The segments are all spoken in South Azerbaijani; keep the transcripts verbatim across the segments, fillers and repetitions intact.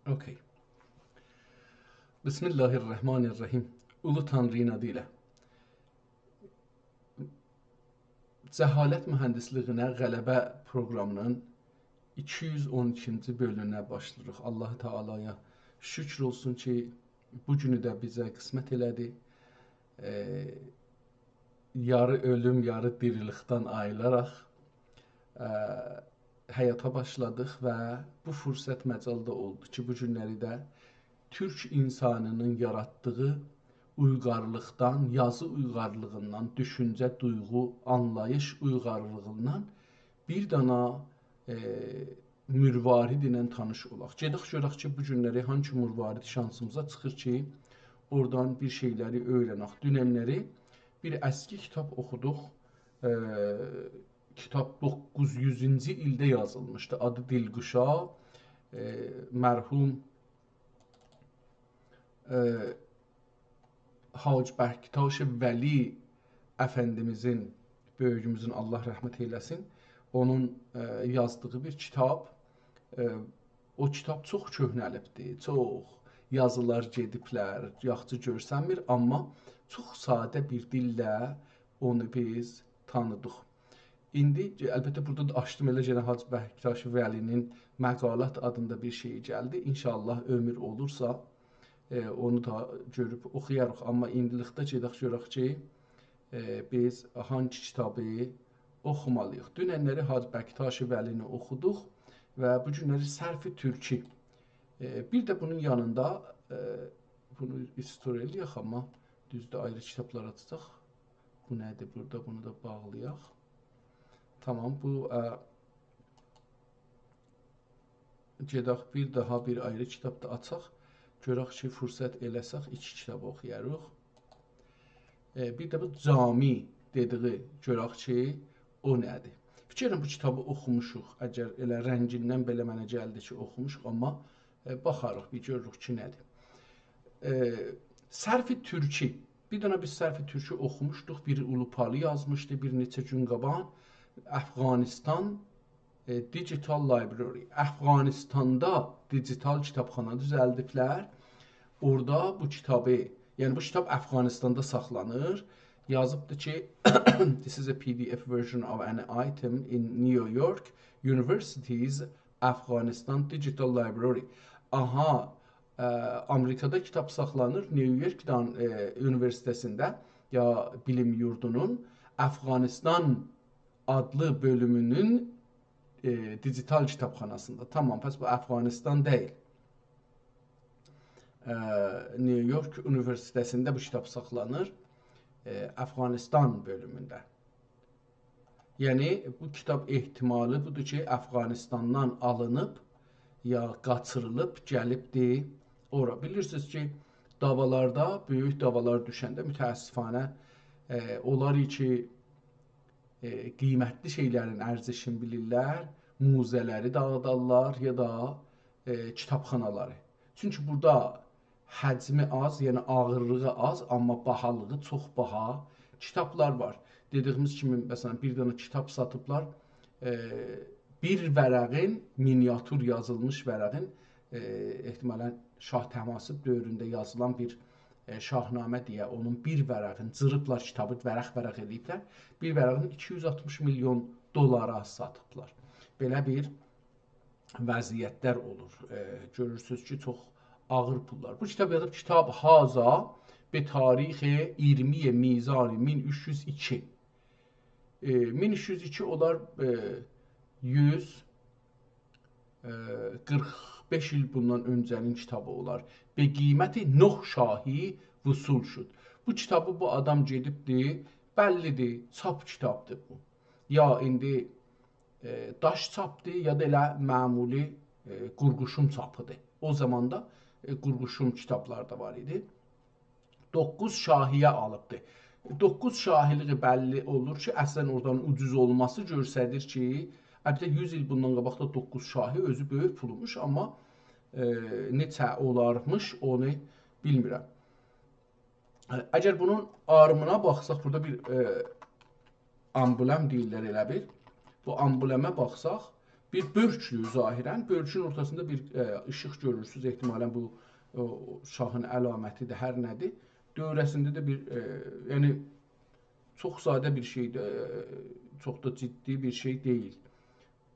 اوکی. بسم الله الرحمن الرحیم. اولو تانری‌نین آدی ایله. جهالت مهندسلیگینه غلبه پروقرامی‌نین ایکی یوز اون ایکینجی بؤلومونه باشلاییریق. الله تعالی‌یا شوکور اولسون کی، بو گونو ده بیزه قسمت ائله‌دی. ائ، یاری اؤلوم، یاری دیریلیکدن آییلاراق، ائ، حیاتا باشلادیق و بو فرصت مجال دا اولدو کی، بو گونلری ده تورک اینسانی‌نین یاراتدیغی اویغارلیقدان، یازی اویغارلیغیندان، دوشونجه، دویغو، آنلاییش اویغارلیغیندان بیر دانا، ائ، مروارید ایله تانیش اولاق. گئدک گؤرک کی، بو گونلری هانسی مروارید شانسیمیزا چیخیر کی، اورادان بیر شئیلری اؤیرنک. دوننلری بیر اسکی کیتاب اوخودوق. ائ، کیتاب دوققوز یوزونجو ایلده یازیلمیشدی. آدی دیلقوشا. ائ، مرحوم، ائ، حاج بکتاش ولی افندیمیزین، بؤیوگوموزون، الله رحمت ائله‌سین، اونون، ائ، یازدیغی بیر کیتاب. ائ، او کیتاب چوخ کؤهنه‌لیبدیر، چوخ یازیلار گئدیبلر، یاخشی گؤرسنمیر، آمما چوخ ساده بیر دیلله اونو بیز تانیدیق. ایندی، البته، بورادا دا آچدیم، ائله یئنه حاج بکتاش ولی‌نین مقالات آدیندا بیر شئی گلدی. ان‌شاءالله عؤمور اولورسا، ائ، اونو دا گؤروب اوخویاریق. آمما ایندیلیکده گئدک گؤرک کی، ائ، بیز هانسی کیتابی اوخومالی‌ییق. دوننلری حاج بکتاش ولی‌نی اوخودوق و بو گونلری صرف تورکی. ائ، بیر ده بونون یانیندا، ائ، بونو استور ائله‌یک، آمما دوزدور، آیری کیتابلار آچاجاق. بو نه‌دیر بورادا؟ بونو دا باغلایاق. تامام، بو، ائ، گئدک بیر داها بیر آیری کیتاب دا آچاق. گؤرک کی، فرصت ائله‌سک، ایکی کیتاب اوخویاریق. ائ، بیر ده بو جامی دئدیگی، گؤرک کی، او نه‌دیر؟ فیکیر ائدیرم، بو کیتابی اوخوموشوق. اگر ائله رنگیندن بئله منه گلدی کی، اوخوموشوق، آمما، ائ، باخاریق، بیر گؤروروک کی، نه‌دیر. ائ، صرف تورکی. بیر دنه بیز صرف تورکی اوخوموشدوق. بیر اروپالی یازمیشدی بیر نئچه گون قاباق. افغانستان، ائ، Digital Library. افغانستاندا دیجیتال کیتابخانا دوزلدیبلر. اورادا بو کیتابی، یعنی بو کیتاب افغانستاندا ساخلانیر. یازیبدی کی، "This is a P D F version of an item in New York University's Afghanistan Digital Library." آها، ائ، آمریکادا کیتاب ساخلانیر، نیویورک دان-، ائ، اونیوئرسیته‌سینده، یا بیلیم یوردونون افغانستان آدلی بؤلومونون، ائ، دیجیتال کیتابخاناسیندا. تامام، پس بو افغانستان دئییل. ائ، نیویورک اونیوئرسیته‌سینده بو کیتاب ساخلانیر. ائ، افغانستان بؤلومونده. یعنی، بو کیتاب احتمالی بودور کی، افغانستاندان آلینیب، یا قاچیریلیب، گلیبدی اورا. بیلیرسینیز کی، دعوالاردا، بؤیوک دعوالار دوشنده، متأسفانه، ائ، اونلار کی، ائ، قیمتلی شئیلرین ارزشینی بیلیرلر، موزه‌لری داغیدارلار یا دا، ائ، کیتابخانالاری. چونکی بورادا حجمی آز، یعنی آغیرلیغی آز، آمما باهالیغی چوخ باها کیتابلار وار. دئدیگیمیز کیمی، مثلا، بیر دنه کیتاب ساتیبلار، ائ، بیر ورقین، مینیاتور یازیلمیش ورقین، ائ، احتمالا شاه طهماسب دؤورونده یازیلان بیر، ائ، شاهنامه دئیه، اونون بیر ورقین، جیریبلار کیتابی، ورق-ورق ائله‌ییبلر، بیر ورقین ایکی یوز آلتمیش میلیون دلارا ساتیبلار. بئله بیر وضعیتلر اولور. ائ، گؤرورسونوز کی، چوخ آغیر پوللار. بو کیتاب یازیب، کتاب هذا به تاریخ ایرمی میزان مین اوچ یوز ایکی. ائ، مین اوچ یوز ایکی اولار، ائ، یوز، ائ، قیرخ بئش ایل بوندان اؤنجه‌نین کیتابی اولار. به قیمت نه شاهی وصول شد. بو کیتابی بو آدام گئدیبدی، بللی‌دیر، چاپ کیتابدیر بو. یا ایندی ائ، داش چاپدیر، یا دا ائله معمولی، ائ، قورغوشون چاپیدیر. او زاماندا، ائ، قورغوشون کیتابلار دا وار ایدی. دوققوز شاهی‌یه آلیبدی. دوققوز شاهی‌لیگی بللی اولور کی، اصلا اورادان اوجوز اولماسی گؤستریر کی، البته، یوز ایل بوندان قاباق دا دوققوز شاهی اؤزو بؤیوک پولوموش، آمما، ائ، نئچه اولارمیش، اونو بیلمیرم. اگر بونون آرمینا باخساق، بورادا بیر، ائ، آمبلم دئییرلر ائله بیل. بو آمبلمه باخساق، بیر بؤرکدور ظاهراً. بؤرکون اورتاسیندا بیر، ائ، ایشیق گؤرورسونوز. احتمالاً بو، او، شاهین علامتی‌دیر، هر نه‌دیر. دؤوره‌سینده ده بیر، ائ، یعنی، چوخ ساده بیر شئیدیر، ائ، چوخ دا جدی بیر شئی دئییل.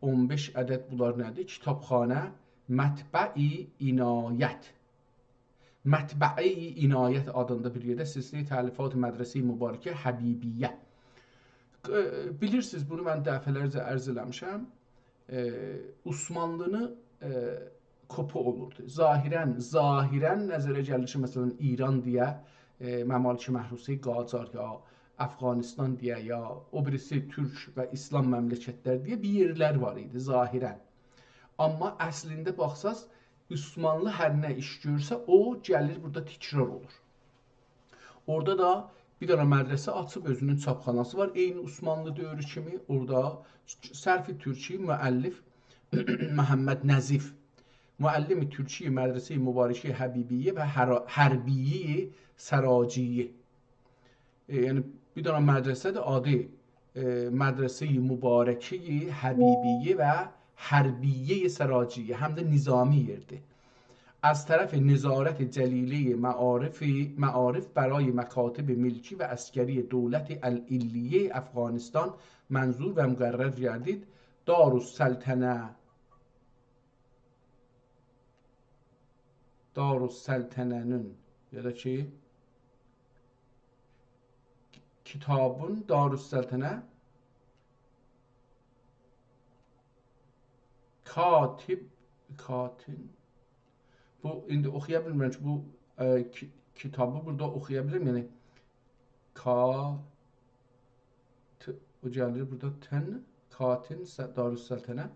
اون بئش عدد بونلار نه‌دیر؟ کیتابخانه، مطبع عنایت. مطبع عنایت آدیندا بیر یئرده، سلسله‌ی تألیفات مدرسه‌ی مبارکه حبیبیه. ائ، بیلیرسینیز، بونو من دفعه‌لرجه عرض ائله‌میشم. ائ، عثمانلی‌نین، ائ، کوپی اولوردو. ظاهراً، ظاهراً نظره گلیر کی، مثلاً، ایران دئیه، ائ، ممالک محروسه قاجار، یا افغانستان دئیه، یا او بیریسی تورک و ایسلام مملکتلر دئیه بیر یئرلر وار ایدی ظاهراً. آمما اصلینده باخساز، عثمانلی هر نه ایش گؤرسه، او گلیر بورادا تکرار اولور. اورادا دا بیر دنه مدرسه آچیب، اؤزونون چاپخاناسی وار. عینی عثمانلی دؤورو کیمی اورادا صرف تورکی مؤلف محمد نظیف. معلم ترکی مدرسه‌ی مبارکه‌ی حبیبیه و حرا-، حربیه‌ی سراجیه. ائ، یعنی، بیر دنه مدرسه‌دیر، آدی، ائ، مدرسه‌ی مبارکه‌ی حبیبیه و حربیه‌ی سراجیه، هم ده نظامی یئردیر. از طرف نظارت جلیله‌ی معارفی، معارف برای مکاتب ملکی و عسکری دولت العلیه افغانستان منظور و مقرر گردید. دارالسلطنه، دارالسلطنه‌نین، یا دا کی، کیتابین، دارالسلطنه، کاتب، کاتن، بو، ایندی اوخویا بیلمیرم کی، بو، ائ، کی-، کیتابی بورادا اوخویا بیلیرم، یعنی، کا-، ت-، او گلیر بورادا تن، کاتن، س-، دارالسلطنه.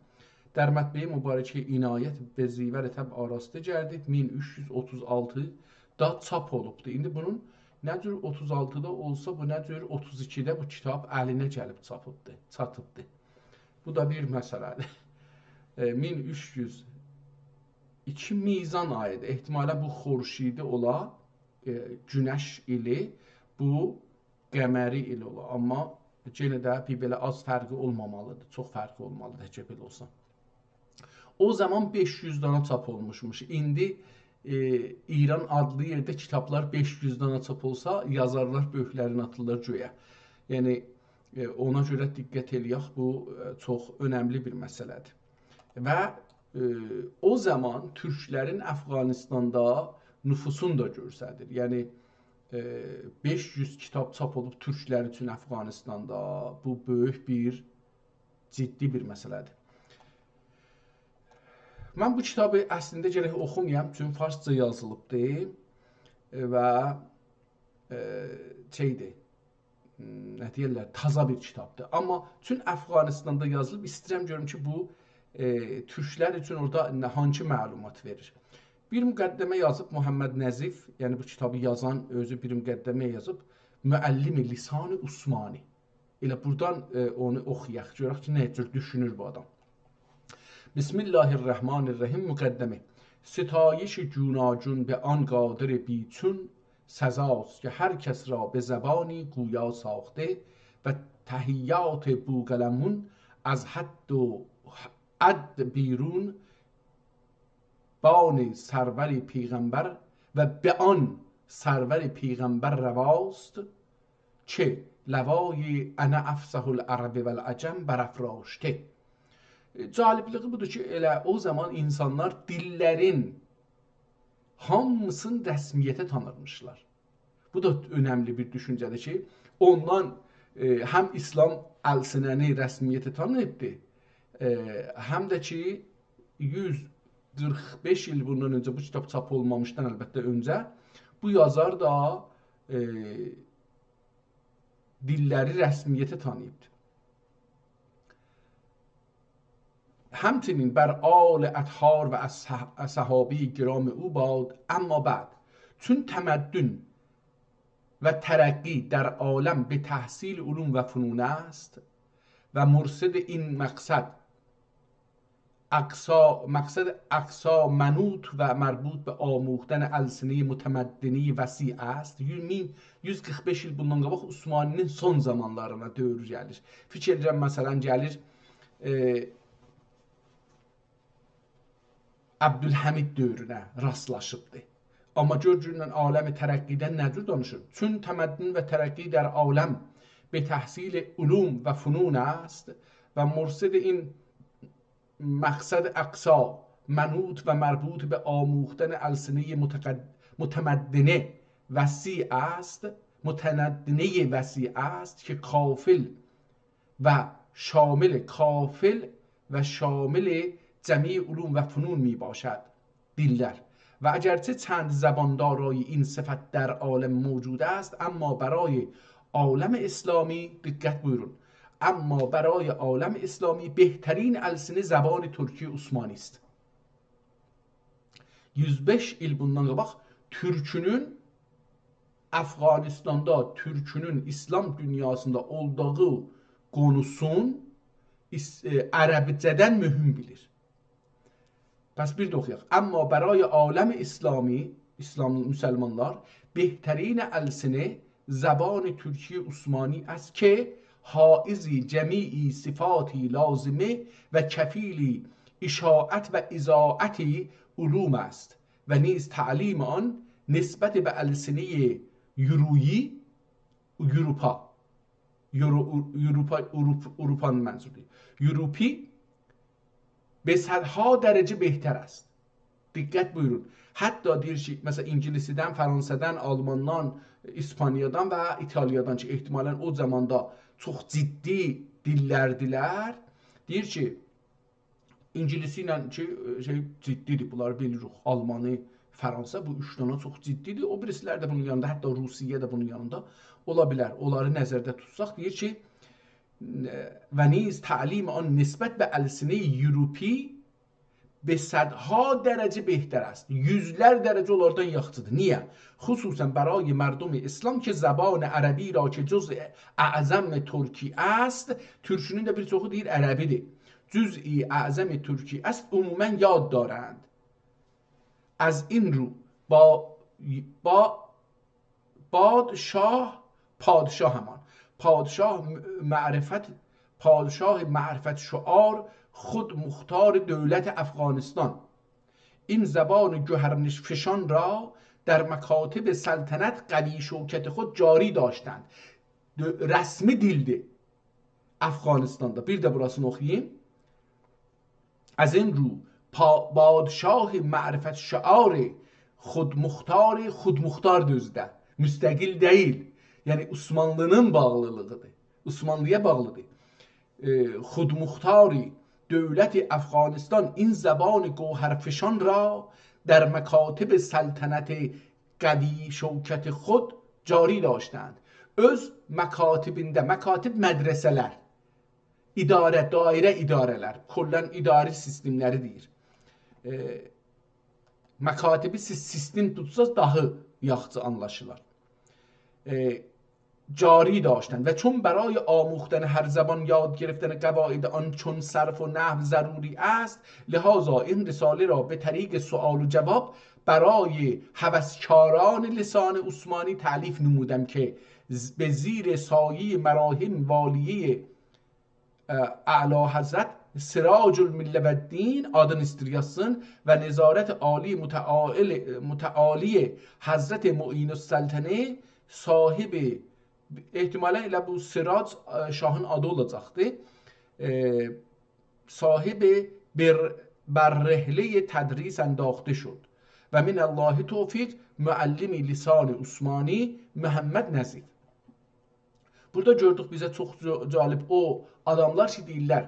در مطبع مبارکه‌ی عنایت به زیور طبع آراسته گردید، مین اوچ یوز اوتوز آلتیدا چاپ اولوبدو. ایندی بونون نه جور اوتوز آلتیدا اولسا، بو نه جور اوتوز ایکیده بو کیتاب الینه گلیب چاپیبدی، چاتیبدی. بو دا بیر مسئله‌دیر. ائ، مین اوچ یوز ایکی میزان آییدی. احتمالاً بو خورشیدی اولا، ائ، گونش ایلی، بو قمری ایل اولا. آمما یئنه ده بیر بئله آز فرقی اولمامالیدیر. چوخ فرقی اولمالیدیر، تکه بئله اولسا. او زامان بئش یوز دانا چاپ اولموشموش. ایندی، ائ، ایران آدلی یئرده کیتابلار بئش یوز دانا چاپ اولسا، یازارلار بؤرکلرینی آتیرلار گؤیه. یعنی، ائ، اونا گؤره دقت ائله‌یک، بو، ائ، چوخ اؤنملی بیر مسئله‌دیر. و، ائ، او زامان تورکلرین افغانستاندا نفوسونو دا گؤستریر. یعنی، ائ، بئش یوز کیتاب چاپ اولوب تورکلر اوچون افغانستاندا. بو بؤیوک بیر، جدی بیر مسئله‌دیر. من بو کیتابی اصلینده گرک اوخومایام، چونکی فارسجا یازیلیبدیر، ائ، و، ائ، شئیدیر، م، نه دئیرلر، تازا بیر کیتابدیر. آمما چون افغانستاندا یازیلیب، ایسته‌ییرم گؤروم کی، بو، ائ، تورکلر اوچون اورادا نه، هانسی معلومات وئریر. بیر مقدمه یازیب محمد نظیف، یعنی بو کیتابی یازان اؤزو بیر مقدمه یازیب، معلم لسان عثمانی. ائله بورادان، ائ، اونو اوخویاق، گؤرک کی، نه جور دوشونور بو آدام. بسم الله الرحمن الرحیم، مقدمه. ستایش گوناگون به آن قادر بی‌چون سزاست که هر کس را به زبانی گویا ساخته و تحیات بوقلمون از حد و عد بیرون بان سرور پیغمبر و به آن سرور پیغمبر رواست که لوای «أنا أفصح العرب والعجم» برافراشته. جالبلیگی بودور کی، ائله او زامان اینسانلار دیللرین هامیسینی رسمیته تانیرمیشلار. بو دا اؤنملی بیر دوشونجه‌دیر کی، اوندان، ائ، هم ایسلام السنه‌نی رسمیته تانیییبدی، ائ، هم ده کی، یوز قیرخ بئش ایل بوندان اؤنجه، بو کیتاب چاپ اولمامیشدان البته اؤنجه، بو یازار دا، ائ، دیللری رسمیته تانییبدی. همچنین بر آل اطهار و اصح-، صحابهٔ کرام او باد، اما بعد. چون تمدن و ترقی در عالم به تحصیل علوم و فنون است و مرصد این مقصد اقصا، مقصد اقصا منوط و مربوط به آموختن السنهٔ متمدنهٔ وسیع است. یو-، مین، یوز قیرخ بئش ایل بوندان قاباق عثمانی‌نین سون زامانلارینا دؤور گلیر. فیکیر ائدیرم، مثلاً، گلیر، ائ، عبدالحمید دؤورونه راستلاشیبدی. آمما گؤر، گؤرون عالم ترقی‌دن نه جور دانیشیر. چون تمدن و ترقی در عالم به تحصیل علوم و فنون است و مرصد این مقصد اقصا منوط و مربوط به آموختن السنهٔ متقد-، متمدنه وسیع است، متمدنه وسیع است که کافل و شامل، کافل و شامل جمیع علوم و فنون می‌باشد. دیللر. و اگرچه چند زبان دارای این صفت در عالم موجود است، اما برای عالم اسلامی، دقت بویورون، اما برای عالم اسلامی بهترین السنه زبان ترکی عثمانی است. یوز بئش ایل بوندان قاباق تورکونون افغانستاندا، تورکونون ایسلام دونیاسیندا اولدوغو قونوسون ایس-، ائ، عربجه‌دن مهم بیلیر. پس بیر ده اوخویاق. اما برای عالم اسلامی، ایسلام، مسلمانلار، بهترین السنه زبان ترکی عثمانی است که حائز جمیع صفات لازمه و کفیل اشاعت و اذاعت علوم است و نیز تعلیم آن نسبت به السنهٔ یورویی، یوروپا، یورو-، یوروپا، اوروپ-، اوروپانین منظوردور. یوروپی به صدها درجه بهتر است. دقت بویورون. حتی دئییر کی، مثلا، اینگیلیسیدن، فرانسادان، آلماندان، ایسپانیادان و ایتالیادان کی، احتمالا او زاماندا چوخ جدی دیللردیلر. دئییر کی، اینگیلیسی ایله کی، شئی، جدی‌دیر. بونلاری بیلیریک. آلمانی، فرانسا، بو اوچ دنه چوخ جدی‌دیر. او بیریسی‌لر ده بونون یانیندا، حتی روسیه ده بونون یانیندا اولا بیلر. اونلاری نظرده توتساق، دئییر کی، و نیز تعلیم آن نسبت به السنهٔ یوروپی به صدها درجه بهتر است. یوزلر درجه اونلاردان یاخشی‌دیر. نییه؟ خصوصا برای مردم اسلام که زبان عربی را که جزء اعظم ترکی است، تورکونون ده بیر چوخو دئییر عربی‌دیر. جزء اعظم ترکی است، عموما یاد دارند. از این رو با، با بادشاه، پادشاهمان، پادشاه معرفت، پادشاه معرفت شعار خود مختار دولت افغانستان، این زبان گوهرفشان را در مکاتب سلطنت قوی شوکت خود جاری داشتند. دو-، رسمی دیلدیر افغانستاندا. بیر ده بوراسینی اوخویوم. از این رو پا-، پادشاه معرفت شعار خودمختار، خودمختار دا اؤزو ده، مستقل دئییل. یعنی عثمانلی‌نین باغلیلیغی‌دیر. عثمانلی‌یا باغلی‌دیر. ائ، خودمختار دولت افغانستان این زبان گوهرفشان را در مکاتب سلطنت قوی شوکت خود جاری داشتند. اؤز مکاتبینده، مکاتب مدرسه‌لر، اداره، دایره اداره‌لر، کلاً اداری سیستم‌لری دئییر. ائ، مکاتبی سیز سیستم توتساز داها یاخشی آنلاشیلار. ائ، جاری داشتند و چون برای آموختن هر زبان یاد گرفتن قواعد آن چون صرف و نحو ضروری است، لهذا این رساله را به طریق سؤال و جواب برای هوسکاران لسان عثمانی تألیف نمودم که ز-، به زیر سایهٔ مراحم والیهٔ، اه، اعلیحضرت سراج الملة و الدین، آدینی ایستیر یازسین، و نظارت عالی متعال-، متعالی حضرت معین السلطنه صاحب، احتمالاً ائله بو سراج، اه، شاهین آدی اولاجاقدی. اه، صاحب بر-، بررحلهٔ تدریس انداخته شد و من الله توفیق معلم لسان عثمانی محمد نذیر. بورادا گؤردوک بیزه چوخ جا-، جالب، او آداملار کی دئییرلر،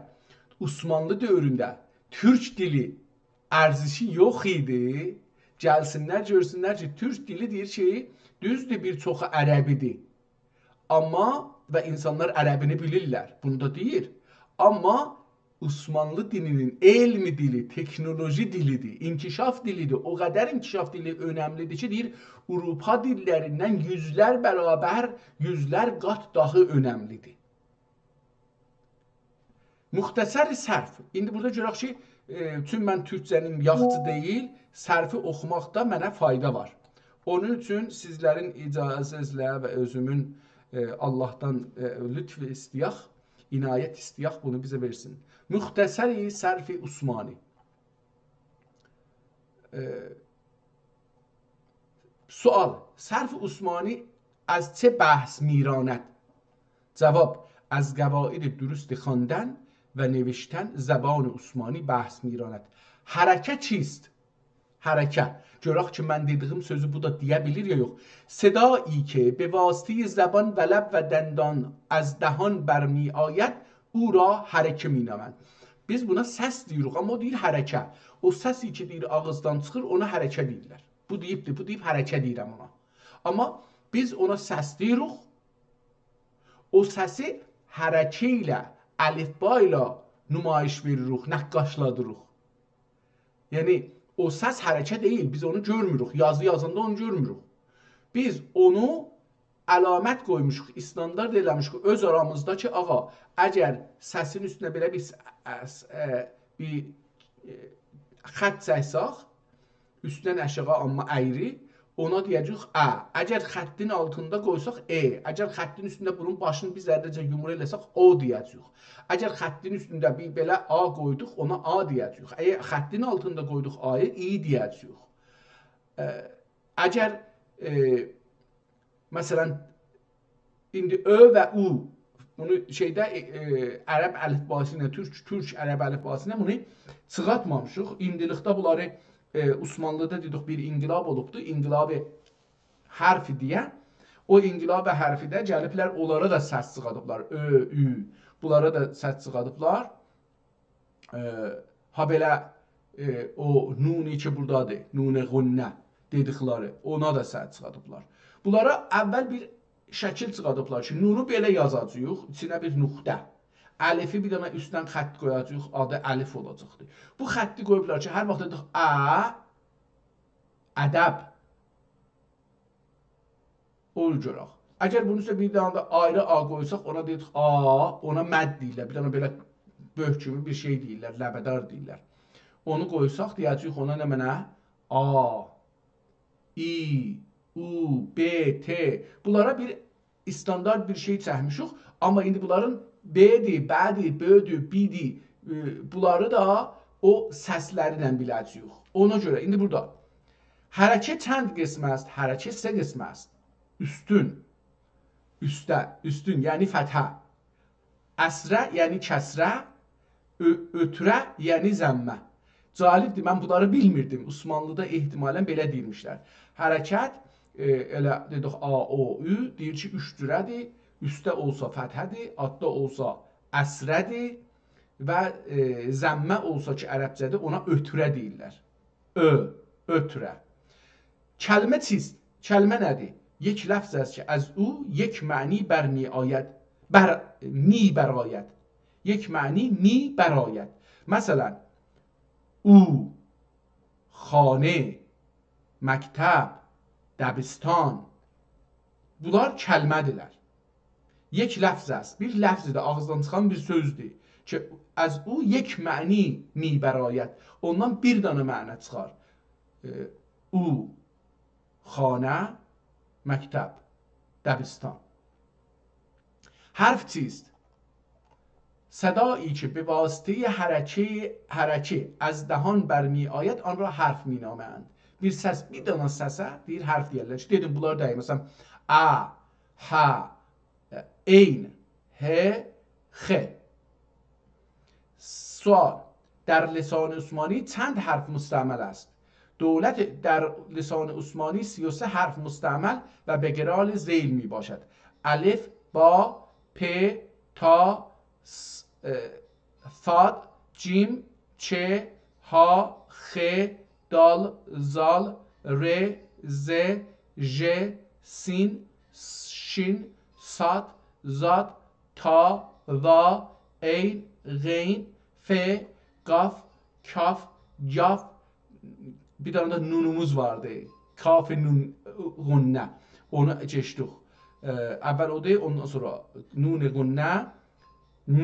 عثمانلی دؤورونده تورک دیلی ارزشی یوخ ایدی، گلسینلر، گؤرسونلر کی، تورک دیلی، دئییر کی، دوزدور، بیر چوخو عربی‌دیر. آمما، و اینسانلار عربینی بیلیرلر، بونو دا دئییر. آمما عثمانلی دیلینین علم دیلی، تکنولوژی دیلی‌دیر، انکشاف دیلی‌دیر. او قدر انکشاف دیلی اؤنملی‌دیر کی، دئییر، آوروپا دیللریندن یوزلر برابر، یوزلر قات داها اؤنملی‌دیر. مختصر صرف. ایندی بورادا گؤرک کی، ائ، چون من تورکجه‌نیم یاخشی دئییل، صرفی اوخوماقدا منه فایدا وار. اونون اوچون سیزلرین اجازه‌نیزله و اؤزومون، ائ، آللاهدان، ائ، لطف ایسته‌یک، عنایت ایسته‌یک، بونو بیزه وئرسین. مختصر صرف عثمانی. اه، سؤال: صرف عثمانی از چه بحث می‌راند؟ جواب: از قواعد درست خواندن و نوشتن زبان عثمانی بحث می‌راند. حرکه چیست؟ حرکه. گؤرک کی، من دئدیگیم سؤزو بو دا دئیه بیلیر یا یوخ. صدایی که به واسطهٔ زبان و لب و دندان از دهان برمی‌آید، او را حرکه می‌نامند. بیز بونا سس دئییریک، آمما او دئییر حرکه. او سسی کی، دئییر، آغیزدان چیخیر، اونا حرکه دئییرلر. بو دئییبدیر، بو دئییب، حرکه دئییرم اونا. آمما بیز اونا سس دئییریک، او سسی حرکه ایله، الفبا ایله نمایش وئریریک، نقاشلادیریق. یعنی، او سس حرکه دئییل، بیز اونو گؤرموروک، یازی یازاندا اونو گؤرموروک. بیز اونو علامت قویموشوق، استاندارد ائله‌میشیک اؤز آرامیزدا کی، آغا، اگر سسین اوستونه بئله بیر س-، ا-، س-، ا، بیر، ا، خط چکسک، اوستدن آشاغی، آمما اَیری، اونا دئیه‌جه‌ییک «ا». اگر خطین آلتیندا قویساق «ا». اگر خطین اوستونده بونون باشینی بیر ذره‌جه یومرو ائله‌سک «او» دئیه‌جه‌ییک. اگر خطین اوستونده بیر بئله «آ» قویدوق، اونا «آ» دئیه‌جه‌ییک. اگر خطین آلتیندا قویدوق «آ»یی، «ای» دئیه‌جه‌ییک. ا، اگر، ا، مثلا، ایندی «اؤ» و «او»، بونو شئیده، ائ، ائ، عرب الیفباسی ایله، تورک، تورک عرب الیفباسی ایله بونو چیخارتمامیشیق. ایندیلیکده بونلاری، ائ، عثمانلی‌دا دئدیک، بیر انقلاب اولوبدو، انقلاب حرفی دئیه. او انقلاب حرفی‌ده گلیبلر، اونلارا دا سس چیخادیبلار. «اؤ»، «اُ»، بونلارا دا سس چیخادیبلار. ائ، هابئله، ائ، او نونی کی بورادادیر، نون غنه دئدیکلری، اونا دا سس چیخادیبلار. بونلارا اول بیر شکیل چیخادیبلار کی، نونو بئله یازاجاغیق، ایچینه بیر نقطه. الفی بیر دنه اوستدن خط قویاجاغیق، آدی الف اولاجاقدیر. بو خطی قویوبلار کی، هر واخت دئدیک «ا»، ادب، او گؤرک. اگر بونون اوسته بیر دنه ده آیری «آ» قویساق، اونا دئییریک «آ»، اونا مد دئییرلر. بیر دنه بئله بؤرک کیمی بیر شئی دئییرلر، لبه‌دار دئییرلر. اونو قویساق، دئیه‌جه‌ییک اونا نمنه؟ «آ»، «ای»، «او»، «ب»، «ت». بونلارا بیر استاندارد بیر شئی چکمیشیک. آمما ایندی بونلارین «ب»دیر، «ب»دیر، «ب»دور، «ب»دیر. ائ، بونلاری دا او سسلری ایله بیله‌جه‌ییک. اونا گؤره ایندی بورادا حرکه چند قسم است؟ حرکه سه قسم است. اوستون، اوسته، اوستون، یعنی فتحه. عسره، یعنی کسره. اؤ-، اؤتوره، یعنی ضمه. جالبدیر، من بونلاری بیلمیردیم. عثمانلی‌دا احتمالا بئله دئییرمیشلر. حرکت، ائ، ائله دئدیک «آ»، «او»، «اُ»، دئییر کی، اوچ جوره‌دیر. اوسته اولسا فتحه‌دیر، آلتدا اولسا عسره‌دیر و، ائ، ضمه اولسا کی، عربجه‌دیر، اونا اؤتوره دئییرلر. «اؤ»، اؤتوره. کلمه چیست؟ کلمه نه‌دیر؟ یک لفظ است که از او یک معنی برمی‌آید. بر، می‌برآید. یک معنی می‌برآید. مثلا، «او»، «خانه»، «مکتب»، «دبستان». بونلار کلمه‌دیرلر. یک لفظ است. بیر لفظدیر، آغیزدان چیخان بیر سؤزدور کی، «از او یک معنی می‌برآید». اوندان بیر دنه معنا چیخار. ائ، «او»، «خانه»، «مکتب»، «دبستان». حرف چیست؟ صدایی که به واسطهٔ حرکه، حرکه از دهان برمی‌آید، آن را حرف می‌نامند. بیر سس، بیر دنه سسه دئییر حرف دئیرلر. دئدیم، بونلار دئییر. مثلا، ا، ه، عین، ه، خ. سؤال: در لسان عثمانی چند حرف مستعمل است؟ دولت، در لسان عثمانی سی و سه حرف مستعمل و به قران ذیل می‌باشد. الف، با، پ، تا، س-، اه، صاد، جیم، چه، ها، خ، دال، ذال، ر، ز، ژ، سین، شین، صاد، ضاد، طا، ظا، عین، غین، ف، قاف، کاف، یاف. بیر دنه ده نونوموز واردی. کاف نون غنه. اونو کئچدیک. اه، اول اودور، اوندان سونرا نون غنه. ن،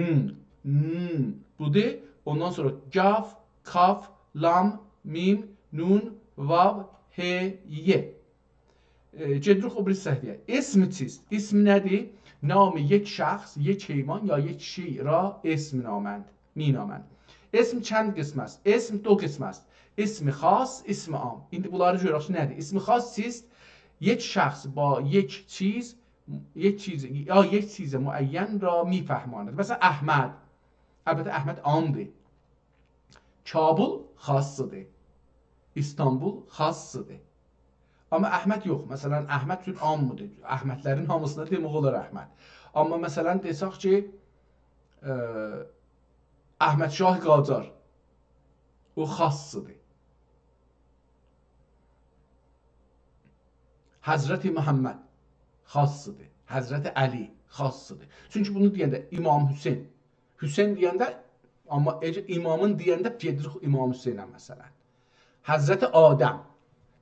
ن، بودور. اوندان سونرا قاف، کاف، لام، میم، نون، واو، ه، ی. اه، گئدیریک او بیری صفحه‌یه. اسم چیست؟ اسم نه‌دیر؟ نام یک شخص، یک حیوان یا یک شیء را اسم نامند، می‌نامند. اسم چند قسم است؟ اسم دو قسم است. اسم خاص، اسم عام. ایندی بونلاری گؤرک کی، نه‌دیر؟ اسم خاص چیست؟ یک شخص با یک چیز، یک چیز یا یک چیز معین را می‌فهماند. مثلا، احمد. البته، احمد عامدیر. کابل خاصدیر. استانبول خاصدیر. آمما احمد یوخ. مثلا، احمد چون عامدیر. احمدلرین هامیسینا دئمک اولار احمد. آمما مثلا، دئسک کی، ائ، احمد شاه قاجار. او خاصدیر. حضرت محمد خاصدیر. حضرت علی خاصدیر. چونکی بونو دئینده امام حسین، حسین دئینده، آمما ائله امامین دئینده گئدیریک امام حسینه، مثلا. حضرت آدم.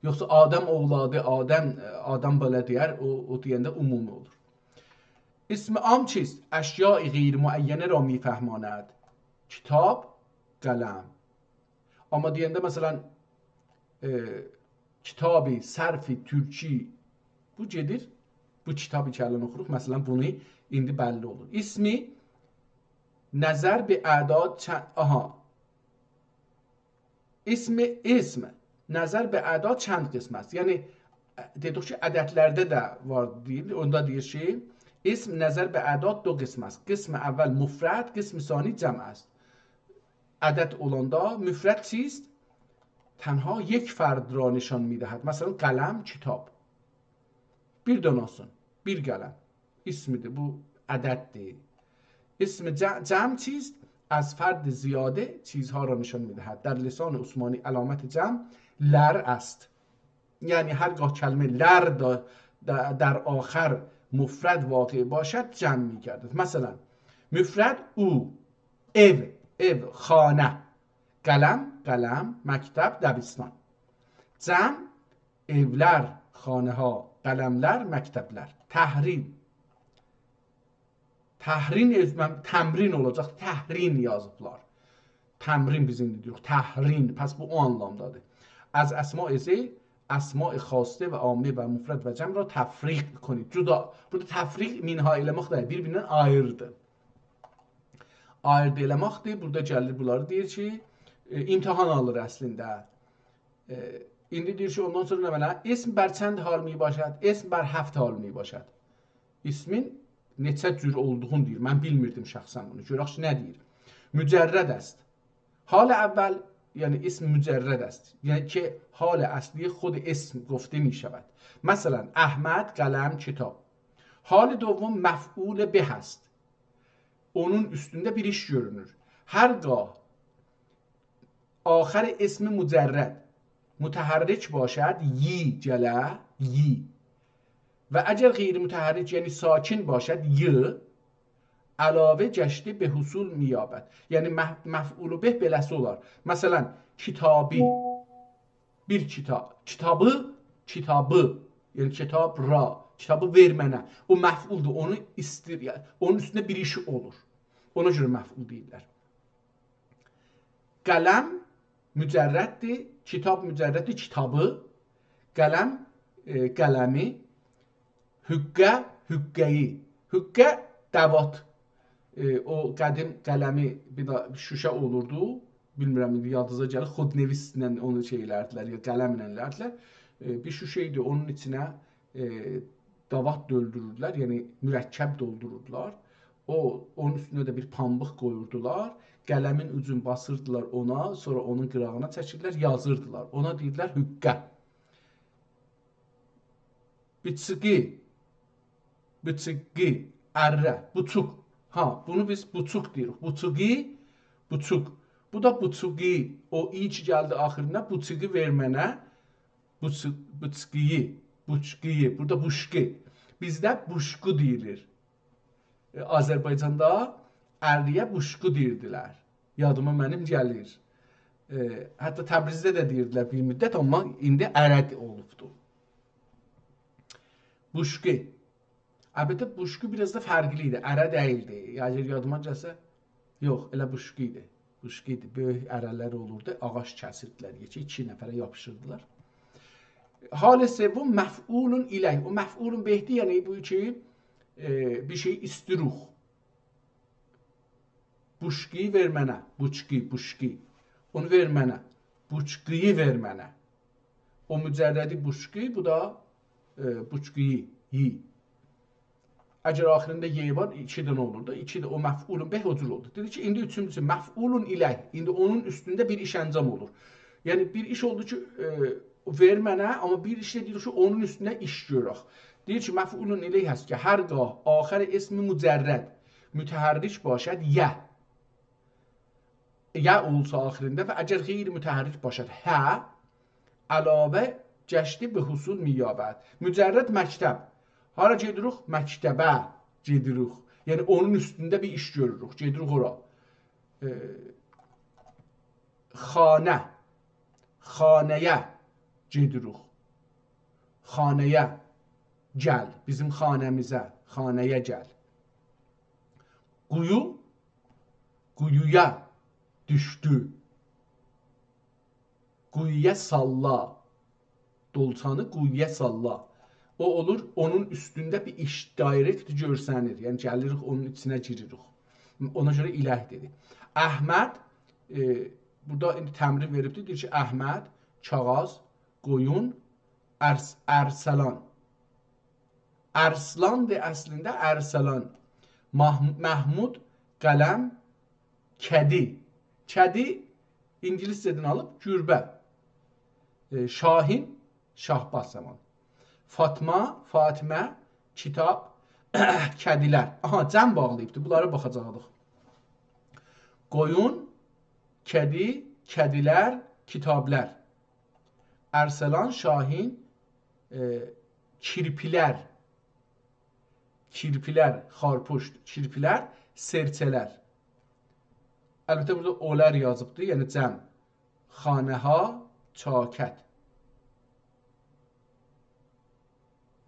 یوخسا آدم اولادی، آدم، آدم بئله دئیر، او، او دئینده عمومی اولور. اسم عام چیست؟ اشیاء غیر معینه را می‌فهماند. کتاب، قلم. آمما دئینده، مثلا، ائ، کتابی، صرفی، ترکی، بو گئدیر. بو کیتابی کی الان اوخوروق، مثلا، بونو ایندی بللی اولور. اسم نظر به اعداد چند، آها. اسم، اسم نظر به اعداد چند قسم است؟ یعنی، دئدیک کی، عددلرده ده وار دئییر. اوندا دئییر کی، اسم نظر به اعداد دو قسم است. قسم اول مفرد، قسم ثانی جمع است. عدد اولاندا مفرد چیست؟ تنها یک فرد را نشان می‌دهد. مثلا، قلم، کتاب. بیر دنه اولسون، بیر قلم. اسمدیر، بو عدددیر. اسم جمع، جمع چیست؟ از فرد زیاده چیزها را نشان می‌دهد. در لسان عثمانی علامت جمع لر است. یعنی هرگاه کلمه لر دا، دا، در آخر مفرد واقع باشد، جمع می‌گردد. مثلا، مفرد او، ائو، ائو، خانه، قلم، قلم، مکتب، دبستان. جمع، ائولر، خانه‌ها، قلملر، مکتبلر. تحرین. تحرین، ائ، من، تمرین اولاجاق. تحرین یازیبلار. تمرین بیز ایندی دئییریک. تحرین. پس بو او آنلامدادیر. از اسماء ذیل اسماء خاصه و عامه و مفرد و جمع را تفریق کنید. جدا. بورادا تفریق منها ائله‌مک دئییل، بیر-بیریندن آییردی. آییردی ائله‌مکدیر. بورادا گلیر، بونلاری دئییر کی، ائ، امتحان آلیر اصلینده. ائ، ایندی دئییر کی، اوندان سونرا نمنه؟ اسم بر چند حال می‌باشد؟ اسم بر هفت حال می‌باشد. اسمین نئچه جور اولدوغونو دئییر. من بیلمیردیم شخصا بونو. گؤرک کی، نه دئییر؟ مجرد است. حال اول، یعنی اسم مجرد است. یعنی که حال اصلی خود اسم گفته می‌شود. مثلا، احمد، قلم، کتاب. حال دوم مفعول به است. اونون اوستونده بیر ایش گؤرونور. هرگاه آخر اسم مجرد متحرک باشد، ی گله، ی. و اگر غیر متحرک، یعنی ساکن باشد، ی، علاوه گشته به حصول می‌یابد. یعنی مح-، مفعول به بئله‌سی اولار. مثلا، کتابی، بیر کیتاب، کیتابی، کیتابی، یعنی کیتاب را، کیتابی وئر منه. او مفعولدور، اونو ایسته‌ییر، یعنی اونون اوستونده بیر ایشی اولور. اونا گؤره مفعول دئییرلر. قلم مجرددیر، کیتاب مجرددیر، کیتابی. قلم، ائ، قلمی. حقه، حقه‌یی. حقه، دوات. ائ، او قدیم قلمی، بیر ده شوشه اولوردو. بیلمیرم، ایندی یادینیزا گلیر. خودنویسله اونو شئی ائلردیلر، یا قلمله ائلردیلر. ائ، بیر شوشه ایدی، اونون ایچینه، ائ، دوات دؤلدوروردولر، یعنی مرکب دولدوروردولار. او، اونون اوستونه ده بیر پامبیق قویوردولار. قلمین اوجون باسیردیلار اونا، سونرا اونون قیراغینا چکیردیلر، یازیردیلار. اونا دئییرلر حقه. بیچیقی. بیچیقی. اره. بوچوق. ها، بونو بیز بوچوق دئییریک. بوچوقی، بوچوق. بو دا بوچوقی. او «ی» کی گلدی آخیریندا، بوچوقی وئر منه. بوچو-، بوچقی‌یی، بوچقی‌یی. بورادا بوشقی. بیزده بوشقو دئییلیر. ائ، آذربایجاندا اری‌یه بوشقو دئییردیلر. یادیما منیم گلیر. ائ، حتی تبریزده ده دئییردیلر بیر مدت، آمما ایندی اره اولوبدو. بوشقو. البته، بوشقو بیر آز دا فرقلی ایدی، اره دئییلدی. اگر یادیما گلسه، یوخ، ائله بوشقو ایدی. بوشقو ایدی. بؤیوک اره‌لر اولوردو، آغاج کسیردیلر، یئکه ایکی نفره یاپیشیردیلار. حال سوم مفعول الیه. او مفعول به‌دی، یعنی بو کی، ائ، بیر شئی ایستیروخ. بوچقی‌یی وئر منه. بوچقی، بوچقی. اونو وئر منه. بوچقی‌یی وئر منه. او مجردی بوچقی، بو دا، ائ، بوچقی‌یی، یی. اگر آخیریندا ی وار، ایکی دنه اولور دا، ایکی ده او مفعول به او جور اولدو. دئدی کی، ایندی اوچونجوسو مفعول الیه، ایندی اونون اوستونده بیر ایش انجام اولور. یعنی بیر ایش اولدو کی، ائ، وئر منه، آمما بیر ایش ده دئییر کی، اونون اوستونده ایش گؤرک. دئییر کی، مفعول الیه هست که هرگاه آخر اسم مجرد متحرک باشد، ی، ی اولسا آخیریندا و اگر غیر متحرک باشد، ه، علاوه گشتی به حصول می‌یابد. مجرد مکتب. هارا گئدیریک؟ مکتبه گئدیریک. یعنی اونون اوستونده بیر ایش گؤروروک، گئدیریک اورا. ائ، خانه. خانه‌یه گئدیریک. خانه‌یه گل. بیزیم خانه‌میزه، خانه‌یه گل. قویو، قویویا دوشدو. قویویا ساللا. دولچانی قویویا ساللا. او اولور، اونون اوستونده بیر ایش، دایرکت گؤرسنیر. یعنی گلیریک، اونون ایچینه گیریریک. اونا گؤره الیه دئدی. احمد، ائ، بورادا ایندی تمرین وئریبدیر. دئییر کی، احمد، کاغاذ، قویون، ارس-، ارسلان. ارسلاندیر اصلینده، ارسلان. مح-، محمود، قلم، کدی. کدی اینگیلیسجه‌دن آلیب گربه. ائ، شاهین، شاهباز زامان. فاطما، فاطمه، کیتاب، کدیلر. آها، جمع باغلاییبدیر. بونلارا باخاجاغیق. قویون، کدی، کدیلر، کیتابلار. ارسلان، شاهین، ائ، کیرپیلر. کیرپیلر، خارپشت، کیرپیلر، سئرچه‌لر. البته، بورادا اولار یازیبدی، یعنی جمع. خانه‌ها، چاکت.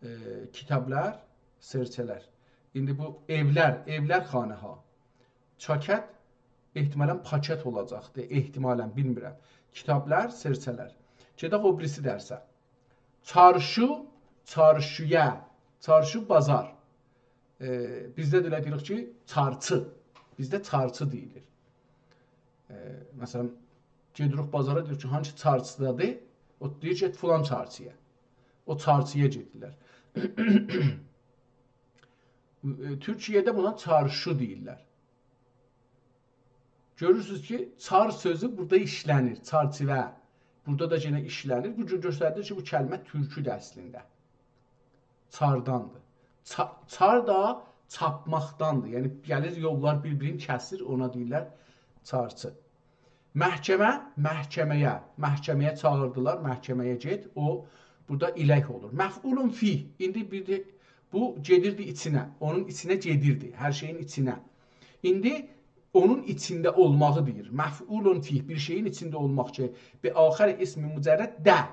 ائ، کیتابلار، سئرچه‌لر. ایندی بو ائولر، ائولر، خانه‌ها. چاکت احتمالاً پاکت اولاجاقدی، احتمالاً، بیلمیرم. کیتابلار، سئرچه‌لر. گئدک او بیریسی درسه. چارشو، چارشویا. چارشو، بازار. ائ، بیزده ده ائله دئییریک کی، چارچی. بیزده چارچی دئییلیر. ائ، مثلاً، گئدیریک بازارا، دئییر کی، هانسی چارچیدادیر؟ او دئییر کی، فلان چارچییا. او چارچییا گئدیرلر. ائ، تورکیه‌ده بونا چارشو دئییرلر. گؤرورسونوز کی، چار سؤزو بورادا ایشله‌نیر، چارچیوه. بورادا دا یئنه ایشله‌نیر. بو گؤ-، گؤستریر کی، بو کلمه تورکودور اصلینده. چارداندیر. چا-، چار دا چاپماقداندیر. یعنی، گلیر یوللار بیر-بیرینی کسیر، اونا دئییرلر چارچی. محکمه، محکمه‌یه. محکمه‌یه چاغیردیلار، محکمه‌یه گئت. او، بورادا الیه اولور. مفعول فیه. ایندی بیر ده بو گئدیردی ایچینه. اونون ایچینه گئدیردی. هر شئیین ایچینه. ایندی اونون ایچینده اولماغی دئییر. مفعول فیه، بیر شئیین ایچینده اولماق کی، به آخر اسم مجرد ده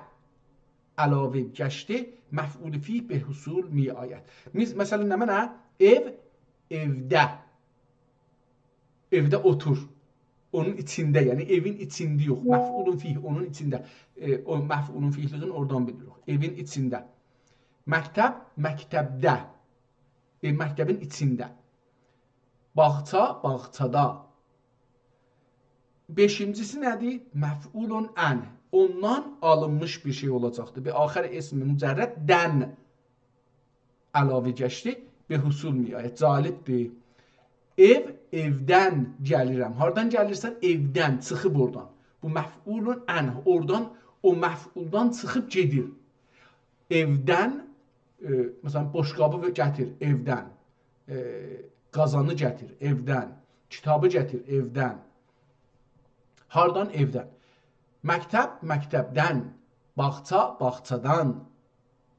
علاوه گشتی، مفعول فیه به حصول می‌آید. میز-، مثلاً، نمنه؟ ائو، ائوده. ائوده اوتور. اونون ایچینده، یعنی ائوین ایچینده یوخ. مفعول فیه، اونون ایچینده. ائ، او مفعول فیه‌لیگین اورادان بیلیریک. ائوین ایچینده. مکتب، مکتبده. ائ، مکتبین ایچینده. باغچا، باغچادا. بئشینجیسی نه‌دیر؟ مفعول عنه. اوندان آلینمیش بیر شئی اولاجاقدیر. به آخر اسم مجرد دن علاوه گشتی، به حصول می‌آید. جالبدیر. ائو، ائودن گلیرم. هاردان گلیرسن؟ ائودن، چیخیب اورادان. بو مفعول عنه، اورادان، او مفعولدان چیخیب گئدیر. ائودن، ائ، مثلاً، بوشقابی وئ-، گتیر، ائودن. ائ، قازانی گتیر، ائودن. کیتابی گتیر، ائودن. هاردان؟ ائودن. مکتب، مکتبدن. باغچا، باغچادان.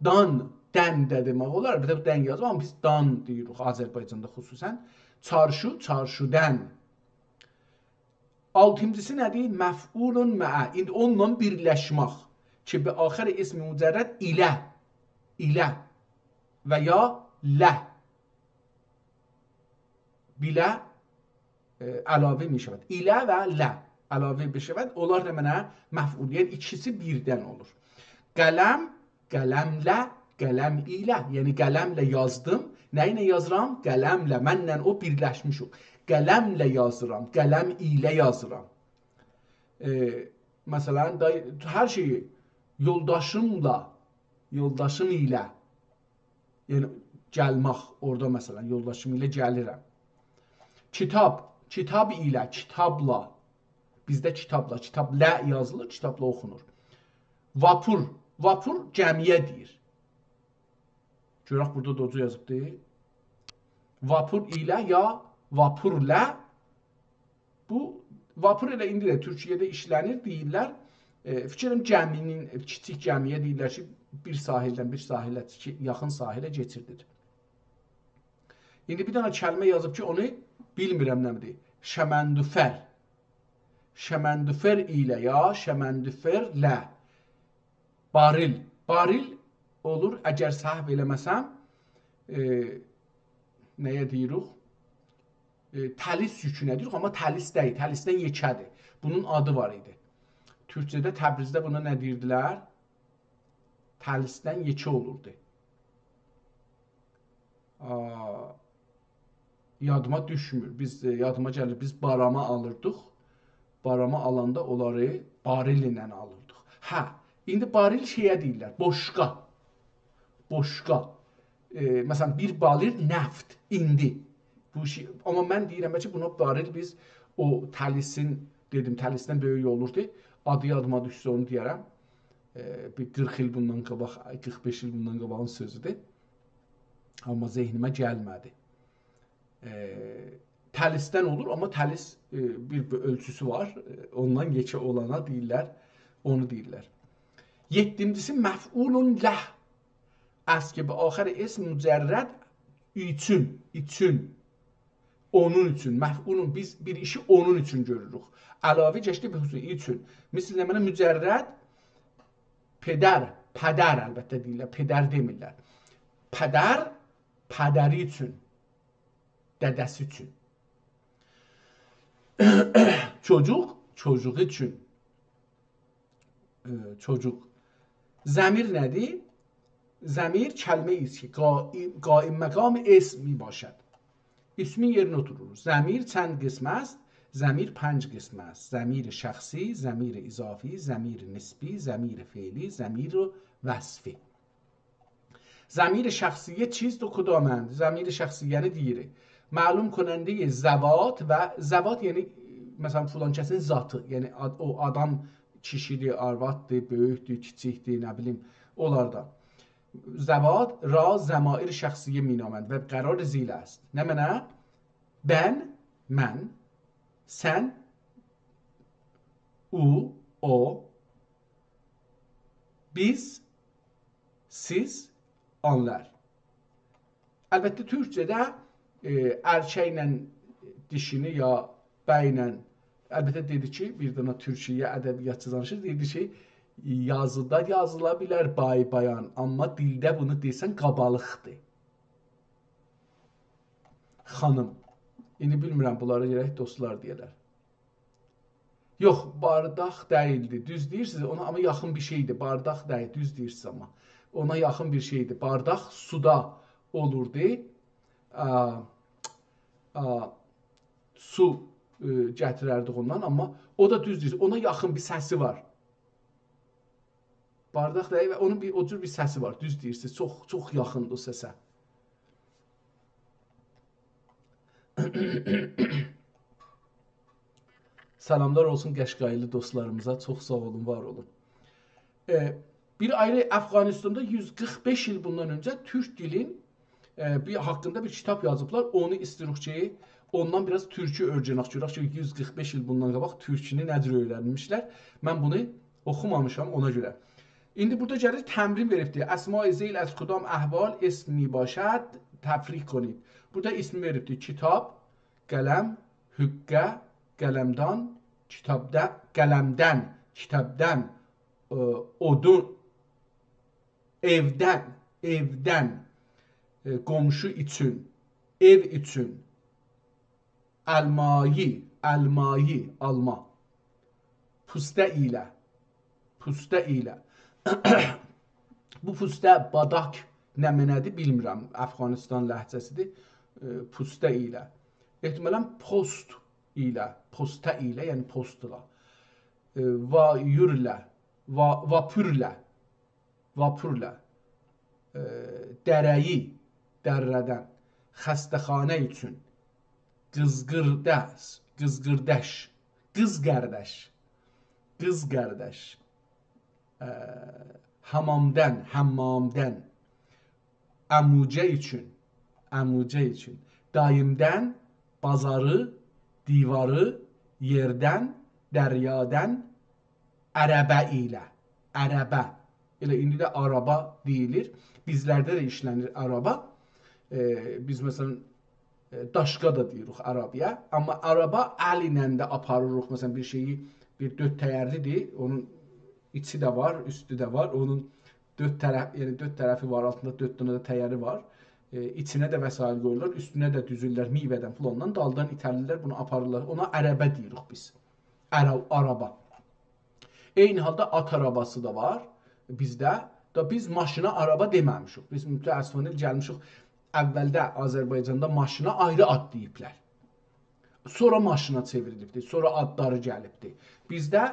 دان، دن ده دئمک اولار. بیر ده دن یازیب، آمما بیز دان دئییریک آذربایجاندا خصوصاً. چارشو، چارشودن. آلتینجیسی نه‌دیر؟ مفعول معه. ایندی اونونلا بیرلشمک. کی، به آخر اسم مجرد ایله، ایله و یا له. بیله، ائ، علاوه می‌شود. ایله و له علاوه بشود. اونلار نمنه؟ مفعول. یعنی، ایکیسی بیردن اولور. قلم، قلمله قلم ایله، یعنی قلمله یازدیم. نه ایله یازیرام؟ قلمله، منله او بیرلشمیش او. قلمله یازیرام، قلم ایله یازیرام. ائ، مثلا، دا، هر شئیی یولداشیملا، یولداشیم ایله، یعنی گلمک اورادا، مثلا، یولداشیم ایله گلیرم. کیتاب، کیتاب ایله، کیتابلا. بیزده کیتابلا، کیتابله یازیلیر، کیتابلا اوخونور. واپور، واپور گمی‌یه دئییر. گؤرک بورادا دا اوجا یازیبدی. واپور ایله یا واپورله. بو واپور ائله ایندی ده تورکیه‌ده ایشله‌نیر، دئییرلر. ائ، فیکر ائدیرم گمی‌نین، کیچیک گمی‌یه دئییرلر کی، بیر ساحلدن بیر ساحله، کی، یاخین ساحله کئچیردیر. ایندی بیر دنه کلمه یازیب کی، اونو بیلمیرم نه‌دیر. شمندوفر. شمندوفر ایله یا شمندوفرله. باریل. باریل اولور، اگر سهو ائله‌مه‌سم، ائ، نه‌یه دئییریک؟ ائ، تلیس یوکونه دئییریک، آمما تلیس دئییل، تلیسدن یئکه‌دیر. بونون آدی وار ایدی. تورکجه‌ده، تبریزده بونا نه دئییردیلر؟ تلیسدن یئکه اولوردو. آ، یادیما دوشمور. بیز، ائ، یادیما گلیر، بیز باراما آلیردیق. باراما آلاندا اونلاری باریل ایله آلیردیق. هه، ایندی باریل شئیه دئییرلر، بوشقا. بوشقا. ائ، مثلا، بیر باریل نفت ایندی. بو شئی، آمما من دئییرم، بلکه بونا باریل بیز او تلیسین، دئدیم، تلیسدن بؤیوک اولوردو. آدی یادیما دوشسه، اونو دئیه‌رم. ائ، بیر قیرخ ایل بوندان قاباق، قیرخ بئش ایل بوندان قاباغین سؤزودور. آمما ذهنیمه گلمه‌دی. ائ، تلیسدن اولور، آمما تلیس، ائ، بیر، بیر اؤلچوسو وار. ائ، اوندان یئکه اولانا دئییرلر، اونو دئییرلر. یئددینجیسی مفعول له. اسب آخر اسم مجرد اوچون، اوچون. اونون اوچون، مفعولون، بیز بیر ایشی اونون اوچون گؤروروک. علاوه گئچدی بیر حسن اوچون. مثل نمنه؟ مجرد پدر، پدر البته دئییرلر، پدر دئمیرلر. پدر، پدری اوچون، دده‌سی اوچون. چوجوق، چوجوغو اوچون. ائ، چوجوق. ضمیر نه‌دیر؟ ضمیر کلمه است که قائم، قائم مقام اسم می‌باشد. اسمین یئرینه اوتورور. ضمیر چند قسم است؟ ضمیر پنج قسم است: ضمیر شخصی، ضمیر اضافی، ضمیر نسبی، ضمیر فعلی، ضمیر وصفی. ضمیر شخصیه چیست و کدامند؟ ضمیر شخصیه‌نی دئییر. معلوم کنندهٔ ذوات و ذوات، یعنی، مثلا، فلان کسین ذاتی، یعنی آد-، او آدام کیشی‌دیر، آرواددیر، بؤیوکدور، کیچیکدیر، نه بیلیم، اونلاردان. ذوات را ضمایر شخصیه می‌نامند و قرار ذیل است. نمنه؟ بن، من، سن، او، او، بیز، سیز، اونلار. البته، تورکجه‌ده، ائ، ارککله دیشینی یا بیله، البته، دئدی کی، بیر دنه تورکیه ادبیاتچی دانیشیر، دئدی کی، یازیدا یازیلا بیلر بای، بایان، آمما دیلده بونو دئسن قابالیقدیر. خانیم. ایندی بیلمیرم، بونلاری گرک دوستلار دئیه‌لر. یوخ، بارداق دئییلدی. دوز دئییرسینیز، اونا آمما یاخین بیر شئیدیر. بارداق دئییل، دوز دئییرسینیز آمما. اونا یاخین بیر شئیدیر. بارداق سودا اولوردو. آ، آ، سو، ائ، گتیرردیک اوندان، آمما او دا دوز دئییر. اونا یاخین بیر سسی وار. بارداق دئییل و اونون بیر، او جور بیر سسی وار. دوز دئییرسینیز، چوخ، چوخ یاخیندیر او سسه. سلاملار اولسون قشقاییلی دوستلاریمیزا. چوخ ساغ اولون، وار اولون. ائ، بیر آیری، افغانستاندا یوز قیرخ بئش ایل بوندان اؤنجه تورک دیلین، ائ، بیر، حاقیندا بیر کیتاب یازیبلار. اونو ایسته‌ییریک کی، اوندان بیر آز تورکو اؤیرنک، گؤرک کی، یوز قیرخ بئش ایل بوندان قاباق تورکونو نه جور اؤیرنمیشلر. من بونو اوخومامیشام، اونا گؤره. ایندی بورادا گلیر، تمرین وئریبدیر. اسماء ذیل از کدام احوال اسم می‌باشد؟ تفریق کنید. بورادا اسم وئریبدیر: کیتاب، قلم، حقه، قلمدان، کیتابدا، قلمدن، کیتابدان، ائ، اودون، ائودن، ائودن، ائ، قونشو اوچون، ائو اوچون، آلمایی، آلمایی، آلما. پوسته ایله، پوسته ایله. بو پوسته باداک نمنه‌دیر، بیلمیرم. افغانستان لهجه‌سیدیر. ائ، پوسته ایله. احتمالاً پست ایله، پسته ایله، یعنی پستلا. ائ، وایورله، وا-، واپورله، واپورله. ائ، دره‌یی، دره‌دن. خسته‌خانه اوچون. قیزقیرداش، قیزقیرداش، قیز قارداش، قیز قارداش. ائ، حامامدان، حمامدان. عموجه اوچون، عموجه اوچون. دایمدان، بازاری، دیواری، یئردن، دریادان، عربه ایله. عربه. ائله ایندی ده آرابا دئییلیر. بیزلرده ده ایشله‌نیر آرابا. ائ، بیز، مثلاً، ائ، داشقا دا دئییریک آرابایا. آمما آرابا ال ایله ده آپاریریق. مثلاً، بیر شئیی، بیر دؤرد تایرلی‌دیر. اونون ایچی ده وار، اوستو ده وار. اونون دؤرد طرف، یعنی دؤرد طرفی وار، آلتیندا دؤرد دنه ده تایری وار. ائ، ایچینه ده وسایل قویورلار، اوستونه ده دوزورلر میوه‌دن، فلاندان، دالدان ایته‌لیرلر، بونو آپاریرلار. اونا عربه دئییریک بیز. عرا-، آرابا. عینی حالدا آت آراباسی دا وار بیزده. دا بیز ماشینا آرابا دئمه‌میشیک. بیز متأسفانه گلمیشیک. اولده آذربایجاندا ماشینا آیری آد دئییبلر. سونرا ماشینا چئوریلیبدی، سونرا آدلاری گلیبدی. بیزده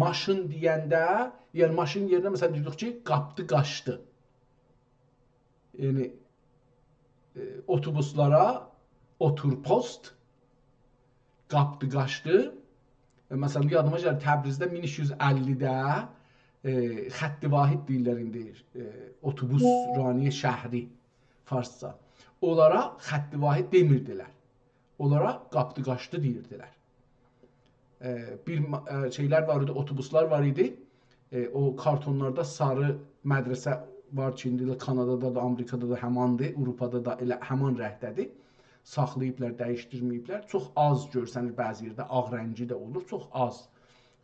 ماشین دئینده، یعنی ماشین یئرینه، مثلاً، دئییردیک کی، قاپدی، قاچدی. یعنی، ائ، اوتوبوسلارا اوتورپوست، قاپدی، قاچدی. ائ، مثلاً، یادیما گلیر، تبریزده مین ایکی یوز اللیده، ائ، خط واحد دئییرلر ایندی، ائ، اتوبوس رانی شهری فارسجا. اونلارا خط واحد دئمیردیلر. اونلارا قاپدی، قاچدی دئییردیلر. ائ، بیر ما-، ائ، شئیلر وار ایدی، اوتوبوسلار وار ایدی. ائ، او کارتونلاردا ساری مدرسه وار کی، ایندی ائله کانادادا دا، آمریکادا دا هماندیر، آوروپادا دا ائله همان رنگده‌دیر. ساخلاییبلار، دییشدیرمه‌ییبلر. چوخ آز گؤرسنیر، بعضی یئرده آغ رنگی ده اولور، چوخ آز.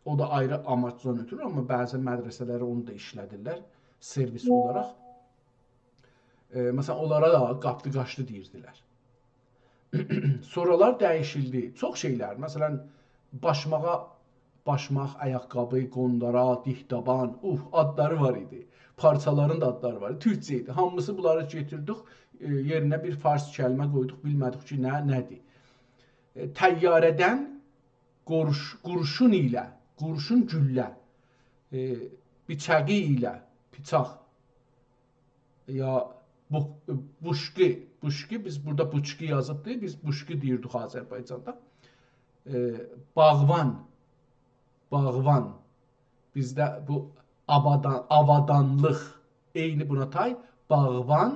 او دا آیری آماجدان اؤترو، آمما بعضی مدرسه‌لری اونو دا ایشله‌دیرلر سرویس اولاراق. ائ، مثلاً، اونلارا دا قاپدی، قاچدی دئییردیلر. سونرالار دییشیلدی. چوخ شئیلر، مثلاً، باشماغا، باشماق، آیاق‌قابی، قوندارا، دیک‌دابان، اوه، آدلاری وار ایدی. پارچالارین دا آدلاری وار ایدی. تورکجه ایدی. هامیسی بونلاری گؤتوردوک، ائ، یئرینه بیر فارس کلمه قویدوق، بیلمه‌دیک کی، نه، نه‌دیر. ائ، طیاره‌دن قورش-، قورشون ایله، قورشون گولله، ائ، بیچاغی ایله، بیچاق، یا بو-، بوشکی، بوشکی، بیز بورادا بوچکی یازیبدیر، بیز بوشکی دئییردیک آذربایجاندا. ائ، باغوان، باغوان. بیزده بو آوادان-، آوادانلیق، عینی بونا تای، باغوان،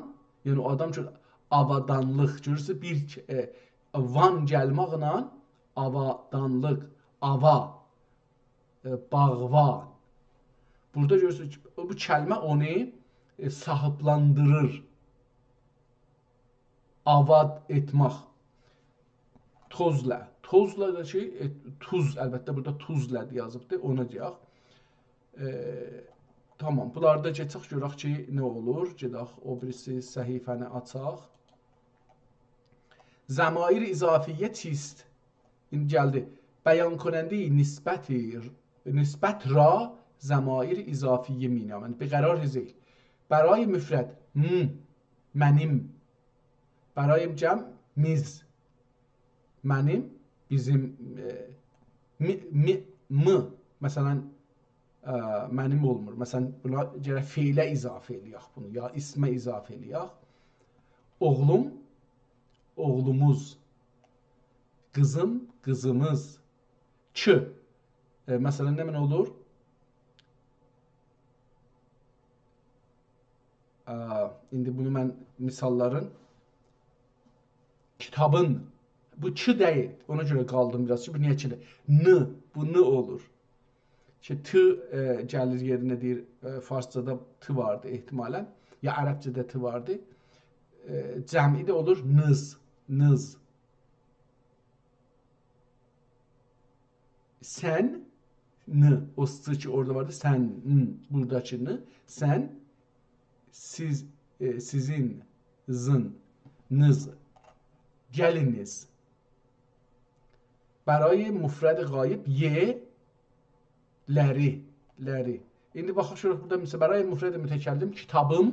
یعنی او آدام کی، آوادانلیق، گؤرورسونوز، بیر، ائ، وان گلمکله آوادانلیق، آوا، ائ، باغوان. بورادا گؤرورسونوز کی، بو کلمه اونو، ائ، صاحیبلندیریر. آواد ائتمک. توزله. توزله ده کی، ائ، توز، البته، بورادا توزله یازیبدیر، اونا دئیک. ائ، تامام، بونلاری دا کئچک، گؤرک کی، نه اولور. گئدک، او بیریسی صفحه‌نی آچاق. ضمایر اضافیه چیست؟ ایندی گلدی. بیان‌کنندهٔ نسبت، نسبت را ضمایر اضافیه می‌نامند. به قرار ذیل. برای مفرد، م، منیم. برای جمع، میز. منیم، بیزیم، ائ، می، می، م. مثلاً، ائ، منیم اولمور. مثلاً، بونا گرک فعله اضافه ائله‌یک بونو، یا اسمه اضافه ائله‌یک. اوغلوم، اوغلوموز. قیزیم، قیزیمیز. کی. ائ، مثلاً، نمنه اولور؟ ا، ایندی بونو من مثاللارین کیتابین، بو کی دئییل. اونا گؤره قالدیم بیر آز کی، بو نییه کی‌دیر؟ ن، بو ن اولور. کی، ت، ائ، گلیر یئرینه دئییر، ائ، فارسجادا ت واردی احتمالاً، یا عربجه‌ده ت واردی. ائ، جمعی ده اولور نز، نز. سن، ن، او س کی اورادا واردی، سن، ن، بوراداکی ن، سن، سیز، ائ، سیزین، زین، نز، گلینیز. برای مفرد غایب، ی، لری، لری. ایندی باخاق، گؤرک بورادا، مثلا، برای مفرد متکلم کیتابیم،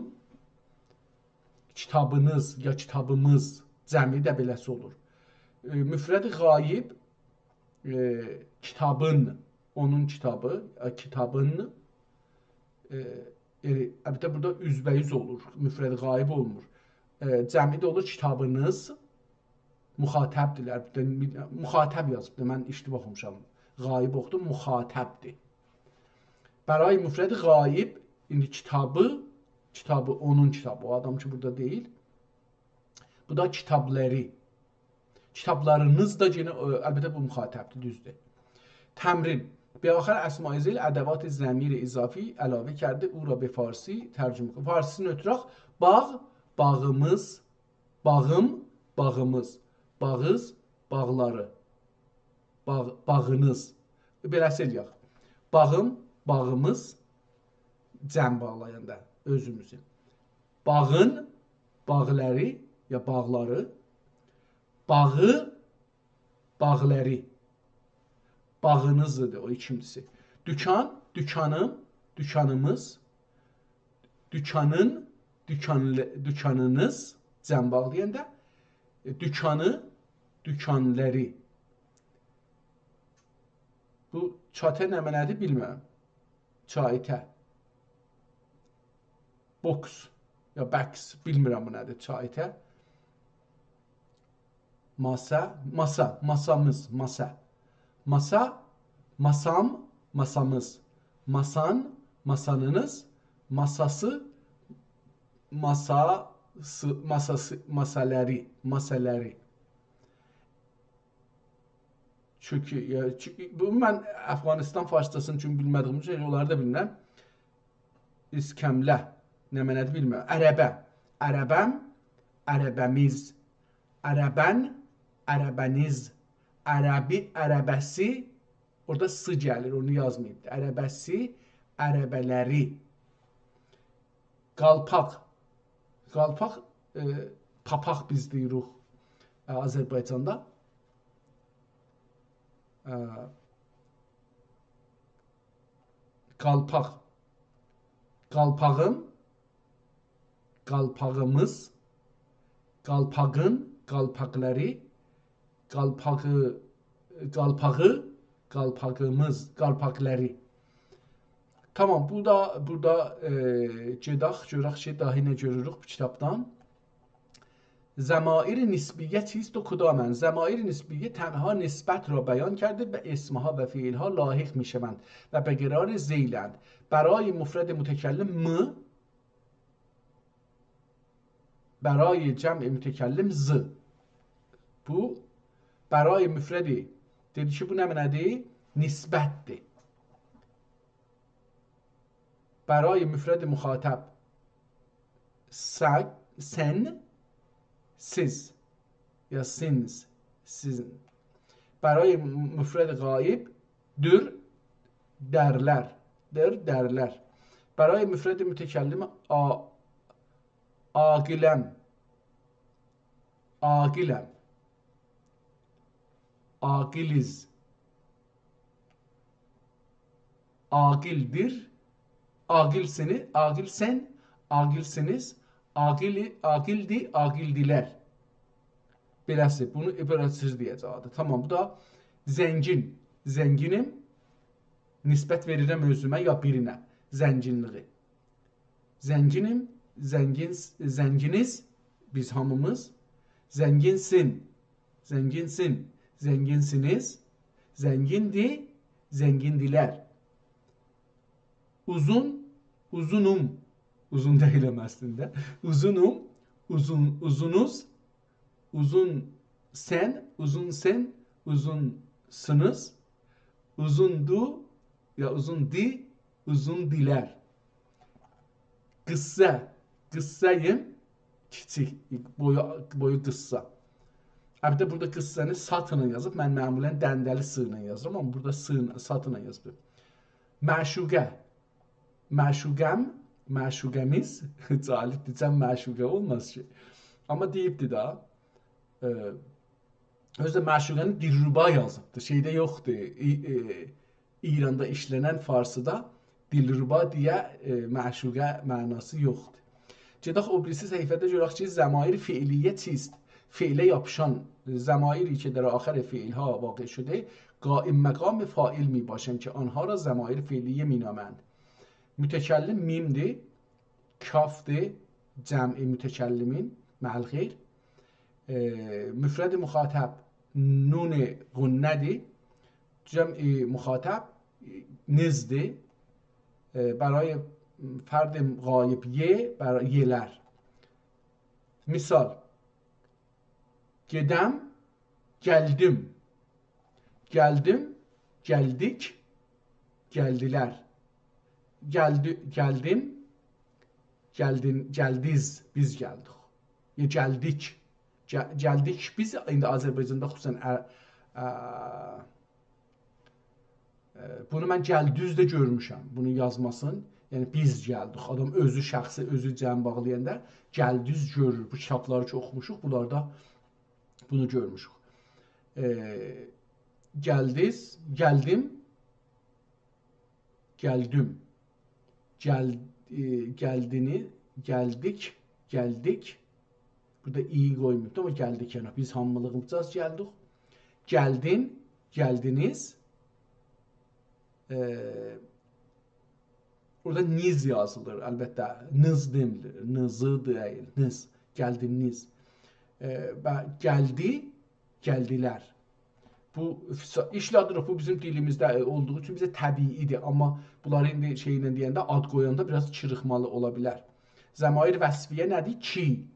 کیتابینیز یا کیتابیمیز، جمعی ده بئله‌سی اولور. ائ، مفرد غایب، ائ، کیتابین، اونون کیتابی، ائ، کیتابین، ائ، ائله، البته، بورادا اوزبه‌اوز اولور، مفرد غایب اولمور. ائ، جمعی ده اولور کیتابینیز، مخاطبدیرلر. بیر دنه مخاطب یازیبدیر، من اشتباه اوخوموشام. غایب اوخودوم، مخاطبدیر. برای مفرد غایب، ایندی کیتابی، کیتابی، اونون کیتابی، او آدام کی بورادا دئییل. بو دا کیتابلاری. کیتابلارینیز دا یئنه، ائ، البته بو مخاطبدیر، دوزدور. تمرین. به آخر اسماء ذیل ادوات ضمیر اضافی علاوه کرده او را به فارسی ترجمه کن. فارسی‌سینی اؤتورک. باغ، باغیمیز. باغیم، باغیمیز. باغیز، باغلاری. باغ، باغینیز. بئله‌سی ائله‌یک. باغیم، باغیمیز. جمع باغلایاندا اؤزوموزو. باغین، باغلاری یا باغلاری. باغی، باغلاری. باغینیزدیر او ایکینجیسی. دوکان، دوکانیم، دوکانیمیز. دوکانین، دوکانلی-، دوکانینیز، جمع باغلایاندا، ائ، دوکانی، دوکانلاری. بو چاته نه معنادیر، بیلمیرم. چایته. بوکس یا بکس، بیلمیرم بو نه‌دیر، چایته. ماسا، ماسا، ماسامیز، ماسا. ماسا، ماسام، ماسامیز. ماسان، ماسانینیز. ماساسی، ماساسی، ماساسی، ماسالاری، ماسالاری. چونکی، یا، چو-، بو من افغانستان فارسجاسینی چون بیلمه‌دیییم اوچون اونلاری دا بیلمیرم. اسکمله. نه معنادیر بیلمیرم. عربه. عربم، عربه‌میز. عربن، عربه‌نیز. عربی، عربه‌سی. اورادا س گلیر، اونو یازماییبدی. عربه‌سی، عربه‌لری. قالپاق. قالپاق، ائ، پاپاق بیز دئییریک، ائ، آذربایجاندا. ائ، قالپاق. قالپاغیم، قالپاغیمیز، قالپاغین، قالپاقلاری، قالپاغی، قالپاغی، قالپاغیمیز، قالپاقلاری. تامام، بو دا، بورادا، ائ، گئدک، گؤرک کی، داها نه گؤروروک بو کیتابدان. ضمایر نسبیه چیست و کدامند؟ ضمایر نسبیه تنها نسبت را بیان کرده به اسمها و فعلها لاحق می‌شوند و به قرار ذیل‌اند. برای مفرد متکلم م، برای جمع متکلم ز. بو، برای مفردی. دئدی کی، بو نه معنادیر؟ نسبتدیر. برای مفرد مخاطب س، سن، سیز یا سینز، سیزین. برای مفرد غایب دور، درلر، دور، درلر. برای مفرد متکلم آ، عاقلم، عاقلم، عاقلیز، عاقلدیر، عاقلسینی، عاقلسن، عاقلسینیز، عاقلی، عاقلدی، عاقلدیلر. بئله‌سی، بونو بئله سیز دئیه‌جکدیر. تامام، بو دا زنگین، زنگینم، نسبت وئریرم اؤزومه یا بیرینه، زنگینلیگی. زنگینم، زنگین، زنگینیز، بیز هامیمیز. زنگینسین، زنگینسین، زنگینسینیز. زنگیندی، زنگیندیلر. اوزون، اوزونوم، اوزون دئییلم اصلینده. اوزونوم، اوزون، اوزونوز، اوزون سن، اوزون سن، اوزونسونوز. اوزوندو، یا اوزوندی، اوزوندیلر. قیسسا، قیسساییم، کیچیک، بویو، بویو قیسسا. البته، بورادا قیسسانی س ایله یازیب. من معمولاً دنده‌لی س ایله یازیرام، آمما بورادا س، س ایله یازیب. معشوقه، معشوقه‌م، معشوقه‌میز. جالب دئیه‌جم، معشوقه اولماز کی. آمما دئییبدی ده. ائ، اؤزو ده معشوقه‌نی دلربا یازیبدی. شئیده یوخدور. ای-، ائ، ایراندا ایشله‌نن فارسیدا دلربا دئیه، ائ، معشوقه معناسی یوخدور. گئدک او بیریسی صفحه‌ده گؤرک کی، ضمایر فعلیه چیست؟ فعله یاپیشان ضمایری که در آخر فعل‌ها واقع شده، قائم مقام فاعل می‌باشند که آنها را ضمایر فعلیه می‌نامند. متکلم میمدیر، کافدیر، جمع متکلمین، مع الخیر. ائ، مفرد مخاطب نون غنه‌دیر، جمع مخاطب نزدیر. ائ، برای فرد غایب ی، برای ی‌لر. مثال: گئدم، گلدیم. گلدیم، گلدیک، گلدیلر. گلدی-، گلدیم، گلدین، گلدیز، بیز گلدیک. یا گلدیک. گه-، گلدیک بیز، ایندی آذربایجاندا خصوصاً ا-، ا-، ائ، بونو من گلدوز ده گؤرموشم، بونو یازماسین. یعنی بیز گلدیک. آدام اؤزو شخصی، اؤزو جمع باغلایاندا گلدوز گؤرور. بو کیتابلاری کی اوخوموشوق، بونلاردا بونو گؤرموشوک. ائ، گلدیز، گلدیم، گلدیم. گل-، ائ، گلدینی، گلدیک، گلدیک. بورادا «ی» قویماییبدی، آمما گلدیک، یعنی بیز هامیلیغیمیزجا گلدیک. گلدین، گلدینیز. ائ، اورادا «نیز» یازیلیر، البته. «نز» دئمیلیر. «نزی» دئییل، «نز». گلدینیز. ائ، و گلدی، گلدیلر. بو فسا-، ایشله‌دیریک، بو بیزیم دیلیمیزده، ائ، اولدوغو اوچون بیزه طبیعی‌دیر. آمما بونلاری ایندی شئیله دئینده، آد قویاندا بیر آز چیریخمالی اولا بیلر. ضمایر وصفیه نه‌دیر؟ کی.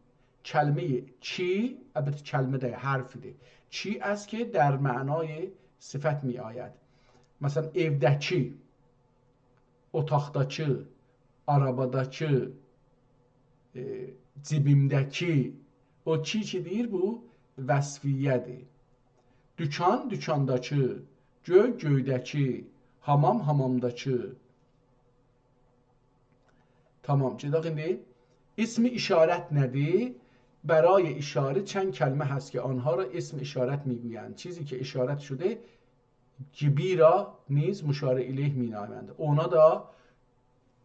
کلمه‌ی کی، البته کلمه ده حرفیدیر. کی است که در معنای صفت می‌آید. مثلاً، ائوده‌کی، اوتاقداکی، آراباداکی، ائ، جیبیمده‌کی. او کی کی دئییر، بو وصفیه‌دیر. دوکان، دوکانداکی، گؤی، گؤیده‌کی، حامام، حامامداکی. تامام، گئدک ایندی. اسم اشارت نه‌دیر؟ برای اشاره چند کلمه هست که آنها را اسم اشارت می‌گویند. چیزی که اشارت شده، گی را نیز مشار الیه می‌نامند. اونا دا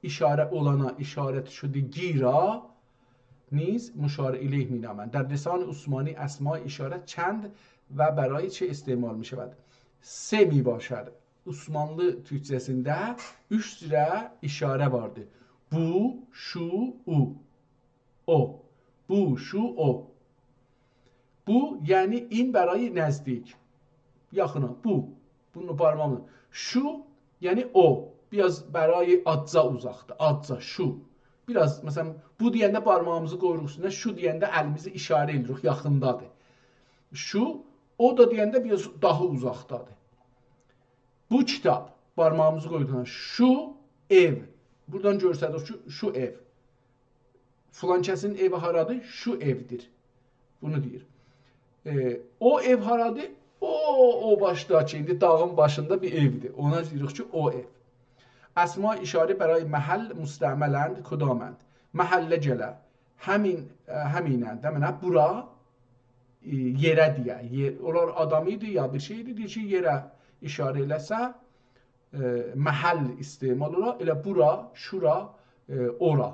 اشاره اولانا، اشارت شده گی را نیز مشار الیه می‌نامند. در لسان عثمانی اسمای اشارت چند و برای چه استعمال می‌شود؟ سه می‌باشد. عثمانلی تورکجه‌سینده اوچ جوره اشاره واردی. بو، شو، او. او. بو، شو، او. بو، یعنی این برای نزدیک. یاخینا، بو. بونو بارماغیملا. شو، یعنی او. بیر آز برای آزجا اوزاقدا، آزجا، شو. بیر آز، مثلاً، بو دئینده بارماغیمیزی قویوروق اوستونه، شو دئینده الیمیزی اشاره ائدیریک، یاخیندادیر. شو، او دا دئینده بیر آز داها اوزاقدادیر. بو کیتاب، بارماغیمیزی قویدوق، شو ائو. بورادان گؤرسدیر کی، شو ائو. فلان کسین ائوی هارادیر؟ شو ائودیر. بونو دئییر. ائ، او ائو هارادیر؟ او، او باشداکی، ایندی داغین باشیندا بیر ائودیر. اونا دئییریک کی، او ائو. اسمای اشاره برای محل مستعملند، کدامند؟ محله گله. همین، ائ، همینند. دئمه‌لی، بورا، ائ، یئره دئیه. یئر، اونلار آدام ایدی، یا بیر شئی ایدی، دئییر کی، یئره اشاره ائله‌سه، ائ، محل استعمال اولا، ائله بورا، شورا، ائ، اورا.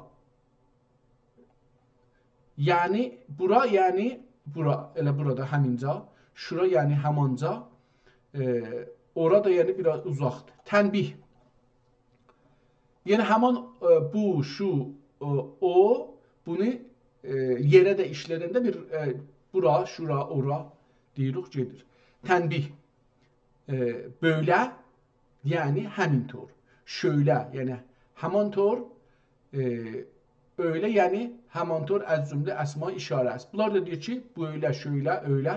یعنی، بورا، یعنی، بورا، ائله بورادا، همینجا. شورا، یعنی، همانجا. ائ، اورا دا، یعنی، بیر آز اوزاقدیر. تنبیه. یعنی، همان، ائ، بو، شو، ائ، او، بونو، ائ، یئره ده ایشله‌دنده بیر، ائ، بورا، شورا، اورا دئییریک، گئدیر. تنبیه. ائ، بؤیله، یعنی همینطور. شؤیله، یعنی همانطور. ائ، اؤیله، یعنی همانطور، از جمله اسمای اشاره است. بونلار دا دئییر کی، بؤیله، شؤیله، اؤیله.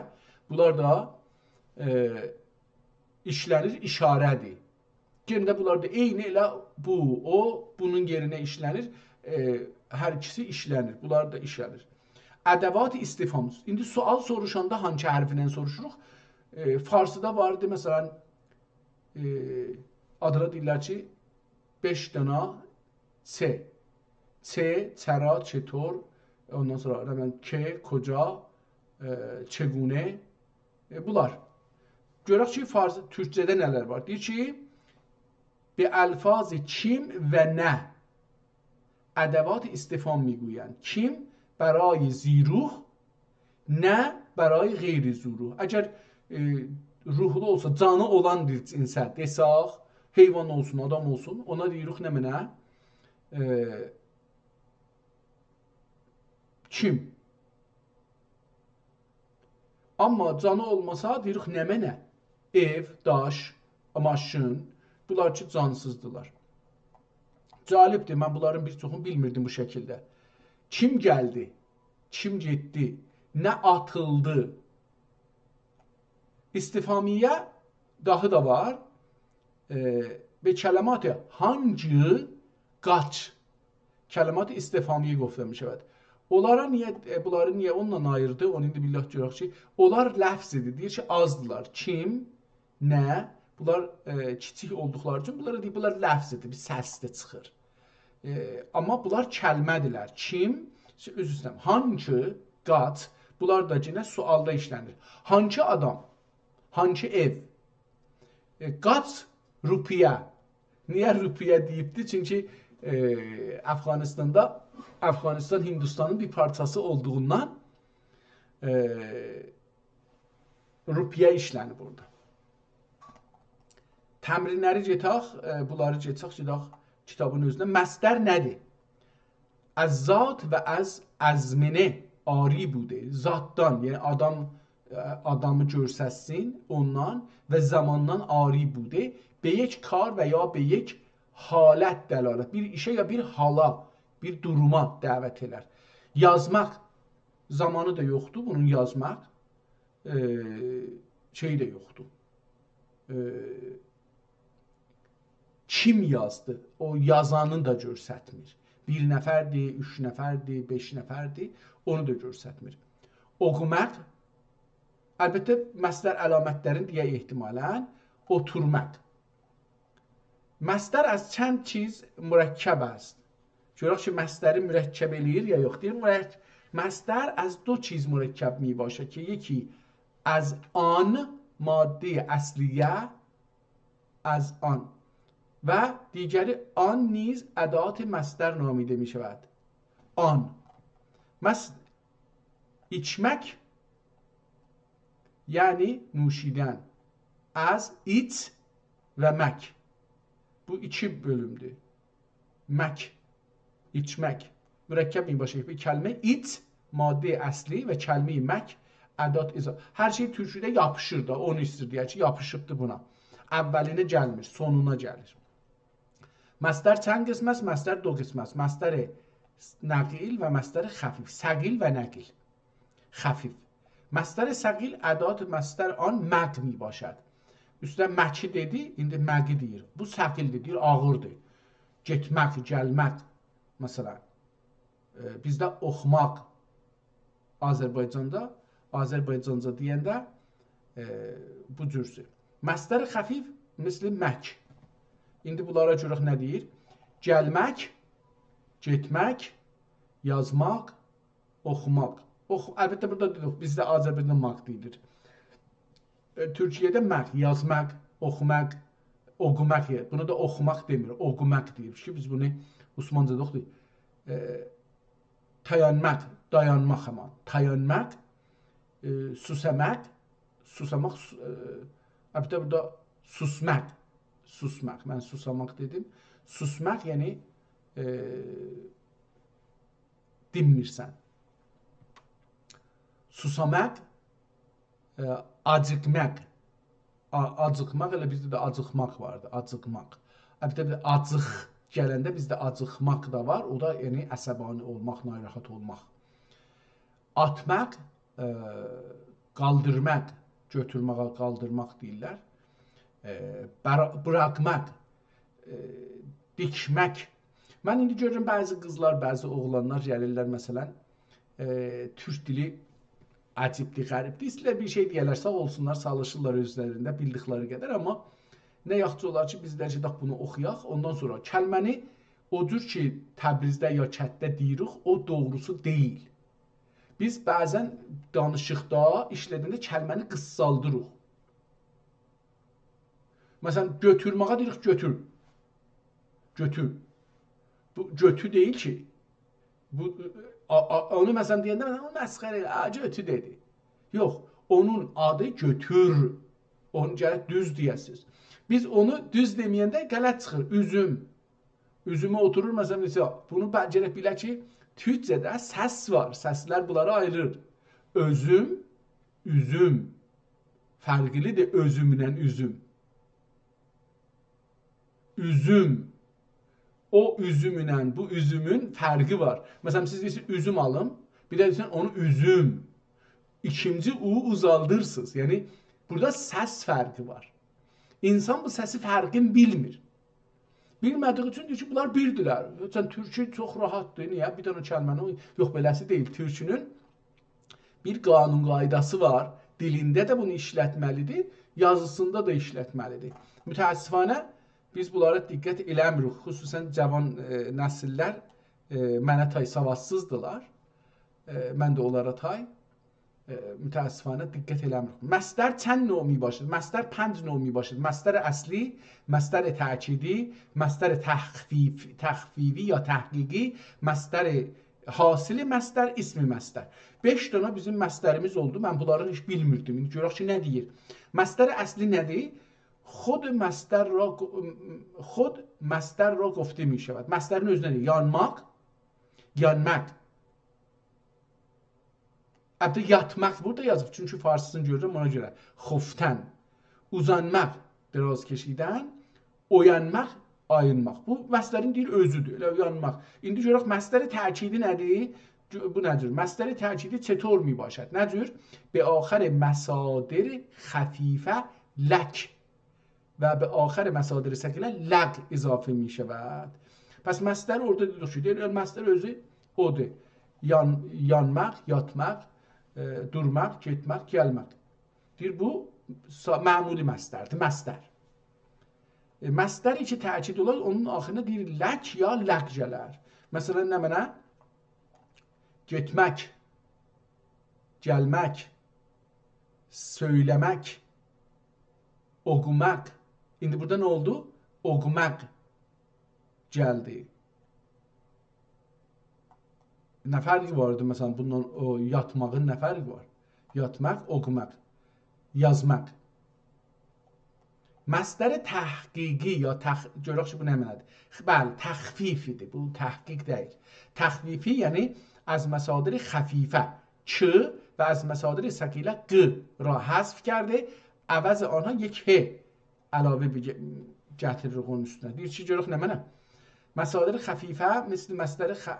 بونلار دا، ائ، ایشله‌نیر، اشاره‌دیر. یئنه ده بونلار دا عینی ائله بو، او، بونون یئرینه ایشله‌نیر. ائ، هر ایکیسی ایشله‌نیر. بونلار دا ایشله‌نیر. ادوات استفهام. ایندی سؤال سوروشاندا هانسی حرفله سوروشوروق؟ ائ، فارسیدا واردی، مثلاً، ائ، آدینا دئییرلر کی، بئش دانا چه. چه، چرا، چطور، اوندان سونرا، نه بیلیم، که، کجا، ائ، چگونه، ائ، بونلار. گؤرک کی، فارس، تورکجه‌ده نه‌لر وار. دئییر کی، به الفاظ کیم و نه ادوات استفهام می‌گویند. کیم برای ذی‌روح، نه برای غیر ذی‌روح. اگر، ائ، روحلو اولسا، جانی اولان بیر جنسه دئساق، حیوان اولسون، آدام اولسون، اونا دئییریک نمنه؟ ائ، کیم. آمما جانی اولماسا، دئییریک نمنه؟ ائو، داش، ماشین، بونلار کی، جانسیزدیلار. جالبدیر، من بونلارین بیر چوخونو بیلمیردیم بو شکیلده. کیم گلدی؟ کیم گئتدی؟ نه آتیلدی؟ استفهامیه داهی دا وار. ائ، به کلمات هانگی، قاچ. کلمات استفهامیه گفته می‌شود. اونلارا نییه، ائ، بونلاری نییه اونونلا آییردی؟ اونو ایندی بیللاه گؤرک کی، اونلار لفظ ایدی. دئییر کی، آزدیلار. کیم، نه، بونلار، ائ، کیچیک اولدوقلاری اوچون بونلارا دئییر، بونلار لفظ ایدی، بیر سس ده چیخیر. ائ، آمما بونلار کلمه‌دیرلر. کیم، عذر ایسته‌ییرم، هانکی، قاچ، بونلار دا یئنه سؤالدا ایشله‌نیر. هانکی آدام، هانکی ائو، ائ، قاچ روپیه. نییه روپیه دئییبدی؟ چونکی، ائ، افغانستاندا، افغانستان هندوستانین بیر پارچاسی اولدوغوندان، ائ، روپیه ایشله‌نیب اورادا. تمرین‌لری گئتک، ائ، بونلاری گئتسک، گئدک کیتابین اؤزونه. مصدر نه‌دیر؟ از ذات و از آزمنه عاری بوده. ذاتدان، یعنی آدام، ائ، آدامی گؤرستسین، اوندان و زماندان عاری بوده. به یک کار و یا به یک حالت دلالت. بیر ایشه یا بیر حالا، بیر دوروما دعوت ائلر. یازماق، زامانی دا یوخدور بونون یازماق. ائ، شئی ده یوخدور. ائ، کیم یازدی؟ او یازانی دا گؤرستمیر. بیر نفردیر، اوچ نفردیر، بئش نفردیر، اونو دا گؤرستمیر. اوخوماق، البته، مصدر علامت‌لرین دئیک احتمالاً، اوتورماق. مصدر از چند چیز مرکب است. گؤرک کی، مصدری مرکب ائله‌ییر یا یوخ. دئییر، مرک-، مصدر از دو چیز مرکب می‌باشد که یکی از آن، مادهٔ اصلیه، از آن، و دیگری آن نیز ادات مصدر نامیده می‌شود. آن. مس-، ایچمک، یعنی نوشیدن. از ایچ و مک. بو ایکی بؤلومدور. مک، ایچمک. مرکب می‌باشد بیر کلمه. ایچ، مادهٔ اصلی، و کلمهٔ مک، ادات اضافه. هر شئی تورکوده یاپیشیر دا، اونو ایسته‌ییر دئیک کی، یاپیشیبدیر بونا. اولینه گلمیر، سونونا گلیر. مصدر چند قسم است؟ مصدر دو قسم است. مصدر نقیل و مصدر خفیف. ثقیل و نقیل. خفیف. مصدر ثقیل ادات مصدر آن مق می‌باشد. اوسته مکی دئدی، ایندی مقی دئییر. بو ثقیلدیر، دئییر، آغیردیر. گئتمک، گلمک، مثلاً. ائ، بیزده اوخوماق، آذربایجاندا، آذربایجانجا دئینده، ائ، بو جورسو. مصدر خفیف، مثل مک. ایندی بونلارا گؤرک نه دئییر؟ گلمک، گئتمک، یازماق، اوخوماق. اوخو-، البته، بورادا دئدیک، بیزده آذربایجاندا ماق دئییلیر. ائ، تورکیه‌ده مق، یازماق، اوخوماق، اوقوماق، یعنی بونا دا اوخوماق دئمیر، اوقوماق دئییر کی، بیز بونو عثمانجادا اوخویوروق. ائ، تایانماق، دایانماق آمما. تایانماق، ائ، سوساماق، سوساماق، سو-، ائ، البته بورادا سوسماق، سوسماق. من سوساماق دئدیم. سوسماق، یعنی، ائ، دینمیرسن. سوساماق، ائ، آجیقماق. آ-، آجیقماق، ائله بیزده ده آجیقماق واردی، آجیقماق. البته، بیر آجیق گلنده بیزده آجیقماق دا وار. او دا، یعنی، عصبانی اولماق، ناراحت اولماق. آتماق، ائ، قالدیرماق، گؤتورمه‌یه قالدیرماق دئییرلر. ائ، برا-، بوراخماق، ائ، دیکمک. من ایندی گؤرورم، بعضی قیزلار، بعضی اوغلانلار گلیرلر، مثلاً، ائ، تورک دیلی عجیبدیر، غریبدیر. ایسته‌ییرلر بیر شئی دئیه‌لر، ساغ اولسونلار، چالیشیرلار اؤزلرینده بیلدیکلری قدر، آمما نه یاخشی اولار کی، بیز ده گئدک بونو اوخویاق، اوندان سونرا کلمه‌نی او جور کی، تبریزده یا کتده دئییریک، او دوغروسو دئییل. بیز بعضاً دانیشیقدا، ایشله‌دنده کلمه‌نی قیسالدیریق. مثلاً، گؤتورمه‌یه دئییریک، گؤتور. گؤتور. بو گؤتو دئییل کی. بو، آ، آ، اونو مثلا دئینده، «اونو مسخره، آ، گؤتو» دئدی. یوخ، اونون آدی گؤتور. اونو گرک دوز دئیه‌سینیز. بیز اونو دوز دئمه‌ینده غلط چیخیر. اوزوم. اوزومه اوتورور، مثلا، مثلا، بونو به-، گرک بیلک کی، تورکجه‌ده سس وار. سسلر بونلاری آییریر. اؤزوم، اوزوم. فرقلیدیر اؤزومله اوزوم. اوزوم. او اوزومله بو اوزومون فرقی وار. مثلا، سیز دئییرسینیز، «اوزوم آلیم»، بیر ده دئییرسن، «اونو اوزوم». ایکینجی او اوزالدیرسینیز. یعنی، بورادا سس فرقی وار. اینسان بو سسی فرقین بیلمیر. بیلمه‌دیگی اوچون دئییر کی، بونلار بیردیلر. سن تورکو چوخ راحتدیر. نییه؟ بیر دنه کلمه‌نی او-، یوخ، بئله‌سی دئییل. تورکونون بیر قانون قایداسی وار. دیلینده ده بونو ایشلتمه‌لیدیر، یازیسیندا دا ایشلتمه‌لیدیر. متأسفانه بیز بونلارا دقت ائله‌میریک. خصوصا جوان، ائ، نسیللر، ائ، منه تای سوادسیزدیلار. ائ، من ده اونلارا تای. ائ، متأسفانه دقت ائله‌میریک. مصدر چند نوع می‌باشد؟ مصدر پنج نوع می‌باشد. مصدر اصلی، مصدر تأکیدی، مصدر تخفیف-، تخفیفی یا تحقیقی، مصدر حاصل مصدر، اسم مصدر. بئش دنه بیزیم مصدریمیز اولدو. من بونلاری هئچ بیلمیردیم. ایندی گؤرک کی، نه دئییر. مصدر اصلی نه‌دیر؟ خود مصدر را گ-، خود مصدر را گفته می‌شود. مصدرین اؤزو نه‌دیر؟ یانماق، یانماق. البته، یاتماق بورادا یازیب، چونکی فارسیسینی گؤرورم، اونا گؤره. خفتن. اوزانماق، دراز کشیدن. اویانماق، آیینماق. بو مصدرین دئییر اؤزودور، ائله اویانماق. ایندی گؤرک مصدر تأکیدی نه‌دیر؟ گؤ-، بو نه جور؟ مصدر تأکیدی چطور می‌باشد؟ نه جور؟ به آخر مصادر خفیفه لک و به آخر مصادر ثقیله لق اضافه می‌شود. پس مصدر اورادا دئدیک کی، دئییر، مصدر اؤزو اودور. یان-، یانماق، یاتماق، ائ، دورماق، گئتمک، گلمک. دئییر، بو سا-، معمولی مصدردیر، مصدر. ائ، مصدر کی تأکید اولار، اونون آخیریندا دئییر لک یا لق گلر. مثلا، نمنه؟ گئتمک، گلمک، سؤیله‌مک، اوقوماق. ایندی بورادا نه اولدو؟ اوقوماق گلدی. نه فرقی واردی، مثلا، بونونلا او یاتماغین نه فرقی وار؟ یاتماق، اوقوماق، یازماق. مصدر تحقیقی یا تخ-، گؤرک کی، بو نه معنادیر؟ خ-، بلی، تخفیف ایدی. بو تحقیق دئییل. تخفیفی، یعنی از مصادر خفیفه، ک، و از مصادر ثقیله، ق، را حذف کرده، عوض آنها یک ه علاوه بیر گه-، گتیریریک اونون اوستونه. دئییر کی، گؤرک نمنه؟ مصادر خفیفه مثل مصدر خ-،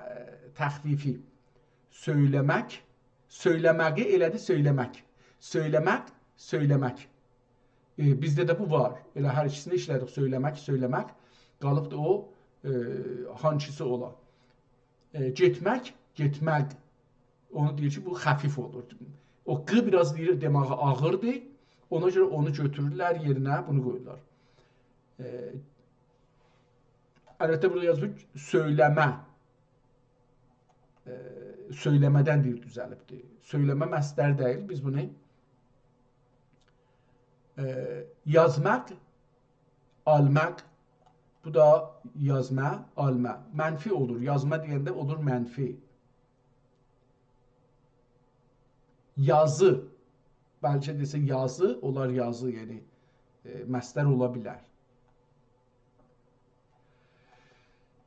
تخفیفی. سؤیله‌مک، سؤیله‌مه‌یی ائله‌دی سؤیله‌مک. سؤیله‌مک، سؤیله‌مک. ائ، بیزده ده بو وار. ائله هر ایکیسینی ایشله‌دیک. سؤیله‌مک، سؤیله‌مک. قالیبدی او، ائ، هانسیسی اولا. ائ، گئتمک، گئتمک. اونو دئییر کی، بو خفیف اولور. او ق بیر آز دئییر، دماغی آغیردیر. اونا گؤره اونو گؤتورورلر یئرینه، بونو قویورلار. ائ، البته، بورادا یازیلیر سؤیله‌مه. ائ، سؤیله‌مه‌دن دئییر، دوزلیبدیر. سؤیله‌مه مصدر دئییل، بیز بونو، ائ، یازماق، آلماق، بو دا یازما، آلما. منفی اولور، یازما دئینده اولور منفی. یازی، بلکه دئسه یازی، اولار یازی، یعنی، ائ، مصدر اولا بیلر.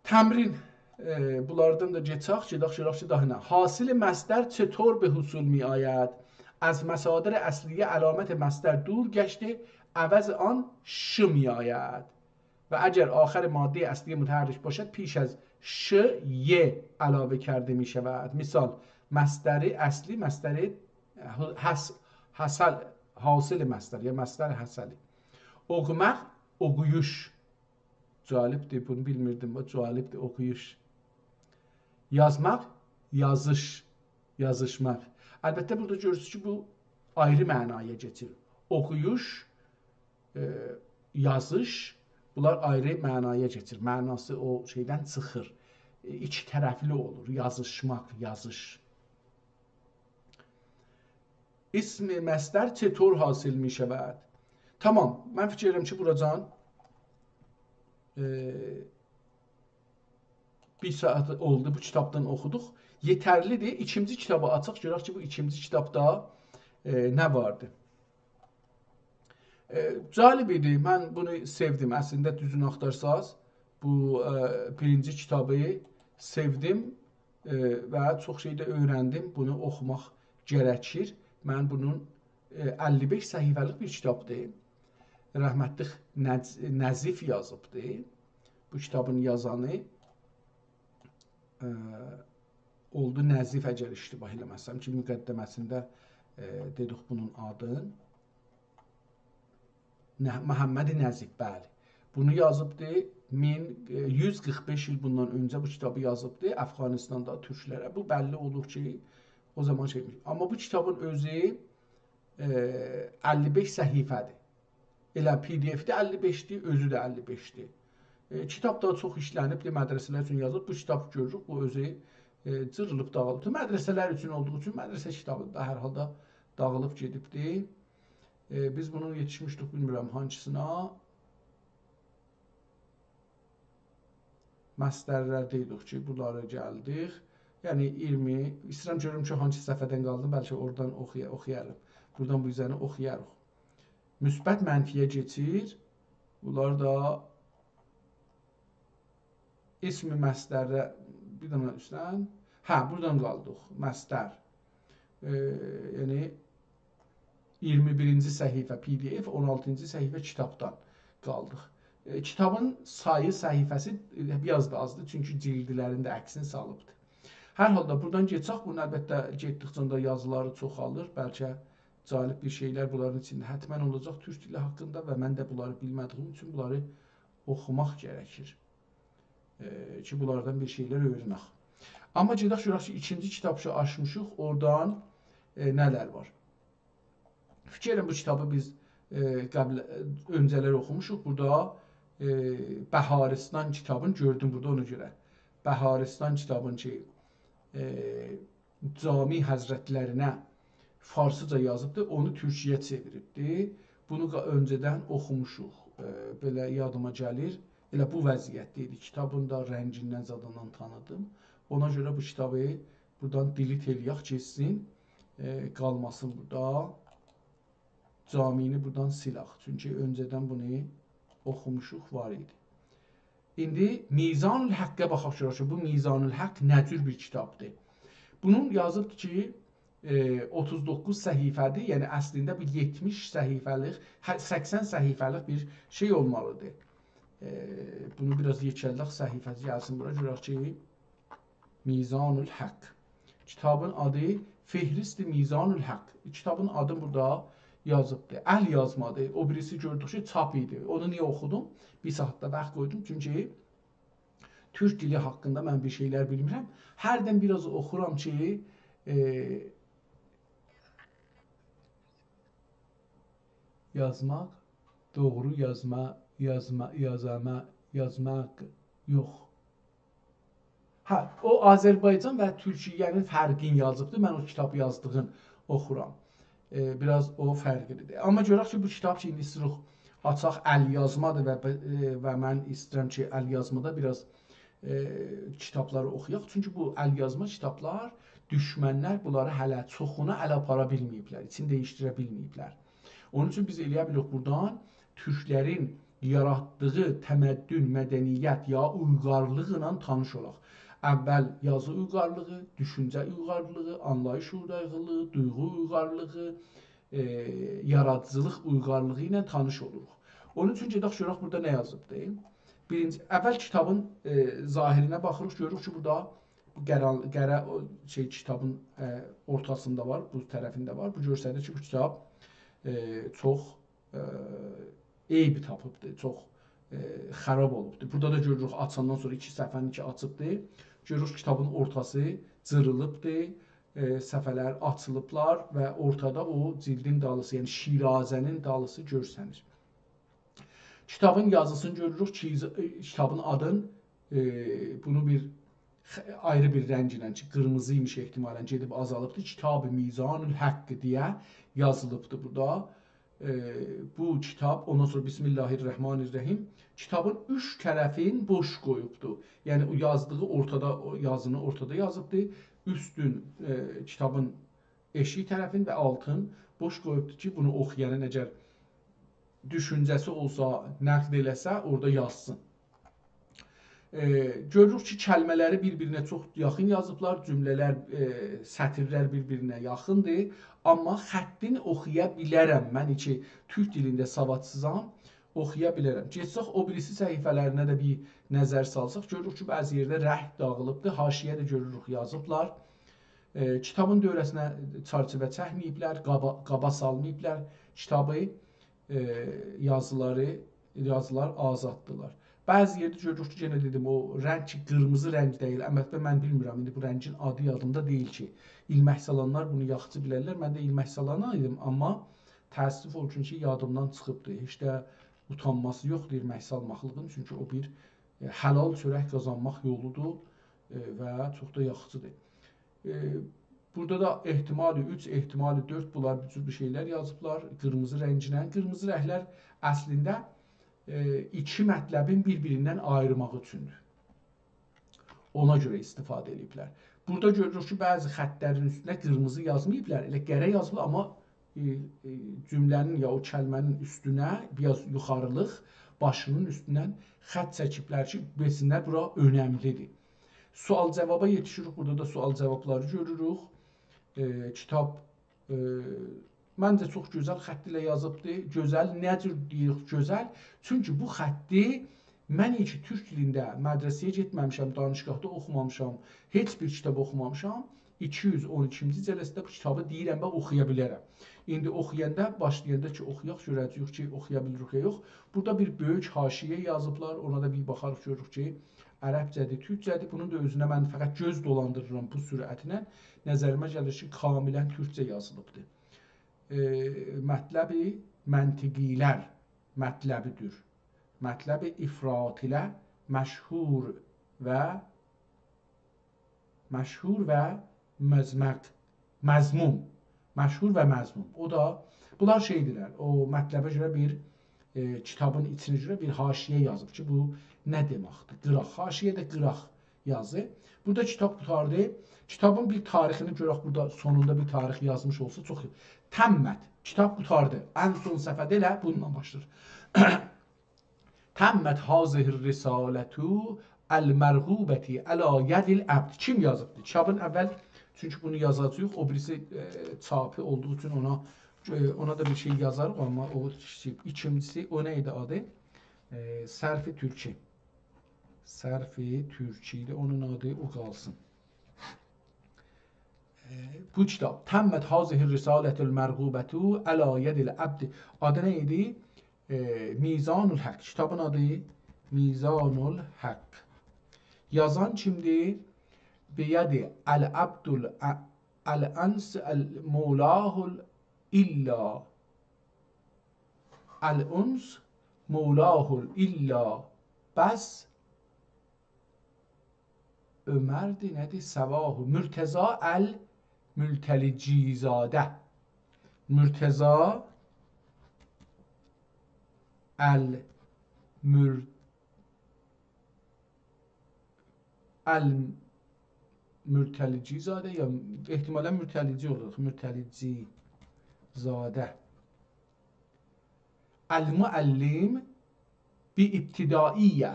تمرین، ائ، بونلاردان دا گئچک، گئدک گؤرک کی، داها نه. حاصل مصدر چطور به حصول می‌آید؟ از مصادر اصلیه علامت مصدر دور گشته، عوض آن ش می‌آید. و اگر آخر مادهٔ اصلی متحرک باشد، پیش از ش، ی علاوه کرده می‌شود. مثال، مصدر اصلی، مصدر حس-، حصل، حاصل مصدر، یا مصدر حصلی. اوقوماق، اوقویوش. جالبدیر، بونو بیلمیردیم، بو جالبدیر، اوقویوش. یازماق، یازیش، یازیشماق. البته، بورادا گؤرورسونوز کی، بو آیری معنایا کئچیر. اوقویوش، ائ، یازیش، بونلار آیری معنایا کئچیر. معناسی او شئیدن چیخیر. ائ، ایکی طرفلی اولور. یازیشماق، یازیش. اسم مصدر چطور حاصل می‌شود؟ تامام، من فیکیر ائدیرم کی، بوراجان، ائ، بیر ساعات اولدو بو کیتابدان اوخودوق. یئترلی‌دیر. ایکینجی کیتابی آچاق، گؤرک کی، بو ایکینجی کیتابدا، ائ، نه واردی. ائ، جالب ایدی. من بونو سئودیم. اصلینده، دوزونو آختارساز، بو، ائ، بیرینجی کیتابی سئودیم، ائ، و چوخ شئی ده اؤیرندیم. بونو اوخوماق گرکیر. من بونون، ائ، اللی بئش صفحه‌لیک بیر کیتابدیر. رحمتلیک نج-، نظیف یازیبدی. بو کیتابین یازانی، ائ، اولدو نظیف، اگر اشتباه ائله‌مه‌سم کی، مقدمه‌سینده، ائ، دئدیک بونون آدین. نه-، محمد نظیف، بلی. بونو یازیبدی، مین، ائ، یوز قیرخ بئش ایل بوندان اؤنجه بو کیتابی یازیبدی افغانستاندا تورکلره. بو بللی اولور کی، او زامان شئی‌میش. آمما بو کیتابین اؤزو، ائ، اللی بئش صفحه‌دیر. ائله پی دی اف‌دیر، اللی بئشدیر، اؤزو ده اللی بئشدیر. ائ، کیتاب دا چوخ ایشلنیبدیر، مدرسه‌لر اوچون یازیلیب. بو کیتاب گؤروروک، بو اؤزو، ائ، جیریلیب داغیلیبدیر. مدرسه‌لر اوچون اولدوغو اوچون مدرسه کیتابی دا هر حالدا داغیلیب گئدیبدیر. ائ، بیز بونون یئتیشمیشدیک، بیلمیرم هانسینا. مصدرلرده‌یدیک کی، بونلاری گلدیک. یعنی اییرمی، ایسته‌ییرم گؤروم کی، هانسی صفحه‌دن قالدیم، بلکه اورادان اوخویا-، اوخویارام. بورادان بو اوزه‌نی اوخویاریق. مثبت منفی‌یه کئچیر. بونلار دا اسم مصدرده بیر دنه اوستدن. هه، بورادان قالدیق. مصدر. ائ، یعنی اییرمی بیرینجی صفحه پی دی اف، اون آلتینجی صفحه کیتابدان قالدیق. ائ، کیتابین سایی، صفحه‌سی، ائ، بیر آز دا آزدیر، چونکی جلدلرین ده عکسینی سالیبدیر. هر حالدا بورادان گئچک، بونون البته گئتدیکجه ده یازیلاری چوخالیر. بلکه جالب بیر شئیلر بونلارین ایچینده حتماً اولاجاق تورک دیلی حاقیندا و من ده بونلاری بیلمه‌دیییم اوچون بونلاری اوخوماق گرکیر. ائ، کی، بونلاردان بیر شئیلر اؤیرنک. آمما گئدک گؤرک کی، ایکینجی کیتاب کی آچمیشیق، اورادان، ائ، نه‌لر وار. فیکیر ائلیرم، بو کیتابی بیز، ائ، قبل، ائ، اؤنجه‌لر اوخوموشوق. بورادا، ائ، بهارستان کیتابینی گؤردوم بورادا، اونا گؤره. بهارستان کیتابینی کی، ائ، جامی حضرتلرینه فارسیجا یازیبدی، اونو تورکجه‌یه چئویریبدی. بونو قا-، اؤنجه‌دن اوخوموشوق. ائ، بئله یادیما گلیر. ائله بو وضعیتده ایدی. کیتابین دا رنگیندن، زادیندان تانیدیم. اونا گؤره بو کیتابی بورادان دیلیت ائله‌یک، کئچسین. ائ، قالماسین بورادا. جامینی بورادان سیلک. چونکی اؤنجه‌دن بونو اوخوموشوق، وار ایدی. ایندی میزان الحقه باخاق گؤرک کی، بو میزان الحق نه جور بیر کیتابدیر؟ بونون یازیبدیر کی، ائ، اوتوز دوققوز صفحه‌دیر، یعنی اصلینده بو یئتمیش صفحه‌لیک، هه، سکسن صفحه‌لیک بیر شئی اولمالیدیر. ائ، بونو بیر آز یئکلدک، صفحه‌سی گلسین بورا، گؤرک کی، میزان الحق. کیتابین آدی فهرست میزان الحق. کیتابین آدینی بورادا یازیبدیر. ال یازمادیر. او بیریسی گؤردوک کی، چاپ ایدی. اونو نییه اوخودوم؟ بیر ساعات دا واخت قویدوم. چونکی تورک دیلی حاقیندا من بیر شئیلر بیلمیرم. هردن بیر آز اوخورام کی، ائ، یازماق، دوغرو یازما، یازما، یازاما، یازماق، یوخ. هه، او آذربایجان و تورکیه‌نین فرقینی یازیبدی. من او کیتاب یازدیغین اوخورام. ائ، بیر آز او فرقلی‌دیر. آمما گؤرک کی، بو کیتاب کی، ایندی ایستیروخ آچاق، ال یازمادیر و ب-، ائ، و من ایسته‌ییرم کی، ال یازمادا بیر آز، ائ، کیتابلاری اوخویاق. چونکی بو ال یازما کیتابلار، دوشمنلر بونلاری هله چوخونا ال آپارا بیلمه‌ییبلر، ایچینی دییشدیره بیلمه‌ییبلر. اونون اوچون بیز ائلیه بیلیریک بورادان تورکلرین یاراتدیغی تمدن، مدنیت یا اویغارلیقلا تانیش اولاق. اول یازی اویغارلیغی، دوشونجه اویغارلیغی، آنلاییش اویغارلیغی، دویغو اویغارلیغی، ائ، یارادیجیلیق اویغارلیغی ایله تانیش اولوروق. اونون اوچون گئدک گؤرک بورادا نه یازیبدیر. بیرینجی، اول کیتابین، ائ، ظاهرینه باخیریق، گؤروروک کی، بورادا قره، قره، او، شئی، کیتابین، ائ، اورتاسیندا وار، بو طرفینده وار. بو گؤستریر کی، بو کیتاب، ائ، چوخ، ائ، عیب تاپیبدیر، چوخ، ائ، خراب اولوبدور. بورادا دا گؤروروک، آچاندان سونرا ایکی صفحه‌نی کی آچیبدیر. گؤروروک، کیتابین اورتاسی جیریلیبدیر، ائ، صفحه‌لر آچیلیبلار و اورتادا او جلدین دالیسی، یعنی شیرازه‌نین دالیسی گؤرسنیر. کیتابین یازیسینی گؤروروک کی، ائ، کیتابین آدین، ائ، بونو بیر خ-، آیری بیر رنگله کی، قیرمیزی ایمیش احتمالاً، گئدیب آزالیبدیر. کتاب میزان الحق دئیه یازیلیبدیر بورادا. ائ، بو کیتاب، اوندان سونرا بسم الله الرحمن الرحیم، کیتابین اوچ طرفین بوش قویوبدو. یعنی او یازدیغی اورتادا، او یازینی اورتادا یازیبدی. اوستون، ائ، کیتابین ائشیک طرفین و آلتین بوش قویوبدو کی، بونو اوخویانین اگر دوشونجه‌سی اولسا، نقد ائله‌سه، اورادا یازسین. ائ، گؤروروک کی، کلمه‌لری بیر-بیرینه چوخ یاخین یازیبلار، جمله‌لر، ائ، سطیرلر بیر-بیرینه یاخیندیر. آمما خطین اوخویا بیلرم. من کی، تورک دیلینده سوادسیزام، اوخویا بیلرم. گئتسک، او بیریسی صفحه‌لرینه ده بیر نظر سالساق، گؤروروک کی، بعضی یئرده رنگ داغیلیبدیر، حاشیه ده گؤروروک یازیبلار. ائ، کیتابین دؤوره‌سینه چرچیوه چکمه‌ییبلر، قابا، قابا سالماییبلار کیتابی. ائ، یازیلاری، یازیلار آزاددیلار. بعضی یئرده گؤروروک کی، یئنه دئدیم، او رنگ کی، قیرمیزی رنگ دئییل. البته، من بیلمیرم، ایندی بو رنگین آدی یادیمدا دئییل کی، ایلمک سالانلار بونو یاخشی بیلرلر. من ده ایلمک سالان ایدیم، آمما تأسف اولسون کی، یادیمدان چیخیبدی. هئچ ده اوتانماسی یوخدور ایلمک سالماقلیغین، چونکی او بیر، ائ، حلال چؤرک قازانماق یولودور، ائ، و چوخ دا یاخشیدیر. ائ، بورادا دا احتمال اوچ، احتمال دؤرد، بونلار بو جور بیر شئیلر یازیبلار قیرمیزی رنگینن. قیرمیزی رنگلر اصلینده، ائ، ایکی مطلبین بیر-بیریندن آییرماغی اوچوندور. اونا گؤره استفاده ائدیبلر. بورادا گؤروروک کی، بعضی خطلرین اوستونه قیرمیزی یازماییبلار، ائله قره یازیبلار، آمما، ائ، ائ، جمله‌نین یا او کلمه‌نین اوستونه، بیر آز یوخاریلیق، باشینین اوستوندن خط چکیبلر کی، بیلسینلر، بورا اؤنملیدیر. سؤال جاوابا یئتیشیریک. بورادا دا سؤال جاوابلاری گؤروروک. ائ، کیتاب، ائ، منجه چوخ گؤزل خط ایله یازیبدی. گؤزل، نه جور دئییریک گؤزل؟ چونکی بو خطی من کی تورک دیلینده مدرسه‌یه گئتمه‌میشم، دانشگاهدا اوخومامیشام، هئچ بیر کیتاب اوخومامیشام. ایکی یوز اون ایکینجی جلسه‌ده بو کیتابی دئییرم و اوخویا بیلرم. ایندی اوخویاندا، باشلایاندا کی اوخویاق، گؤره‌جه‌ییک کی، اوخویا بیلیریک یا یوخ. بورادا بیر بؤیوک حاشیه یازیبلار، اونا دا بیر باخاریق، گؤروروک کی، عربجه‌دیر، تورکجه‌دیر. بونون دا اؤزونه من فقط گؤز دولاندیریرام بو سرعتله. نظریمه گلیر کی، کاملاً تورکجه یازیلیبدیر. ائ، مطلب منطقی‌لر مطلبی‌دیر. مطلب افراطی‌لر مشهور و مشهور و مذمت، مذموم. مشهور و مذموم. او دا، بونلار شئیدیرلر، او مطلبه گؤره بیر، ائ، کیتابین ایچینه گؤره بیر حاشیه یازیب کی، بو نه دئمکدیر؟ قیراق. حاشیه ده قیراق یازی. بورادا کیتاب قوتاردی. کیتابین بیر تاریخینی گؤرک، بورادا سونوندا بیر تاریخ یازمیش اولسا چوخ یاخشی. تمت. کیتاب قوتاردی. ان سون صفحه‌ده ائله بونونلا باشلاییر. تمت هذه الرسالة المرغوبة علی ید العبد. کیم یازیبدی؟ کیتابین اول، چونکی بونو یازاجاغیق، او بیریسی، ائ، چاپی اولدوغو اوچون اونا، ائ، اونا دا بیر شئی یازاریق، آمما او کیچیک. ایکینجیسی، او نه ایدی آدی؟ ائ، صرف تورکی. صرف تورکی ایدی، اونون آدی او قالسین. ائ، بو کیتاب، تمت هذه الرسالة المرغوبة علی ید العبد. آدی نه ایدی؟ ائ، میزان الحق. کیتابین آدی میزان الحق. یازان کیمدیر؟ بید العبد ال-، الانس ال-، مولاه ال-، الا. الانس مولاه الا. بس عمردی، نه‌دیر؟ سواه. مرتضی المرتلجی‌زاده. مرتضی المر-، المرتلجی‌زاده، یا احتمالاً مرتلجی اولاجاق، مرتلجی‌زاده. المعلم بابتدائیه.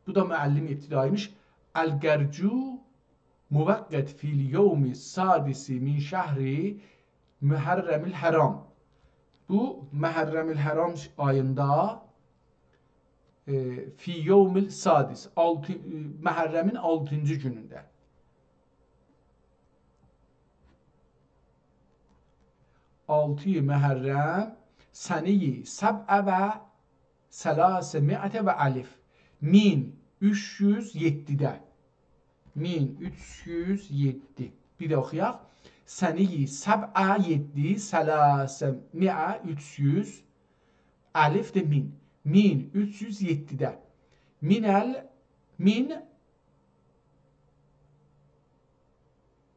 بو دا معلم ابتدایی‌میش. الگرجو موقت فی الیوم السادس من شهر محرم الحرام. بو محرم الحرام آییندا، ائ، فی یوم السادس، آلتی، ائ، محرمین آلتینجی گونونده. آلتی محرم، سنه‌ی سبع و ثلاثمائة و الف. مین اوچ یوز یئددیده. مین اوچ یوز یئددی. بیر ده اوخویاق. سنه‌ی سبع، یئددی، ثلاثمائة، اوچ یوز، الف ده مین. مین اوچ یوز یئددیده. من ال-، من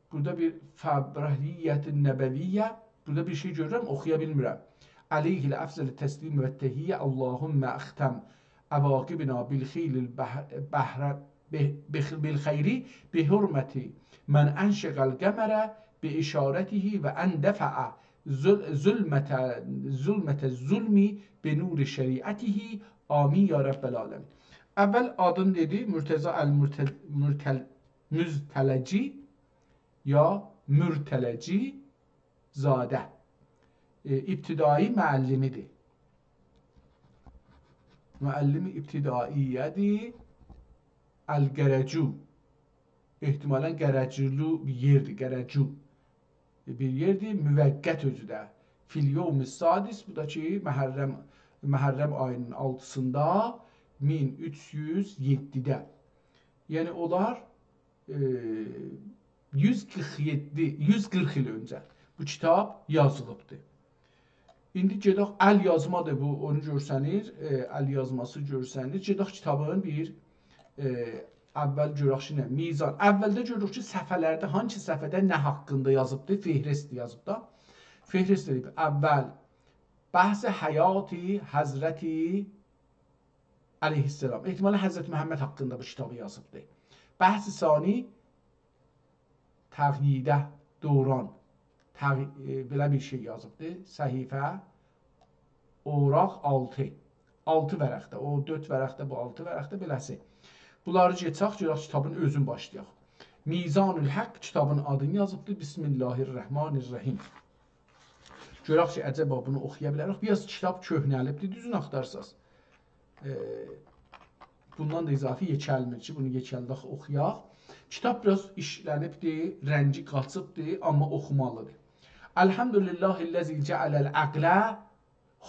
بورادا بیر فبرهیة نبویه، بورادا بیر شئی گؤرورم، اوخویا بیلمیرم. علیه الافضل التسلیم و التحیه، اللهم اختم عواقبنا بالخیر البحر، بحر، به-، بخ-، بالخیر بحرمة من انشق القمر باشارته و اندفع ظل-، ظلمة، ظلمة الظلم بنور شریعته، آمین یا رب العالمین. اول آدین دئدی، مرتضی المرتل-، مرتل-، مضطلجی یا مرتلجی زاده. ائ، ابتدایی معلمی‌دیر. معلم ابتداییه‌دیر. القرجو. احتمالاً قرجلو بیر یئردیر، قرجو. بیر یئردیر، موقت اؤزو ده. فی الیوم السادس، بو دا کی، محرم، محرم آیی‌نین آلتی‌سیندا، مین اوچ یوز یئددیده. یعنی، اونلار ائ، یوز قیرخ یئددی، یوز قیرخ ایل اؤنجه بو کیتاب یازیلیبدی. ایندی گئدک، ال یازمادیر بو، اونو گؤرسنیر، ائ، ال یازماسی گؤرسنیر. گئدک کیتابین بیر، ائ، اول گؤرک کی، نه، میزان. اولده گؤروروک کی، صفحه‌لرده، هانسی صفحه‌ده نه حاقیندا یازیبدی، فهرست یازیب دا. فهرست دئییب، اول، بحث حیات حضرت علیه السلام. احتمالاً حضرت محمد حاقیندا بو کیتابی یازیبدی. بحث ثانی، تقییده دوران. تق-، ائ، بئله بیر شئی یازیبدی. صفحه، اوراق آلتی. آلتی ورقده. او دؤرد ورقده، بو آلتی ورقده، بئله‌سی. بونلاری گئچک، گؤرک کیتابین اؤزون باشلایاق. میزان الحق، کیتابین آدینی یازیبدی. بسم الله الرحمن الرحیم. گؤرک کی، عجبا بونو اوخویا بیلریک. بیر آز کیتاب کؤهنه‌لیبدیر، دوزون آختارساز. ائ، بوندان دا اضافی یئکلمیر کی، بونو یئکلدک، اوخویاق. کیتاب بیر آز ایشلنیبدیر، رنگی قاچیبدیر، آمما اوخومالیدیر. الحمد لله الذی جعل العقل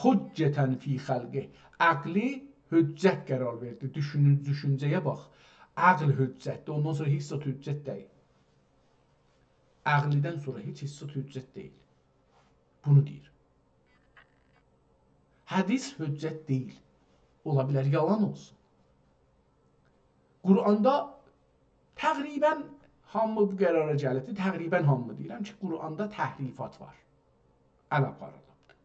حجة فی خلقه. عقلی حجت قرار وئردی. دوشونون-، دوشونجه‌یه باخ. عقل حجتدیر. اوندان سونرا هئچ زاد حجت دئییل. عقلیدن سونرا هئچ، هئچ زاد حجت دئییل. بونو دئییر. حدیث حجت دئییل. اولا بیلر یالان اولسون. قرآندا تقریباً هامی بو قرارا گلیبدیر. تقریباً هامی دئییرم کی، قرآندا تحریفات وار. ال آپاریلیبدیر.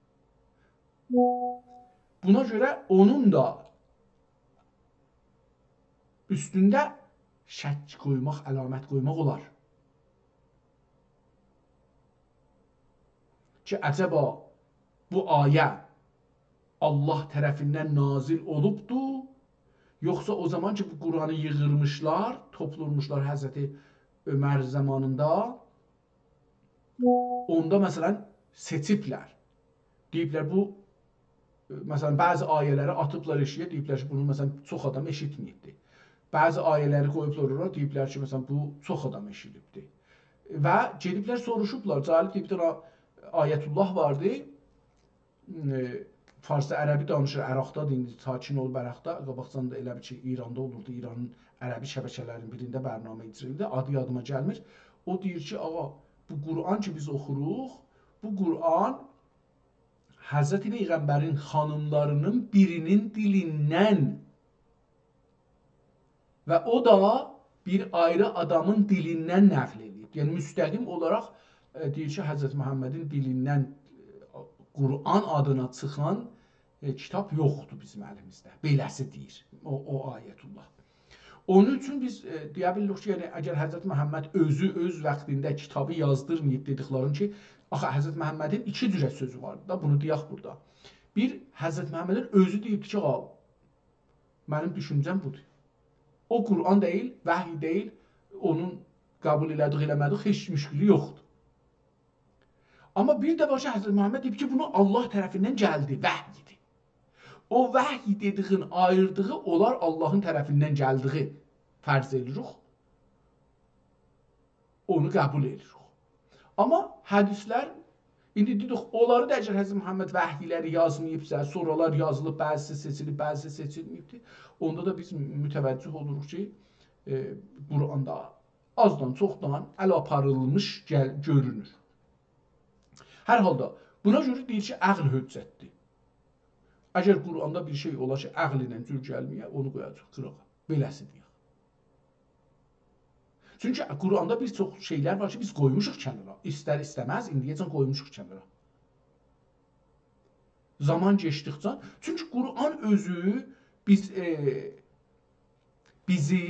بونا گؤره اونون دا اوستونده شک قویماق، علامت قویماق اولار. کی، عجبا بو آیه الله طرفیندن نازل اولوبدو، یوخسا او زامان کی، بو قرآنی ییغیرمیشلار، توپلورموشلار حضرت عمر زامانیندا، اوندا، مثلاً، سئچیبلر. دئییبلر، بو، مثلاً، بعضی آیه‌لری آتیبلار ائشیگه، دئییبلر کی، بونو، مثلاً، چوخ آدام ائشیتمه‌ییبدی. بعضی آیه‌لری قویوبلار اورا، دئییبلر کی، مثلاً، بو چوخ آدام ائشیدیبدی. و گئدیبلر، سوروشوبلار. جالب، دئییب، بیر دنه آیت‌الله واردی. ائ، فارس عربی دانیشیر، عراقدادیر ایندی، ساکن اولوب عراقدا. قاباقجان دا ائله بیل کی، ایراندا اولوردو، ایرانین عربی شبکه‌لرینین بیرینده برنامه اجرا ائدیردی. آدی یادیما گلمیر. او دئییر کی، آغا، بو قرآن کی بیز اوخوروق، بو قرآن حضرت پیغمبرین خانیملارینین بیرینین دیلیندن و او دا بیر آیری آدامین دیلیندن نقل ائدیب. یعنی، مستقیم اولاراق، ائ، دئییر کی، حضرت محمدین دیلیندن، ائ، قرآن آدینا چیخان، ائ، کیتاب یوخدور بیزیم الیمیزده. بئله‌سی دئییر او، او آیت‌الله. اونون اوچون بیز، ائ، دئیه بیلیریک کی، یعنی، اگر حضرت محمد اؤزو اؤز واختیندا کیتابی یازدیرماییب دئدیکلرین کی، آخی حضرت محمدین ایکی جوره سؤزو واردی دا، بونو دئیک بورادا. بیر، حضرت محمدین اؤزو دئییبدی کی، «آغا، منیم دوشونجه‌م بودور. او قرآن دئییل، وحی دئییل، اونون قبول ائله‌دیک، ائله‌مه‌دیک، هئچ مشکلی یوخدور.» آمما بیر ده وار کی، حضرت محمد دئییب کی، بونو الله طرفیندن گلدی، وحی‌دیر. او وحی دئدیگین آییردیغی اولار اللهین طرفیندن گلدیگی فرض ائدیریک. اونو قبول ائدیریک. آمما حدیثلر، ایندی دئدیک، اونلاری دا اگر حضرت محمد وحی‌لری یازماییبسا، سونرالار یازیلیب، بعضیسی سئچیلیب، بعضیسی سئچیلمه‌ییبدیر، اوندا دا بیز متوجه اولوروق کی، ائ، قرآندا آزدان چوخدان ال آپاریلمیش گل-، گؤرونور. هر حالدا، بونا گؤره دئییر کی، عقل حجت‌دیر. اگر قرآندا بیر شئی اولا کی، عقل ایله جور گلمه‌یه، اونو قویاجاق قیراغا. بئله‌سی دئیک. چونکی قرآندا بیر چوخ شئیلر وار کی، بیز قویموشوق کنارا. ایستر-ایسته‌مز، ایندییه‌جن قویموشوق کنارا. زامان کئچدیکجه، چونکی قرآن اؤزو بیز، ائ، بیزی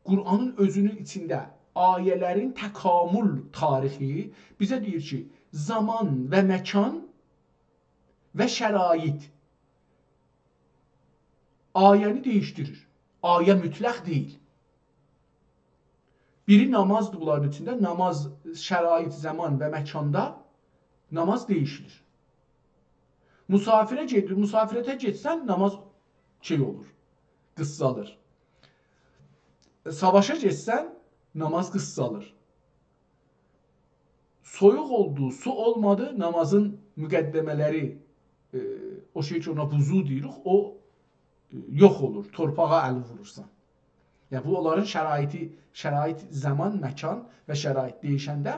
قرآنین اؤزونون ایچینده آیه‌لرین تکامل تاریخی بیزه دئییر کی، زامان و مکان و شرایط آیه‌نی دییشدیریر. آیه مطلق دئییل. بیری نامازدیر بونلارین ایچینده. ناماز، شرایط، زامان و مکاندا ناماز دییشیلیر. مسافره گئدیر، مسافرته گئتسن ناماز شئی اولور، قیسالیر. ساواشا گئتسن ناماز قیسالیر. سویوق اولدو، سو اولمادی، نامازین مقدمه‌لری، ائ، او شئی کی، اونا وضو دئییریک، او، ائ، یوخ اولور، تورپاغا ال وورورسان. یعنی، بو اونلارین شرایطی، شرایط، زامان، مکان و شرایط دییشنده،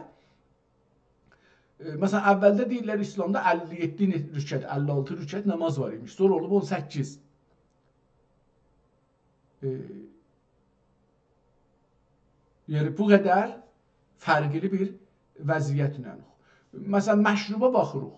ائ، مثلا، اولده دئییرلر، ایسلامدا اللی یئددی رکعت، اللی آلتی رکعت ناماز وار ایمیش. سونرا اولوب اون سککیز. ائ، یعنی، بو قدر فرقلی بیر وضعیتله. مثلا، مشروبا باخیریق.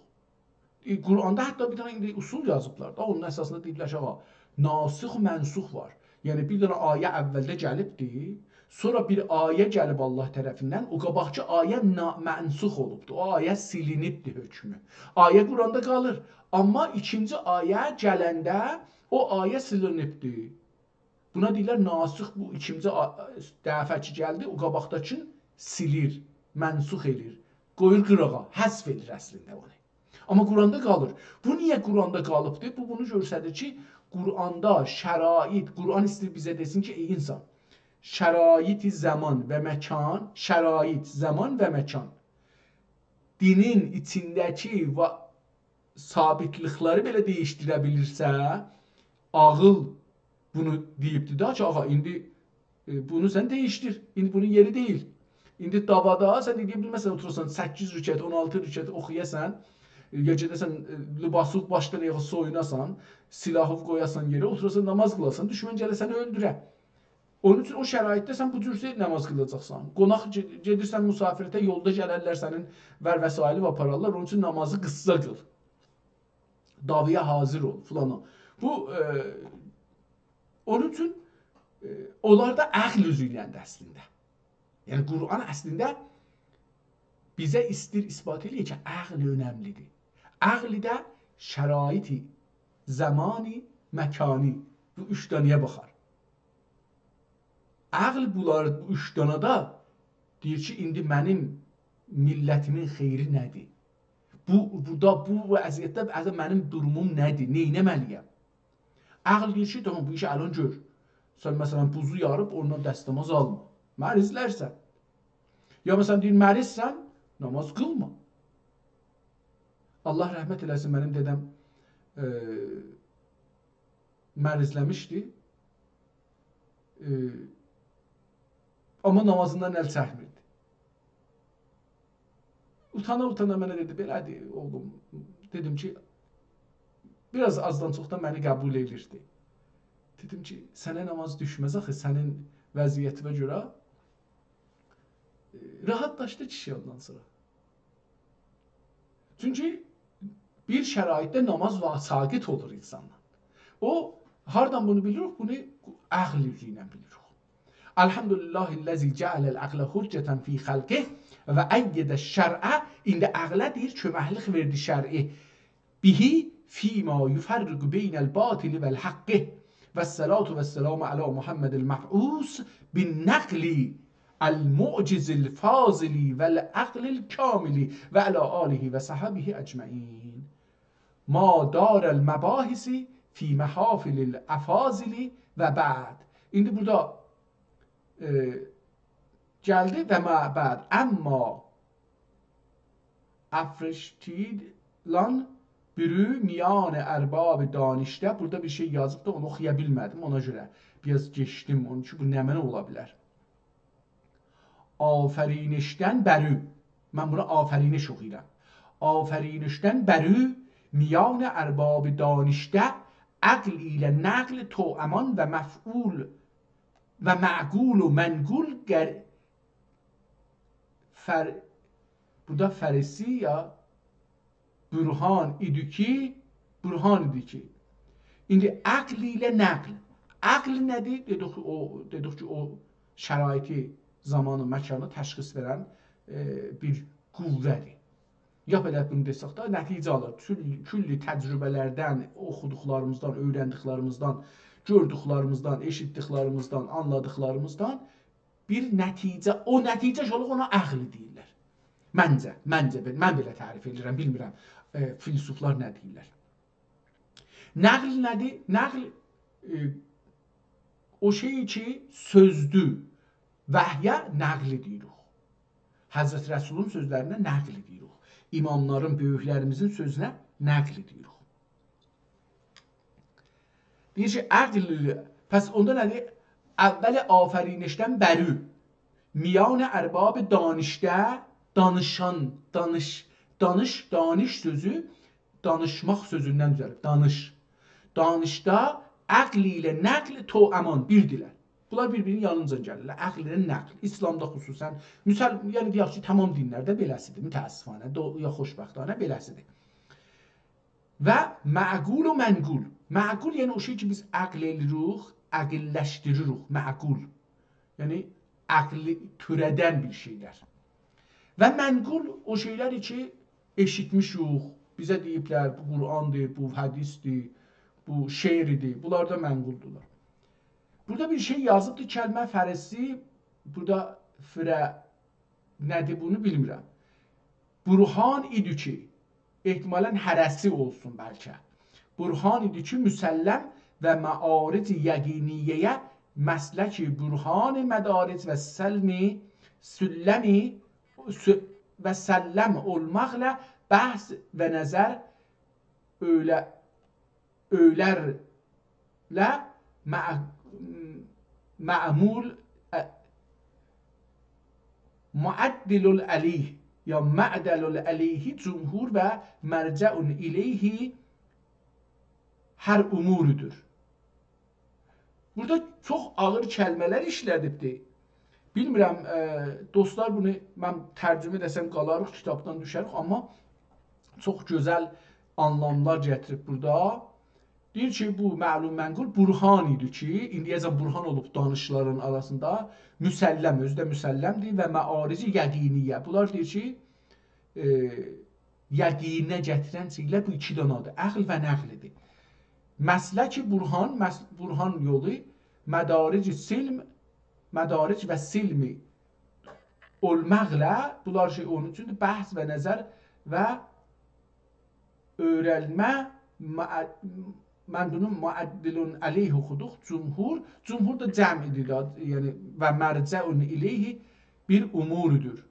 ائ، قرآندا حتی بیر دنه ایندی اصول یازیبلار دا، اونون اساسیندا دئییبلر کی، آغا، ناسخ و منسوخ وار. یعنی، بیر دنه آیه اولده گلیبدی، سونرا بیر آیه گلیب الله طرفیندن، او قاباقکی آیه نا-، منسوخ اولوبدو، او آیه سیلینیبدی حکمو. آیه قرآندا قالیر، آمما ایکینجی آیه گلنده او آیه سیلینیبدی. بونا دئییرلر ناسخ، بو ایکینجی آ-، دفعه کی گلدی، او قاباقداکین سیلیر، منسوخ ائلیر، قویور قیراغا، حذف ائلیر اصلینده اونو. آمما قرآندا قالیر. بو نییه قرآندا قالیبدیر؟ بو بونو گؤستریر کی، قرآندا شرایط، قرآن ایسته‌ییر بیزه دئسین کی، ای اینسان، شرایط زامان و مکان، شرایط زامان و مکان دینین ایچینده‌کی وا-، ثابتلیکلری بئله دییشدیره بیلیرسه، عاغیل بونو دئییبدی دا کی، آغا، ایندی، ائ، بونو سن دییشدیر. ایندی بونون یئری دئییل. ایندی دعوادا سن ائلیه بیلمزسن، اوتوراسان سککیز رکعت، اون آلتی رکعت اوخویاسان، ائ، یا گئده‌سن، ائ، لباسیوی باشدان آیاغا سویوناسان، سلاحیوی قویاسان یئره، اوتوراسان ناماز قیلاسان، دوشمن گله سنی اؤلدوره. اونون اوچون او شرایطده سن بو جور شئی ناماز قیلاجاقسان. قوناق گئ-، گئدیرسن مسافرته، یولدا گلرلر سنین ور وسایلی آپارارلار، اونون اوچون نامازی قیسا قیل. دعوایا حاضر اول، فلان او. بو، ائ، اونون اوچون، ائ، اونلار دا عقل اوزو ایلندی اصلینده. یعنی، قرآن اصلینده بیزه ایسته‌ییر اثبات ائله‌یه کی، عقل اؤنملیدیر. عقل ده شرایطی، زمانی، مکانی، بو اوچ دنه‌یه باخار. عقل بونلار، بو اوچ دنه‌ده دئییر کی، ایندی منیم میللتیمین خیری نه‌دیر؟ بو، بورادا، بو وضعیتده اصلاً منیم دوروموم نه‌دیر؟ نئینه‌مه‌لی‌یم؟ عقل دئییر کی، تامام، بو ایشی الان گؤر. سن، مثلاً، بوزو یاریب اوندان دستماز آلما. مریضلرسن. یا، مثلاً، دئییر، مریضسن، ناماز قیلما. الله رحمت ائله‌سین، منیم دده‌م، ائ، مریضله‌میشدی. ائ، آمما نامازیندان ال چکمیردی. اوتانا-اوتانا منه دئدی، «بئله‌دیر، اوغلوم.» دئدیم کی، بیر آز آزدان چوخدان منی قبول ائدیردی. دئدیم کی، سنه ناماز دوشمز آخی، سنین وضعیتینه گؤره. ائ، راحتلاشدی کیشی اوندان سونرا. چونکی بیر شرایطده ناماز وا-، ساقط اولور اینساندان. او، هاردان بونو بیلیریک؟ بونو عقل اوزو ایله بیلیریک. «الحمد لله الذی جعل العقل حجة فی خلقه و أید الشرع». ایندی عقله دئییر، کؤمکلیک وئردی شرعی. «به فیما یفرق بین الباطل و الحق. و الصلاة و السلام علی محمد المبعوث بالنقل المعجز الفاضل و العقل الکامل و علی آله و صحبه أجمعین. ما دار المباحث فی محافل الأفاضل و بعد.» ایندی بورادا، ائ، گلدی «و ما بعد». اما افرشتیلان برو میان ارباب دانشده. بورادا بیر شئی یازیبدی، اونو اوخویا بیلمه‌دیم، اونا گؤره بیر آز کئچدیم، اونون اوچون بو نمنه اولا بیلر؟ آفرینشدن برو. من بونو آفرینش اوخویورام. آفرینشدن برو میان ارباب دانشده، عقل ایله نقل توامان و مفعول و معقول و منقول گر-، فر-، بورادا فرسی یا برهان ایدی کی، برهان ایدی کی، ایندی عقل ایله نقل. عقل نه‌دیر؟ دئدیک کی، او، دئدیک کی، او شرایطی، زامانی، مکانی تشخیص وئرن، ائ، بیر قوه‌دیر. یا بئله بونو دئسک ده، نتیجه آلیر. کل-، کلی تجربه‌لردن، اوخودوقلاریمیزدان، اؤیرندیکلریمیزدن، گؤردوکلریمیزدن، ائشیتدیکلریمیزدن، آنلادیقلاریمیزدان بیر نتیجه، او نتیجه کی اولور، اونا عقل دئییرلر. منجه، منجه، بئل-، من بئله تعریف ائدیرم، بیلمیرم، ائ، فیلسوفلار نه دئییرلر. نقل نه‌دیر؟ نقل، ائ، او شئی کی، سؤزدور. وحیه نقل دئییریک. حضرت رسولون سؤزلرینه نقل دئییریک. اماملارین، بؤیوکلریمیزین سؤزونه نقل دئییریک. دئییر کی، عقل، پس اوندا نه‌دیر؟ اول آفرینشدن بری، میان ارباب دانشده، دانیشان، دانیش، دانیش، دانیش سؤزو دانیشماق سؤزوندن دوزه‌لیب، دانیش. دانشده عقل ایله نقل توامان بیردیرلر. بونلار بیر-بیرینین یانینجا گلیرلر. عقل ایله نقل. اسلامدا خصوصاً، مثال، یعنی دئیک کی، تمام دینلرده بئله‌سیدیر، متأسفانه، دو-، یا خوشبختانه بئله‌سیدیر. و معقول و منقول. معقول، یعنی او شئی کی، بیز عقل ائله‌ییریک، عقل‌لشدیریریک، معقول. یعنی عقلی تؤره‌دن بیر شئیلر. و منقول او شئیلر کی، ائشیتمیشیک، بیزه دئییبلر، بو قرآندیر، بو حدیثدیر، بو شعردیر. بونلار دا منقولدورلار. بورادا بیر شئی یازیبدیر، کلمه فارسی، بورادا فره نه‌دیر بونو بیلمیرم. برهان ایدی کی، احتمالاً هرسی اولسون بلکه. برهان ایدی کی، مسلم و معارج یقینیه‌یه مسلک برهان مدارج و سلمی، سلمی، س-، و سلم اولماقلا بحث و نظر اؤیله، اؤیلرله مع-، معمول، ا، معدل علیه یا معدل علیه جمهور و مرجع الیه هر اموردور. بورادا چوخ آغیر کلمه‌لر ایشله‌دیبدیر. بیلمیرم، ائ، دوستلار، بونو من ترجمه ائله‌سم قالاریق، کیتابدان دوشریک، آمما چوخ گؤزل آنلاملار گتیریب بورادا. دئییر کی، بو معلوم منقول برهان ایدی کی، ایندیه‌جن برهان اولوب دانیشیقلارین آراسیندا، مسلم، اؤزو ده مسلمدیر، و معارج یقینیه. بونلار دئییر کی، ائ، یقینه گتیرن شئیلر بو ایکی دانادیر. عقل و نقلدیر. مسلک برهان، مس-، برهان یولو، مدارج سلم، مدارج و سلمی اولماقلا، بونلار شئی، اونون اوچون بحث و نظر و اؤیرنمه، مع-، من بونو معدل علیه اوخودوق، جمهور، جمهور دا جمعدیر ده، یعنی، و مرجع الیه بیر اموردور.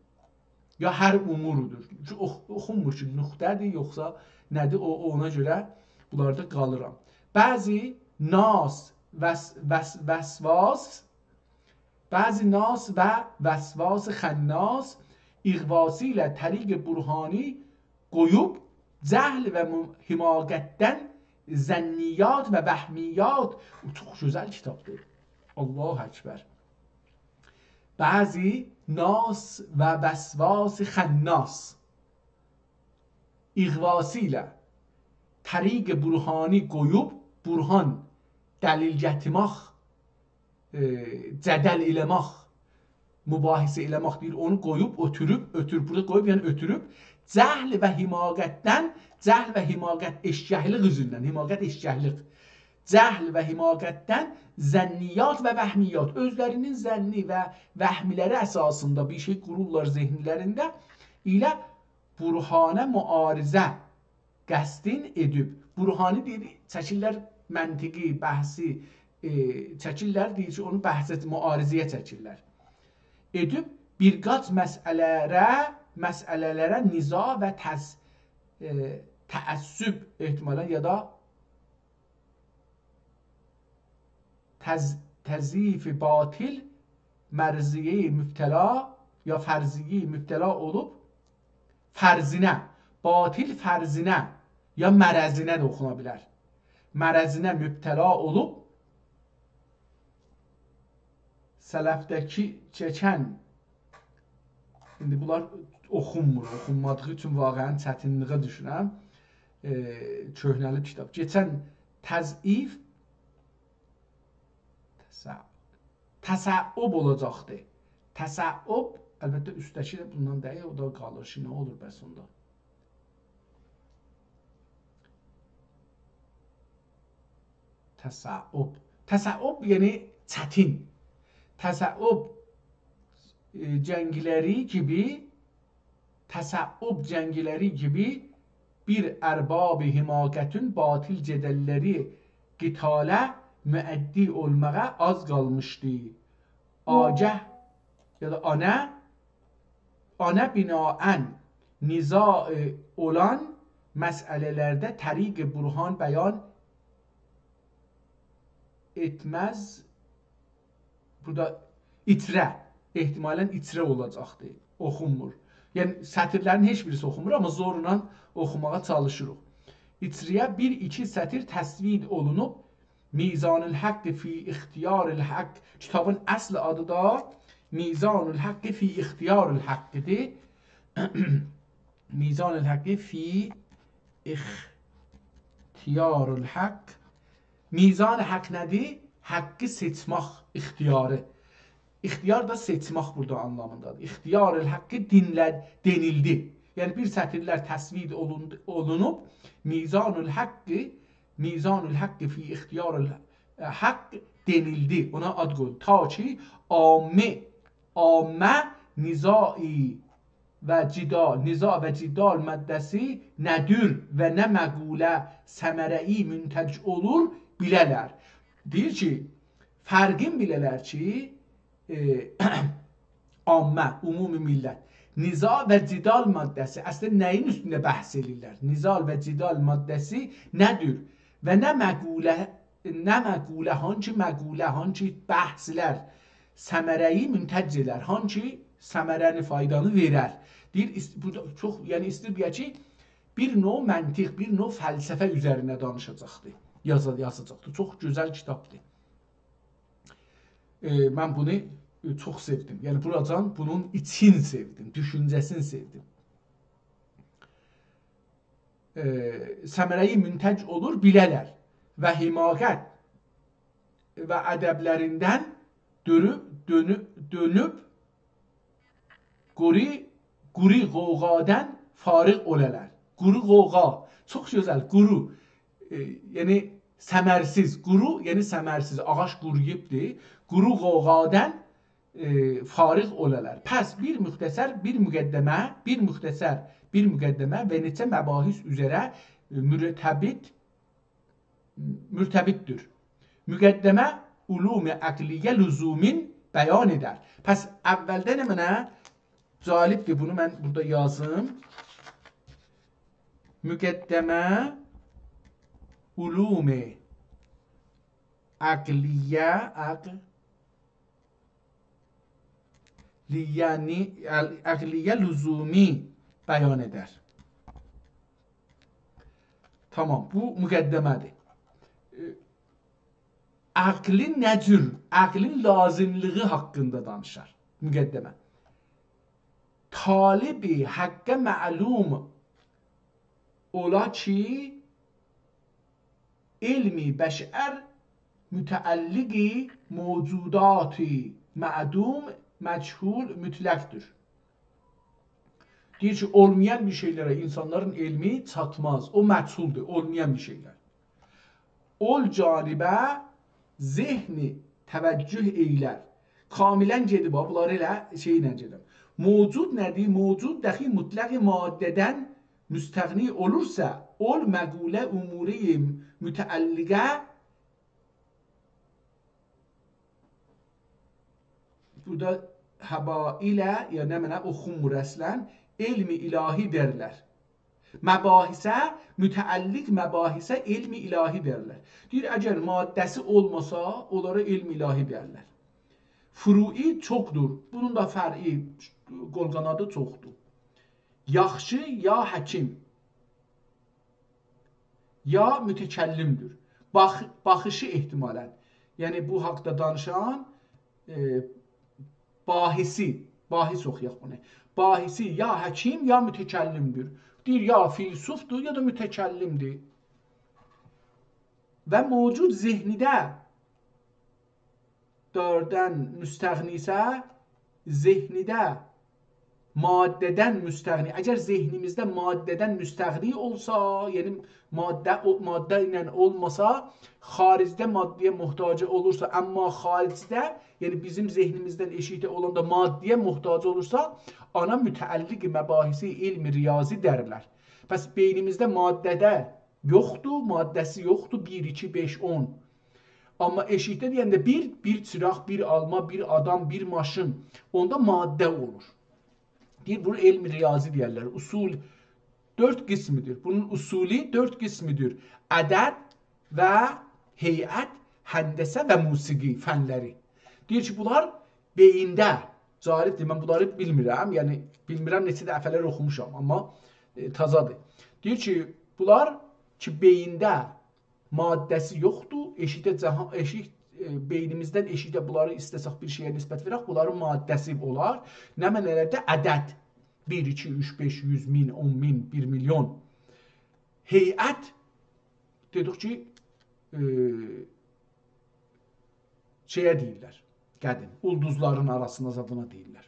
یا هر اموردور. چونکی اوخ-، اوخونمور کی، نقطه‌دیر، یوخسا نه‌دیر، او، اونا گؤره بونلاردا قالیرام. بعضی ناس، وس-، وس-، وسواس، بعضی ناس و وسواس خناس، اغواسی ایله طریق برهانی قویوب، جهل و م-، حماقتدن ظنیات و وهمیات. او چوخ گؤزل کیتابدیر. الله اکبر. بعضی ناس و وسواس خناس، اغواسی ایله طریق برهانی قویوب، برهان، دلیل گتیرمک، ائ، جدل ائله‌مک، مباحثه ائله‌مک دئییر، اونو قویوب، اؤتوروب، اؤتور، بورادا قویوب، یعنی اؤتوروب، جهل و حماقتدن، جهل و حماقت، ائششکلیک اوزوندن، حماقت، ائششکلیک. جهل و حماقتدن ظنیات و وهمیات، اؤزلرینین ظنی و وهملری اساسیندا بیر شئی قورورلار ذهنلرینده، ایله برهانه معارضه قصدین ائدیب. برهانی دئییر، چکیرلر منطقی، بحثی، ائ، چکیرلر، دئییر کی، اونو بحثه، معارضه‌یه چکیرلر. ائدیب بیر قاچ مسئله‌لره، مسئله‌لره نزاع و تض-، ائ، تعصب احتمالاً یا دا تض-، تضعیف باطل مرضیه‌ی مبتلا یا فرضیه‌ی مبتلا اولوب، فرضینه، باطل فرضینه یا مرضینه ده اوخونا بیلر. مرضینه مبتلا اولوب، سلفده‌کی چکن، ایندی بونلار اوخونمور، اوخونمادیغی اوچون واقعاً چتینلیگه دوشورم. ائ، کؤهنه‌لیب کیتاب. کئچن تضعیف تصع-، تصعب اولاجاقدی. تصعب، البته، اوستده‌کی ده بوندان دئییل، او دا قالیر کی، نه اولور بس اوندا؟ تصعب. تصعب، یعنی چتین. تصعب، ائ، جنگلری کیمی، تصعب جنگلری کیمی بیر ارباب حماقتین باطل جدللری قتاله مؤدی اولماغا آز قالمیشدی. آگاه یا دا آنه، آنه بناءً نزاع اولان مسئله‌لرده طریق برهان بیان ائتمز. بورادا ایتره، احتمالاً ایتره اولاجاقدی. اوخونمور. یعنی، سطیرلرین هئچ بیریسی اوخونمور، آمما زورلا اوخوماغا چالیشیریق. ایتره‌یه بیر-ایکی سطیر تسوید اولونوب، میزان الحق فی اختیار الحق. کیتابین اصل آدی دا میزان الحق فی اختیار الحق‌دیر. میزان الحق فی اختیار الحق. میزان حق نه‌دیر؟ حقی سئچمک اختیاری. اختیار دا سئچمک بورادا آنلامیندادیر. اختیار الحقی دینله-، دئنیلدی. یعنی بیر سطیرلر تسوید اولون-، اولونوب، میزان الحقی، میزان الحق فی اختیار الحق دئنیلدی. اونا آد قویدو. تا کی عامه، عامه نزاعی و جدال، نزاع و جدال ماده‌سی نه‌دیر و نه مقوله ثمره‌ای منتج اولور بیله‌لر. دئییر کی، فرقین بیله‌لر کی، ائ، عامه، عمومی میللت. نزاع و جدال ماده‌سی، اصلینده نه‌یین اوستونده بحث ائدیرلر؟ نزاع و جدال ماده‌سی نه‌دیر؟ و نه مقوله، نه مقوله، هانسی مقوله، هانسی بحثلر ثمره‌ای منتج ائدر، هانسی ثمره‌نی، فایدانی وئرر. دئییر، ایست-، بورادا چوخ، یعنی ایسته‌ییر دئیه کی، بیر نوع منطق، بیر نوع فلسفه اوزرینده دانیشاجاقدی، یازا-، یازاجاقدی. چوخ گؤزل کیتابدیر. ائ، من بونو، ائ، چوخ سئودیم. یعنی، بوراجان بونون ایچین سئودیم، دوشونجه‌سینی سئودیم. ائ، ثمره‌ای منتج اولور بیله‌لر و حماقت و ادبلریندن دؤنو-، دؤنو-، دؤنوب قوری، قوری غوغادان فارغ اولالار. قورو غوغا. چوخ گؤزل. قورو. ائ، یعنی ثمرسیز. قورو، یعنی ثمرسیز. آغاج قورویوبدور. قورو غوغادان، ائ، فارغ اولالار. پس بیر مختصر، بیر مقدمه، بیر مختصر، بیر مقدمه و نئچه مباحث اوزره، ائ، مرتبط مرتبط‌دیر. مقدمه علوم عقلیه لزومین بیان ائدر. پس اولده نمنه جالبدیر، بونو من بورادا یازیم. مقدمه علوم عقلیه، عقل-، لیه، نی-، ال-، عقلیه لزومی بیان ائدر. تامام، بو مقدمه‌دیر. ائ، عقلین نه جور، عقلین لازیملیغی حاقیندا دانیشار مقدمه. طالب حقه معلوم اولا کی، علم بشر متعلق موجودات معدوم، مجهول، مطلق‌دیر. دئییر کی، اولمایان بیر شئیلره اینسانلارین علمی چاتماز. او مجهول‌دور، اولمایان بیر شئیلر. اول جانبه ذهنی توجه ائیلر. کاملاً گئدیب ها، بونلار ائله شئیله گئدیب. موجود نه‌دیر؟ موجود دخی مطلق ماده‌دن مستغنی اولورسا، اول مقوله امور متعلقه، بورادا هبا ایله، یا نمنه اوخونمور اصلاً، علم الهی دئرلر. مباحثه، متعلق مباحثه علم الهی دئرلر. دئییر، اگر ماده‌سی اولماسا، اونلارا علم الهی دئرلر. فروعی چوخدور. بونون دا فرعی، قول‌قانادی چوخدور. یاخشی یا حکیم، یا متکلم‌دیر. باخ-، باخیشی احتمالاً. یعنی بو حاقدا دانیشان، ائ، باحثی، باحث اوخویاق بونو. باحثی یا حکیم، یا متکلم‌دیر. دئییر، یا فیلسوفدور، یا دا متکلمدیر. و موجود ذهنیده داردن مستغنی ایسه، ذهنیده ماده‌دن مستغنی، اگر ذهنیمیزده ماده‌دن مستغنی اولسا، یعنی ماده، او، ماده ایله اولماسا، خارجده ماده‌یه محتاج اولورسا، اما خارجده، یعنی بیزیم ذهنیمیزدن ائشیکده اولاندا ماده‌یه محتاج اولورسا، اونا متعلق مباحث علم ریاضی دئرلر. پس بئینیمیزده ماده‌ده یوخدور، ماده‌سی یوخدور، بیر، ایکی، بئش، اون. اما ائشیکده دئینده بیر، بیر چیراق، بیر آلما، بیر آدام، بیر ماشین، اوندا ماده اولور. دئییر، بونو علم ریاضی دئیرلر. اصول دؤرد قسمدیر. بونون اصولی دؤرد قسمدیر. عدد و هیئت، هندسه و موسیقی فنلری. دئییر کی، بونلار بئیینده، جالبدیر، من بونلاری بیلمیرم، یعنی بیلمیرم، نئچه دفعه‌لر اوخوموشام، اما، ائ، تازادیر. دئییر کی، بونلار کی، بئیینده ماده‌سی یوخدور، ائشیکده جهان، ائشیک، ائ، بئینیمیزدن ائشیکده بونلاری ایسته‌سک بیر شئیه نسبت وئرک، بونلارین ماده‌سی اولار. نمنه‌لرده؟ عدد. بیر، ایکی، اوچ، بئش، یوز، مین، اون مین، بیر میلیون. هیئت، دئدیک کی، ائ، شئیه دئییرلر، قدیم، اولدوزلارین آراسینا زادینا دئییرلر.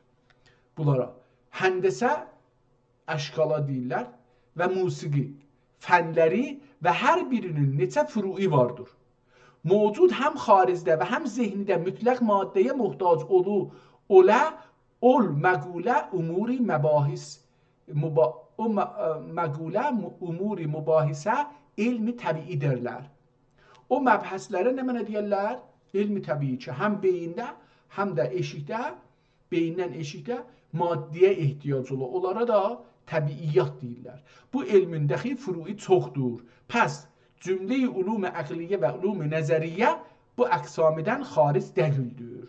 بونلارا هندسه، اشکالا دئییرلر و موسیقی فنلری و هر بیرینین نئچه فروعی واردیر. موجود هم خارجده و هم ذهنده مطلق ماده‌یه محتاج اولو، اوله، اول مقوله امور مباحث، مبا-، او م-، ائ، مقوله م-، امور مباحثه علم طبیعی دئیرلر. او مبحثلره نمنه دئیرلر؟ علم طبیعی کی، هم بئیینده، هم ده ائشیکده، بئییندن ائشیکده ماده‌یه احتیاج اولور. اونلارا دا طبیعیات دئییرلر. بو علمین دخی فروعی چوخدور. پس، جمله‌ی علوم عقلیه و علوم نظریه بو اقسامدان خارج دئییلدیر.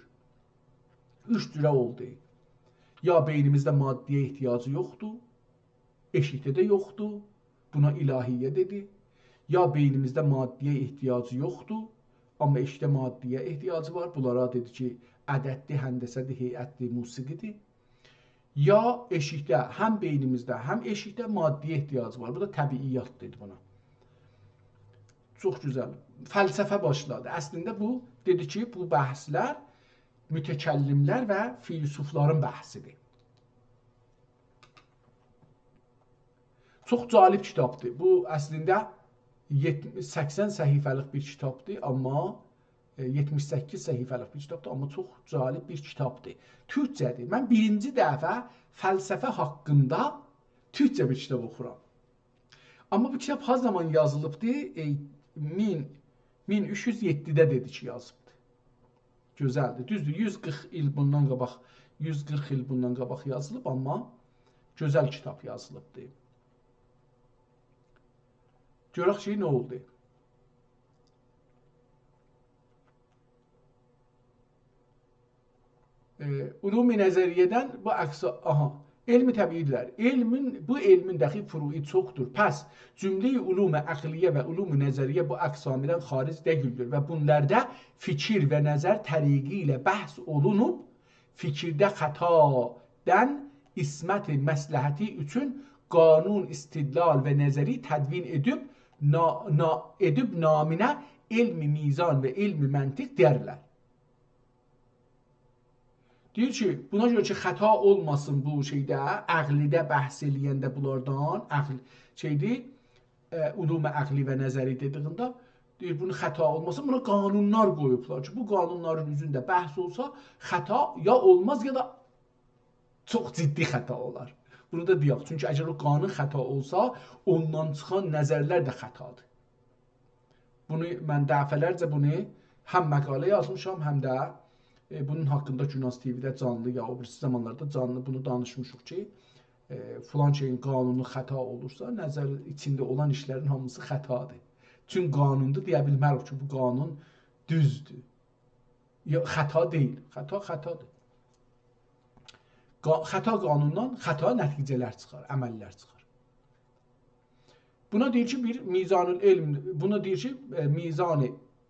اوچ جوره اولدو. یا بئینیمیزده ماده‌یه احتیاجی یوخدور، ائشیکده ده یوخدور. بونا الهیه دئدی. یا بئینیمیزده ماده‌یه احتیاجی یوخدور، اما ائشیکده ماده‌یه احتیاجی وار. بونلارا دئدی کی، عدددیر، هندسه‌دیر، هیئتدیر، موسیقی‌دیر. یا ائشیکده، هم بئینیمیزده، هم ائشیکده ماده‌یه احتیاجی وار. بو دا طبیعیات دئدی بونا. چوخ گؤزل. فلسفه باشلادی. اصلینده بو، دئدی کی، بو بحثلر متکلملر و فیلسوفلارین بحثی‌دیر. چوخ جالب کیتابدیر. بو، اصلینده، یئتمیش، سکسن صفحه‌لیک بیر کیتابدیر، اما، ائ، یئتمیش سککیز صفحه‌لیک بیر کیتابدیر، اما چوخ جالب بیر کیتابدیر. تورکجه‌دیر. من بیرینجی دفعه فلسفه حاقیندا تورکجه بیر کیتاب اوخورام. اما بو کیتاب ها زامان یازیلیبدی؟ ائ، مین، مین اوچ یوز یئددیده دئدی کی، یازیبدی. گؤزلدیر. دوزدور، یوز قیرخ ایل بوندان قاباق، یوز قیرخ ایل بوندان قاباق یازیلیب، اما گؤزل کیتاب یازیلیبدی. گؤرک کی، نه اولدو؟ ائ، علوم نظریه‌دن بو اقسا-، آها، علم طبیعی‌دیرلر. علمین، بو علمین دخی فروعی چوخدور. پس، جمله‌ی علوم عقلیه و علوم نظریه بو اقسامدان خارج دئییلدیر و بونلاردا فیکیر و نظر طریقی ایله بحث اولونوب، فیکیرده خطادان عصمت مصلحتی اوچون قانون، استدلال و نظری تدوین ائدیب، نا-، نا-، ائدیب نامینه علم میزان و علم منطق دئیرلر. دئییر کی، بونا گؤره کی، خطا اولماسین بو شئیده، عقلیده بحث ائله‌ینده بونلاردان، عقل، شئیدیر، ائ، علوم عقلی و نظری دئدیگینده، دئییر، بونو خطا اولماسین، بونا قانونلار قویوبلار کی، بو قانونلارین اوزونده بحث اولسا، خطا یا اولماز، یا دا چوخ جدی خطا اولار. بونو دا دئیک، چونکی اگر او قانون خطا اولسا، اوندان چیخان نظرلر ده خطادیر. بونو من دفعه‌لرجه بونو هم مقاله یازمیشام، هم ده، ائ، بونون حاقیندا گوناز تی‌وی‌ده جانلی، یا او بیریسی زامانلاردا جانلی بونو دانیشمیشیق کی، ائ، فلان شئیین قانونو خطا اولورسا، نظر ایچینده اولان ایشلرین هامیسی خطادیر. چون قانوندور، دئیه بیلمه‌ریک کی، بو قانون دوزدور. یوخ، خطا دئییل. خطا خطادیر. قا-، خطا قانوندان خطا نتیجه‌لر چیخار، عمللر چیخار. بونا دئییر کی، بیر میزان العلم، بونا دئییر کی، ائ، میزان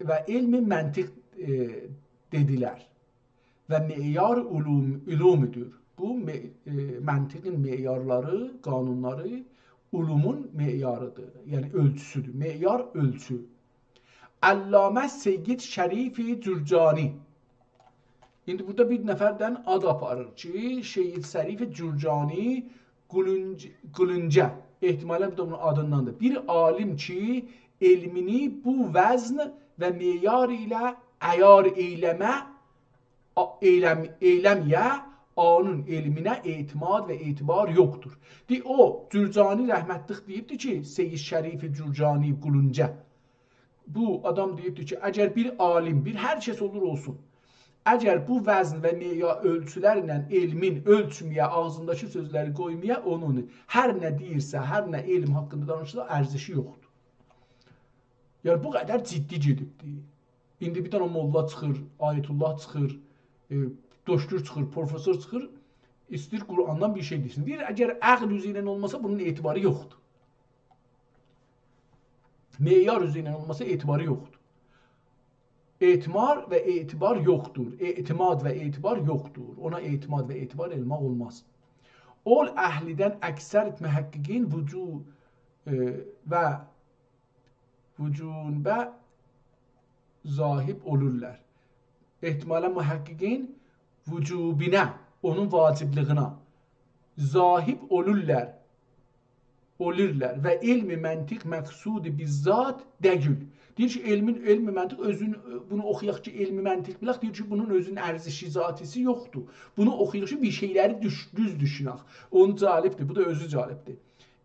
و علم منطق، ائ، دئدیلر. و معیار علوم، علومدور. بو مع-، ائ، منطقین معیارلاری، قانونلاری علومون معیاریدیر، یعنی اؤلچوسودور. معیار، اؤلچو. علامه سید شریف جرجانی. ایندی بورادا بیر نفردن آد آپاریر کی، سید شریف جرجانی قولونج-، قولونجه، احتمالاً بو دا بونون آدینداندیر. بیر عالیم کی، علمینی بو وزن و معیار ایله عیار ائیله‌مه، آ-، ائیلم-، ائیله‌مه‌یه، اونون علمینه اعتماد و اعتبار یوخدور. دئییر، او، جرجانی رحمتلیک دئییبدی کی، سید شریف جرجانی قولونجه. بو آدام دئییبدی کی، اگر بیر عالیم، بیر هر کس اولور اولسون، اگر بو وزن و معیار اؤلچولرله علمین اؤلچمه‌یه، آغزینداکی سؤزلری قویمایا، اونون هر نه دئییرسه، هر نه علم حاقیندا دانیشسا، ارزشی یوخدور. یعنی، بو قدر جدی گئدیبدی. ایندی بیر دنه موللا چیخیر، آیت‌الله چیخیر، ائ، دکتر چیخیر، پروفسور چیخیر، ایسته‌ییر قرآندان بیر شئی دئسین. دئییر، اگر عقل اوزو ایله اولماسا، بونون اعتباری یوخدور. معیار اوزو ایله اولماسا، اعتباری یوخدور. اعتبار و اعتبار یوخدور. اعتماد و اعتبار یوخدور. اونا اعتماد و اعتبار ائله‌مک اولماز. اول اهلیدن اکثر محققین وجو-، ائ، و وجوبه ذاهب اولورلار. احتمالاً محققین وجوبینه، اونون واجبلیگینه ذاهب اولورلار، اولورلار و علم منطق مقصود بالذات دئییل. دئییر کی، علمین، علم منطق اؤزون، بونو اوخویاق کی، علم منطق بیلک، دئییر کی، بونون اؤزون ارزشی ذاتی‌سی یوخدور. بونو اوخویاق کی، بیر شئیلری دوش-، دوز دوشونک. اونو جالبدیر، بو دا اؤزو جالبدیر.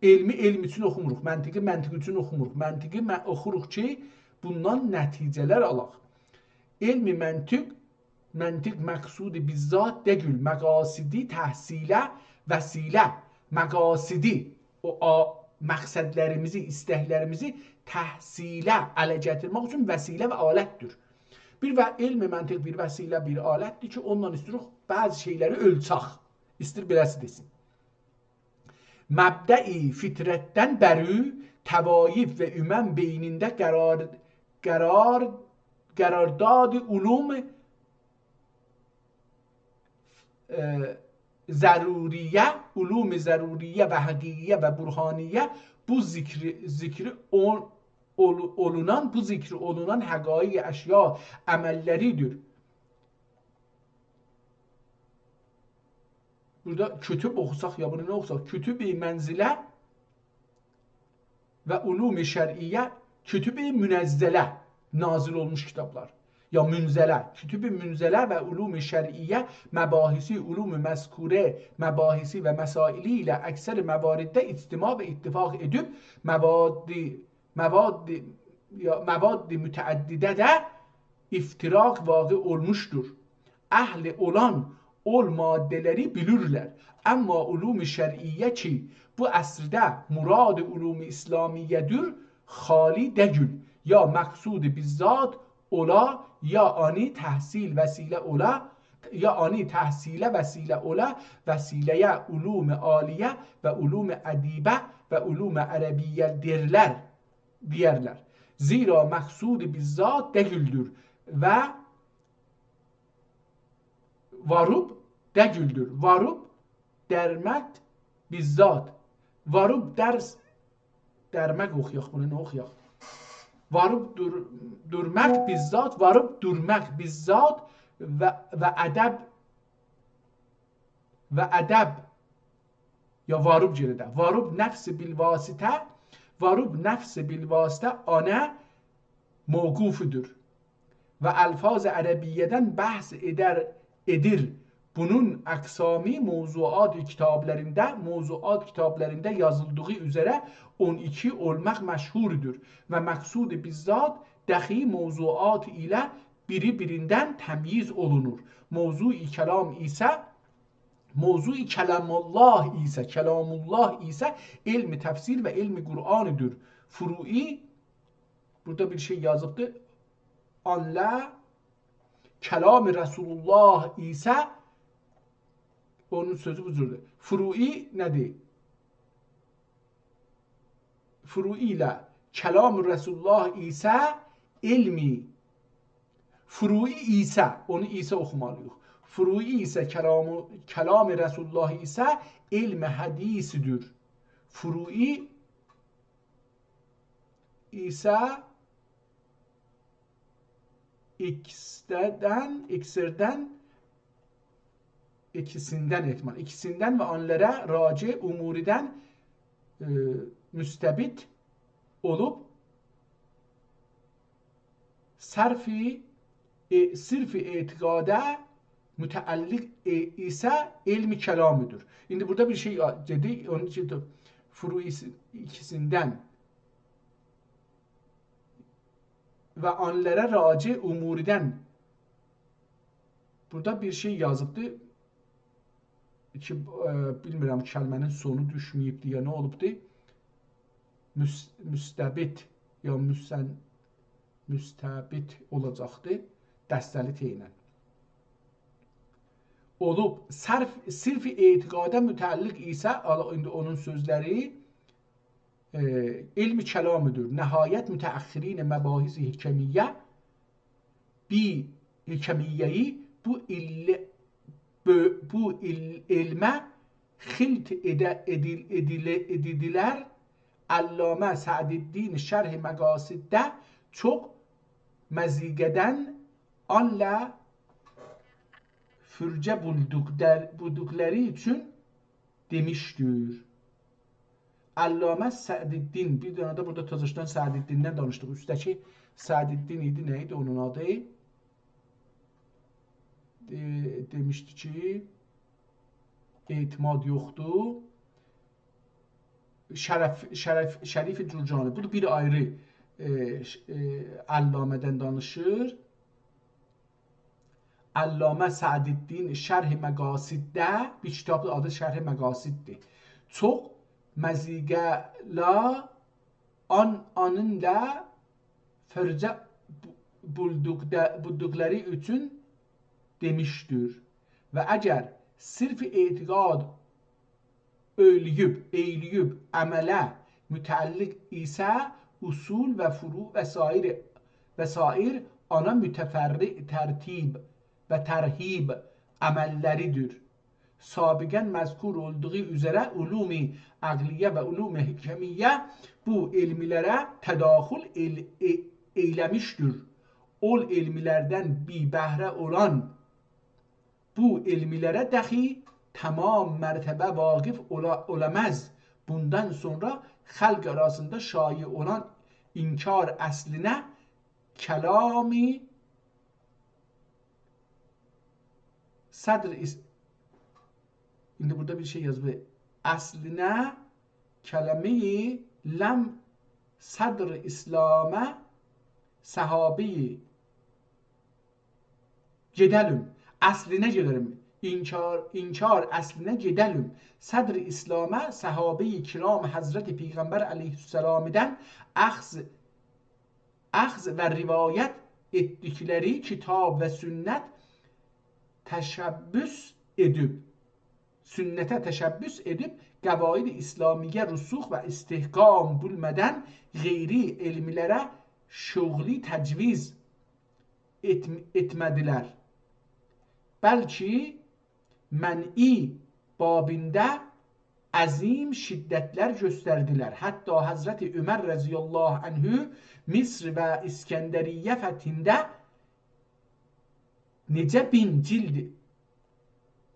علمی علم اوچون اوخوموروق، منطقی منطق اوچون اوخوموروق. منطقی مه-، اوخوروق کی، بوندان نتیجه‌لر آلاق. علم منطق، منطق مقصود بالذات دئییل، مقاصدی تحصیله وسیله، مقاصدی، او آ-، مقصدلریمیزی، ایستکلریمیزی تحصیله، اله گتیرمک اوچون وسیله و آلتدیر. بیر و-، علم منطق بیر وسیله، بیر آلتدیر کی، اونونلا ایسته‌ییریک بعضی شئیلری اؤلچک. ایسته‌ییر بئله‌سی دئسین. مبدئی فطرتدن بری طوایف و امم بینینده قرار، قرار، قرارداد علوم، ائ، ضروریه، علوم ضروریه و حقیقیه و برهانیه بو ذکر، ذکر اول-، اول-، اولونان، بو ذکر اولونان حقایق اشیا عمللریدیر. بورادا کتب اوخوساق یا بونو نه اوخوساق؟ کتب منزله و علوم شرعیه، کتب منزله، نازل اولموش کیتابلار. یا منزله، کتب منزله و علوم شرعیه، مباحثی، علوم مذکوره، مباحثی و مسائلی ایله اکثر مواردده اجتماع و اتفاق ائدیب، مواد، مواد، یا مواد متعدده‌ده افتراق واقع اولموشدور. اهل اولان اول ماده‌لری بیلیرلر. اما علوم شرعیه کی، بو عصرده مراد علوم اسلامیه‌دیر، خالی دئییل. یا مقصود بالذات اولا، یا آنی تحصیل وسیله اولا، یا آنی تحصیله وسیله اولا، وسیله‌یه علوم عالیه و علوم ادبیه و علوم عربیه دئیرلر، دئیرلر. زیرا مقصود بالذات دئییلدیر و واریب دئییلدیر. واریب درمک بالذات. واریب درس، درمک اوخویاق بونو، نه اوخویاق؟ واریب دور-، دورمک بالذات، واریب دورمک بالذات و، و ادب، و ادب یا واریب گئنه ده. واریب نفس بالواسطه، واریب نفس بالواسطه آنه موقوفودور. و الفاظ عربیه‌دن بحث ائدر، ائدیر. بونون اقسامی موضوعات کیتابلاریندا، موضوعات کیتابلاریندا یازیلدیغی اوزره اون ایکی اولماق مشهوردور. و مقصود بالذات دخی موضوعات ایله بیری بیریندن تمییز اولونور. موضوع کلام ایسه موضوع کلام الله ایسه، کلام الله ایسه علم تفسیر و علم قرآنیدیر. فروعی، بورادا بیر شئی یازیبدی. آنله کلام رسول الله ایسه، اونون سؤزو بو جوردور. فروعی نه‌دیر؟ فروعی ایله کلام رسول الله ایسه علمی، فروعی ایسه، اونو ایسه اوخومالی‌ییق. فروعی ایسه کلام، کلام رسول الله ایسه علم حدیثدیر. فروعی ایسه ایکسدن، ایکسیردن، ایکیسیندن احتمال، ایکیسیندن و آنلارا راجع اموریدن، ائ، مستبد اولوب، صرف، ائ، صرف اعتقاده متعلق، ائ، ایسه علم کلامیدیر. ایندی بورادا بیر شئی دئدی، اونون اوچون ده فروع ایس-، ایکیسیندن و آنلارا راجع اموریدن. بورادا بیر شئی یازیبدی کی، ائ، بیلمیرم، کلمه‌نین سونو دوشمه‌ییبدی یا نه اولوبدو. مس-، مستبد یا مستن-، مستبد اولاجاقدی. دسته‌لی ت ایله. اولوب، صرف، صرف اعتقاده متعلق ایسه، آلا، ایندی اونون سؤزلری، ائ، علم کلامیدیر. نهایت متأخرین مباحث حکمیه، بی حکمیه‌یی بو ایل-، بو، بو ایل-، علمه خلط ائده-، ائدیل-، ائدیله-، ائدیدیلر. علامه سعدالدین شرح مقاصدده چوخ مضیقه‌دن آنلا فرجه بولدوق-، در-، بولدوقلاری اوچون دئمیشدیر. علامه سعدالدین، بیر دنه ده بورادا تازاشدان سعدالدیندن دانیشدیق. اوستده‌کی سعدالدین ایدی، نه ایدی اونون آدی؟ دئ-، دئمیشدی کی، اعتماد یوخدور. شرف، شرف، شریف جرجانی. بو دا بیر آیری، ائ، ش-، ائ، علامه‌دن دانیشیر. علامه سعدالدین شرح مقاصدده، بیر کیتابدیر، آدی شرح مقاصددیر. چوخ مضیقه‌لا آن، آنینلا فرجه بو-، بولدوق-، بولدوقلاری اوچون دئمیشدیر. و اگر صرف اعتقاد ائیله‌ییب، ائیله‌ییب عمله متعلق ایسه، اصول و فروع و سایر، و سایر آنا متفرع ترتیب و ترهیب عمللریدیر. سابقاً مذکور اولدوغو اوزره علوم عقلیه و علوم حکمیه بو علملره تداخل ائل-، ائ-، ائیله‌میشدیر. اول علملردن بی بهره اولان بو علملره دخی تمام مرتبه واقف اولا، اولاماز. بوندان سونرا خلق آراسیندا شایع اولان انکار اصلینه کلامی صدر اس-، ایندی بورادا بیر شئی یازیب. اصلینه کلامی لم صدر اسلامه صحابی گئده‌لیم، اصلینه گئده‌لیم. انکار، انکار اصلینه گئده‌لیم. صدر اسلامه صحابه کرام حضرت پیغمبر علیه‌السلامدان اخذ، اخذ و روایت ائتدیکلری کیتاب و سنت تشبث ائدیب، سنته تشبث ائدیب، قواعد اسلامیه رسوخ و استحکام بولمادان غیری علملره شغلی تجویز ائت-، ائتمه‌دیلر. بلکه منعی بابیندا عظیم شدتلر گؤستردیلر. حتی حضرت عمر رضی الله عنه مصر و اسکندریه فتحینده نئچه مین جلد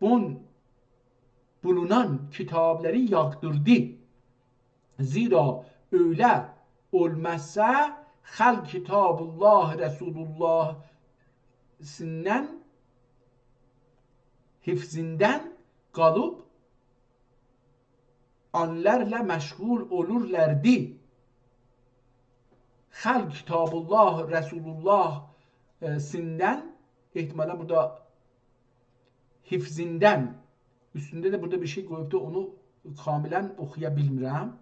بون-، بولونان کیتابلاری یاغدیردی. زیرا ائله اولماسا خلق کتاب الله رسول الله سیندن، حفظیندن قالیب آنلارلا مشغول اولورلاردی. خلق کتاب الله رسول الله، ائ، سیندن، احتمالاً بورادا حفظیندن، اوستونده ده بورادا بیر شئی قویوبدو، اونو کاملاً اوخویا بیلمیرم.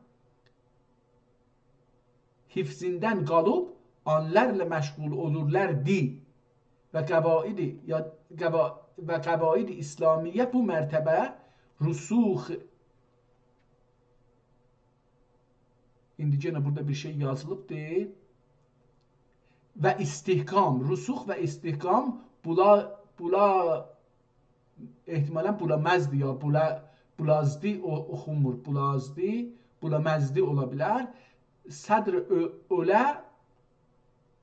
حفظیندن قالیب آنلارلا مشغول اولورلاردی و قواعد، یا قوا-، و قواعد اسلامیه بو مرتبه رسوخ. ایندی یئنه بورادا بیر شئی یازیلیبدی. و استحکام، رسوخ و استحکام بولا، بولا، احتمالاً بولامازدی یا بولا، بولازدی، او، اوخونمور، بولازدی، بولامازدی اولا بیلر. صدر اؤ-، اؤله،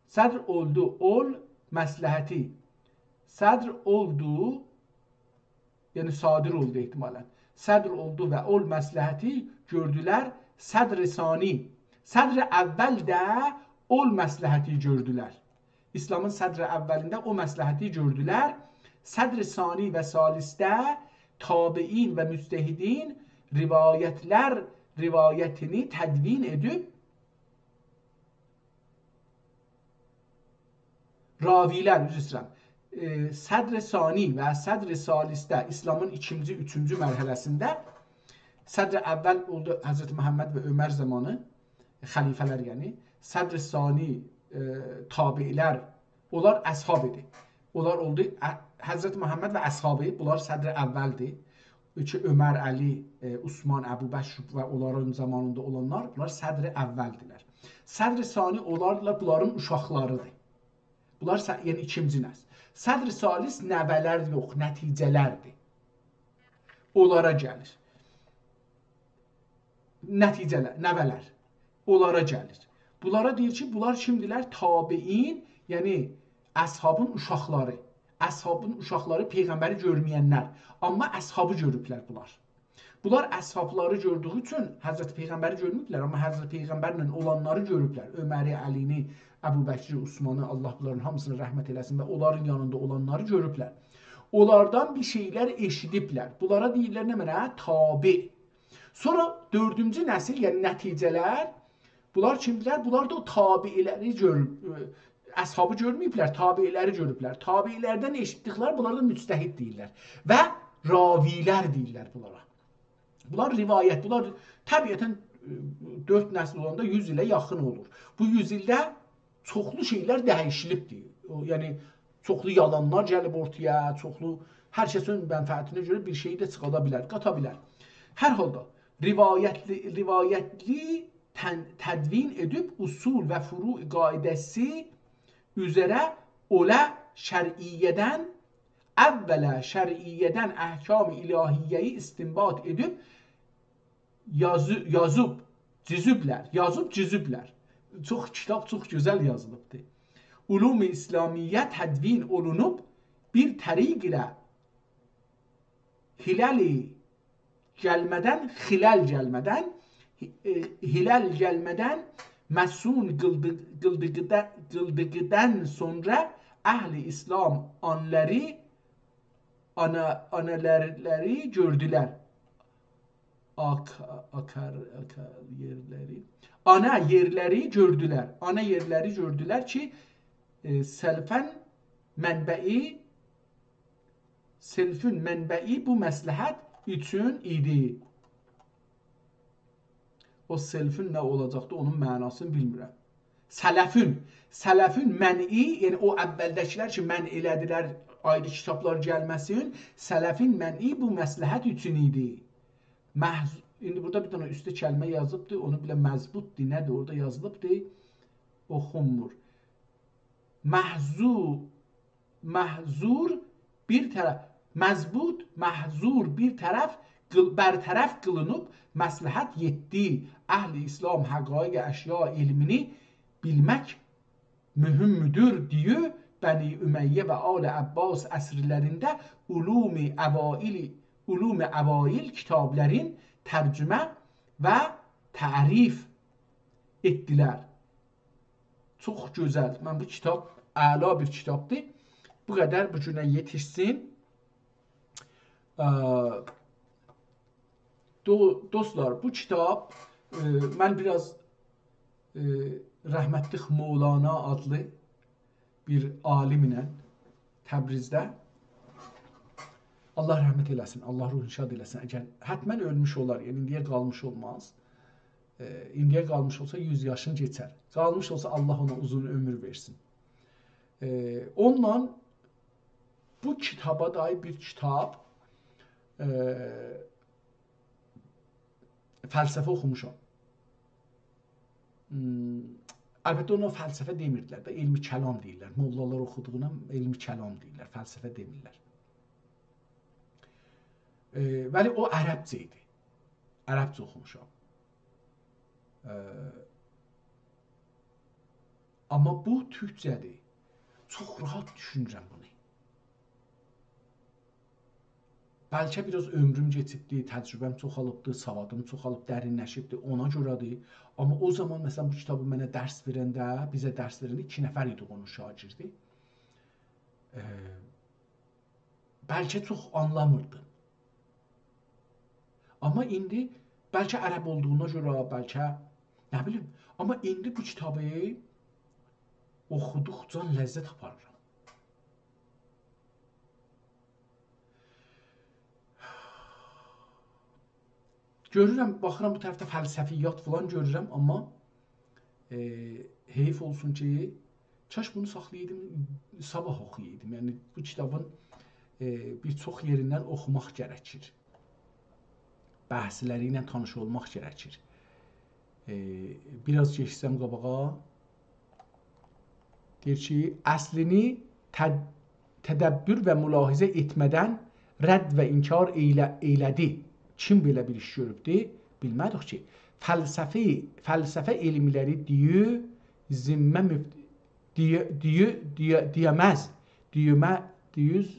صدر اولدو، اول مصلحتی. صدر اولدو، یعنی صادر اولدو احتمالاً. صدر اولدو و اول مصلحتی گؤردولر. صدر ثانی، صدر اول ده اول مصلحتی گؤردولر. اسلامین صدر اولینده او مصلحتی گؤردولر. صدر ثانی و ثالثده تابعین و مجتهدین روایتلر روایتینی تدوین ائدیب، راویلر، عذر ایسته‌ییرم، ائ، صدر ثانی و صدر ثالثده، اسلامین ایکینجی، اوچونجو مرحله‌سینده، صدر اول اولدو حضرت محمد و عمر زامانی، خلیفه‌لر یعنی، صدر ثانی، ائ، تابعی‌لر، اونلار اصحاب ایدی. اونلار اولدو، ا-، حضرت محمد و اصحابی، بونلار صدر اولدیر. کی، عمر، علی، ائ، عثمان، ابوبکر و اونلارین زامانیندا اولانلار، بونلار صدر اولدیلر. صدر ثانی اولاردیلار، بونلارین اوشاقلاریدیر. بونلار س-، یعنی ایکینجی نسل. صدر ثالث نوه‌لر یوخ، نتیجه‌لردیر. اونلارا گلیر. نتیجه‌لر، نوه‌لر. اونلارا گلیر. بونلارا دئییر کی، بونلار کیمدیلر؟ تابعین، یعنی اصحابین اوشاقلاری. اصحابین اوشاقلاری پیغمبری گؤرمه‌ینلر. آمما اصحابی گؤروبلر بونلار. بونلار اصحابلاری گؤردویو اوچون حضرت پیغمبری گؤرمه‌ییبلر، آمما حضرت پیغمبرله اولانلاری گؤروبلر. عمری، علی‌نی، ابوبکری، عثمانی، الله بونلارین هامیسینا رحمت ائله‌سین و اونلارین یانیندا اولانلاری گؤروبلر. اونلاردان بیر شئیلر ائشیدیبلر. بونلارا دئییرلر نمنه؟ تابع. سونرا دؤردونجو نسل، یعنی نتیجه‌لر، بونلار کیمدیلر؟ بونلار دا او تابعی‌لری گؤر-، اصحابی گؤرمه‌ییبلر، تابعی‌لری گؤروبلر. تابعی‌لردن ائشیتدیکلری، بونلارا دا مجتهد دئییرلر. و راویلر دئییرلر بونلارا. بونلار روایت، بونلار طبیعتاً، ائ، دؤرد نسل اولاندا یوز ایله یاخین اولور. بو یوز ایلده چوخلو شئیلر دییشیلیبدیر. او، یعنی، چوخلو یالانلار گلیب اورتایا، چوخلو هر کسین منفعتینه گؤره بیر شئی ده چیخادا بیلر، قاتا بیلر. هر حالدا، روایتلی، روایتلی تن-، تدوین ائدیب اصول و فروع قاعده‌سی اوزره اوله شرعیه‌دن، اولا شرعیه‌دن احکام الهیه‌یی استنباط ائدیب یازی-، یازیب، جیزیبلر، یازیب، جیزیبلر. چوخ کیتاب، چوخ گؤزل یازیلیبدیر. علوم اسلامیه تدوین اولونوب، بیر طریق ایله هلالی گلمه‌دن، خلل گلمه‌دن، ائ، هلال گلمه‌دن مصون قیلدی-، قیلدیقدا-، قیلدیقدان سونرا اهل اسلام آنلاری، آنا-، آنالارلاری گؤردولر. آک-، آکار، آکار یئرلری. آنا یئرلری گؤردولر. آنا یئرلری گؤردولر کی، ائ، سلفین منبعی، سلفین منبعی بو مصلحت اوچون ایدی. او سلفین نه اولاجاقدی، اونون معناسینی بیلمیرم. سلفین، سلفین منعی، یعنی او اولده‌کیلر کی، منع ائله‌دیلر آیری کیتابلار گلمه‌سین، سلفین منعی بو مصلحت اوچون ایدی. محض-، ایندی بورادا بیر دنه اوسته کلمه یازیبدی، اونو بیله مضبوطدی، نه‌دیر، اورادا یازیلیبدی، اوخونمور. محضو-، محضور بیر طرف، مضبوط، محضور بیر طرف قیل-، برطرف قیلینیب، مصلحت یئتدی. اهل اسلام حقایق اشیا علمینی بیلمک مهمدور دئیه، بنی امیه و آل عباس عصرلرینده علوم اوایل، علوم اوایل کیتابلارین ترجمه و تعریف ائتدیلر. چوخ گؤزل. من بو کیتاب اعلا بیر کیتابدیر. بو قدر بو گونه یئتیشسین. اه، دو-، دوستلار، بو کیتاب، ائ، من بیر آز، ائ، رحمتلیک مولانا آدلی بیر عالیم ایله تبریزده، الله رحمت ائله‌سین، الله روحونو شاد ائله‌سین. اگر حتماً اؤلموش اولار، یعنی ایندییه قالمیش اولماز. ائ، ایندییه قالمیش اولسا یوز یاشین کئچر. قالمیش اولسا الله اونا اوزون عؤمور وئرسین. ائ، اونونلا بو کیتابا دایر بیر کیتاب، ائ، فلسفه اوخوموشام. هوم، البته اونا فلسفه دئمیردیلر ده، علم کلام دئییرلر. موللالار اوخودوغونا علم کلام دئییرلر، فلسفه دئمیرلر. ائ، ولی او عربجه ایدی. عربجه اوخوموشام. ائ، آمما بو تورکجه‌دیر. چوخ راحت دوشونورم بونو. بلکه بیر آز عؤمروم کئچیبدی، تجربه‌م چوخالیبدی، سوادیم چوخالیب، درینلشیبدی، اونا گؤره‌دیر. آمما او زامان، مثلا، بو کیتابی منه درس وئرنده، بیزه درس وئرنده ایکی نفر ایدیک اونون شاگردی. ائ، بلکه چوخ آنلامیردیم. آمما ایندی بلکه عرب اولدوغونا گؤره، بلکه نه بیلیم، آمما ایندی بو کیتابی اوخودوقجا لذت آپاریرام. گؤرورم، باخیرام بو طرفده فلسفیات فلان گؤرورم، آمما، ائ، حیف اولسون کی، کاش بونو ساخلایایدیم، صاباح اوخویایدیم. یعنی، بو کیتابین، ائ، بیر چوخ یئریندن اوخوماق گرکیر. بحثلری ایله تانیش اولماق گرکیر. ائ، بیر آز کئچسم قاباغا. دئییر کی، اصلینی تد-، تدبر و ملاحظه ائتمه‌دن رد و انکار ائیله-، ائیله‌دی. کیم بئله بیر ایش گؤروبدو؟ بیلمه‌دیک کی. فلسفه، فلسفه علملری دئیو ذمه مفت-، دئیه-، دئیه-، دئیه-، دئیه‌مز. دئیه‌مه-، دئیوز-،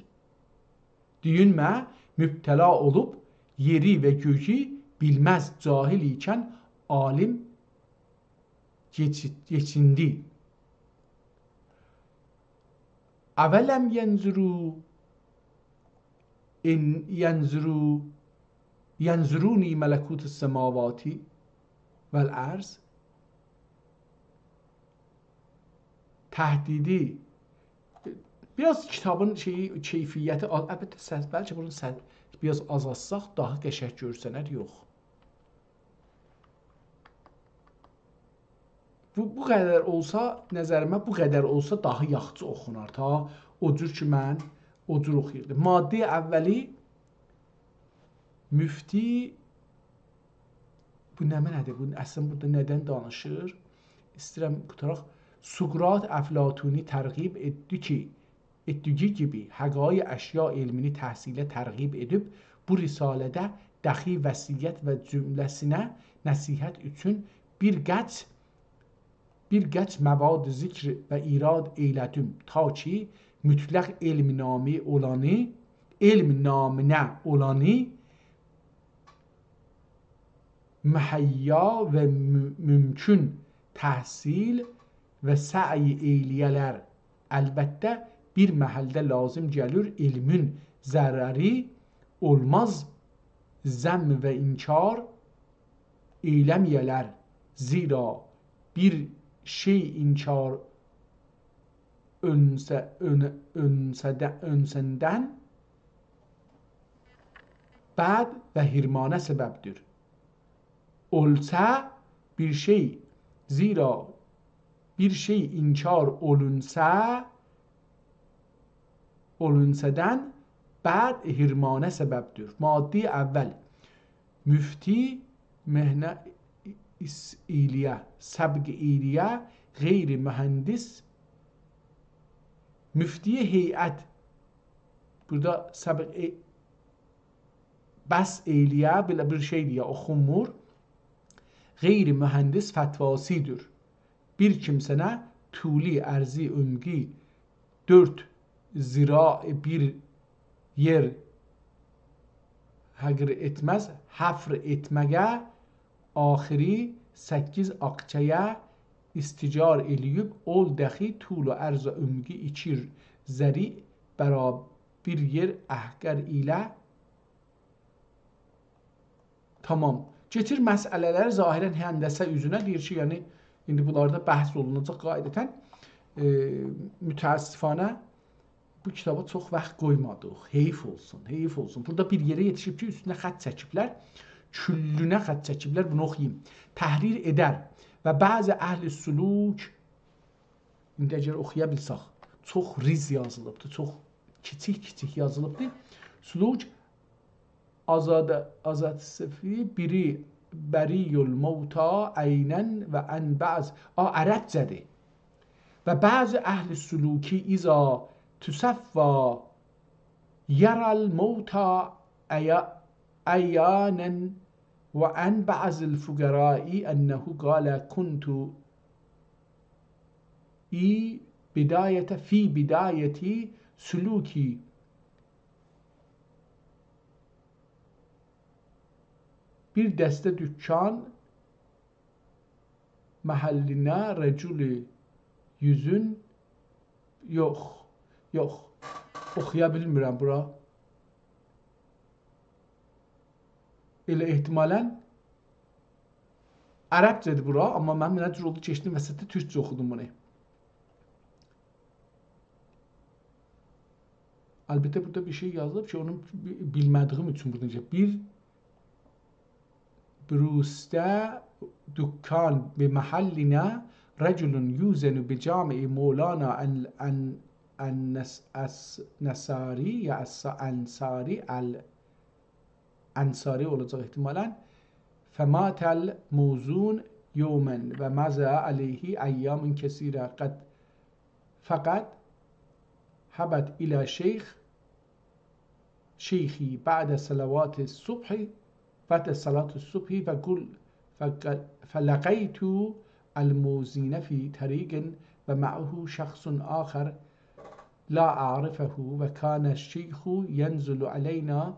دئیینمه مبتلا اولوب، یئری و گؤیو بیلمز، جاهل ایکن عالم کئچی-، کئچیندی. اولم ینظروا، ان ینظروا، ینظرونی ملکوت السماوات والارض. تهدیدی، بیر آز کیتابین شئیی، کیفیتی، آل-، البته سس، بلکه بونون سس بیر آز آزالتساق داها قشنگ گؤرسنر، یوخ. بو، بو قدر اولسا، نظریمه بو قدر اولسا داها یاخشی اوخونار. تا او جور کی، من او جور اوخویوردوم. ماده اولی، مفتی، بو نمنه‌دیر؟ بو اصلینده بورادا ندن دانیشیر؟ ایسته‌ییرم قوتاراق. سقراط افلاطونی ترغیب ائتدی کی، ائتدیگی کیمی حقایق اشیا علمینی تحصیله ترغیب ائدیب، بو رساله‌ده دخی وصیت و جمله‌سینه نصیحت اوچون بیر قچ، بیر قچ مواد ذکر و ایراد ائیله‌دیم، تا کی مطلق علم نامی اولانی، علم نامینه اولانی مهیا و مو-، ممکن تحصیل و سعی ائیله‌یه‌لر. البته، بیر محلده لازم گلیر علمین ضرری اولماز ذم و انکار ائیله‌مه‌یه‌لر. زیرا بیر شئی انکار اؤنسه-، اؤن-، اؤنسه‌ده-، اؤنسه‌دن بعد و حرمانه سببدیر. اولسا بیر شئی، زیرا بیر شئی انکار اولونسا، اولونسه‌دن بعد حرمانه سببدیر. ماده اول، مفتی مهنه ایس-، ائیله‌یه، سبق ائیله‌یه، غیر مهندس، مفتی هیئت، بورادا سبق ائ-، بحث ائیله‌یه، بئله بیر شئی دئیه اوخونمور. غیر مهندس فتواسی‌دیر. بیر کیمسه‌نه طولی، عرضی، عمقی دؤرد ذراع بیر یئر حقر ائتمز، حفر ائتمه‌یه، آخری سککیز آکچه‌یه استیجار ائله‌ییب، اول دخی طول و عرض و عمقی ایکی ذراع برابر بیر یئر احقار ایله. تامام. کئچیر مسئله‌لر ظاهراً هندسه اوزونه، دئییر کی، یعنی، ایندی بونلاردا بحث اولوناجاق قاعدتاً. ائ، متأسفانه بو کیتابا چوخ واخت قویمادیق. حیف اولسون، حیف اولسون. بورادا بیر یئره یئتیشیب کی، اوستونه خط چکیبلر. کلّونه خط چکیبلر، بونو اوخویوم. تحریر ائدر و بعض اهل سلوک، ایندی اگر اوخویا بیلسک، چوخ ریز یازیلیبدی، چوخ کیچیک-کیچیک یازیلیبدی. سلوک آزاد، آزاد صفی بیری بری الموتی عیناً و عن بعض، آ، عربجه‌دیر. و بعض اهل سلوکی اذا تصفی یری الموتی عیا-، عیاناً و عن بعض الفقراء انه قال كنت ای بدایت، فی بدایت سلوکی. بیر دسته دکان محلینه رجل یوزون، یوخ، یوخ، اوخویا بیلمیرم بورا. ائله احتمالاً عربجه‌دیر بورا، آمما من نه جور اولدو کئچدیم وسطده تورکجه اوخودوم بونو. البته، بورادا بیر شئی یازیلیب کی، اونو بی-، بیلمه‌دیییم اوچون بورادا دئییرم. بیر بروسته دکان به محلینه رجل یوزن بجامع مولانا ان-، ان-، انس-، اس-، نصاری یا اس-، انصاری ال-، انصاری اولاجاق احتمالاً. فمات الموزون یوماً و مضی علیه ایام کثیره قد، فقد هبط الی شیخ، شیخی بعد صلوات الصبح، بعد صلاة الصبح و قل-، فق-، فلقیت الموزین فی طریق و معه شخص آخر لا اعرفه و کان الشیخ ینزل علینا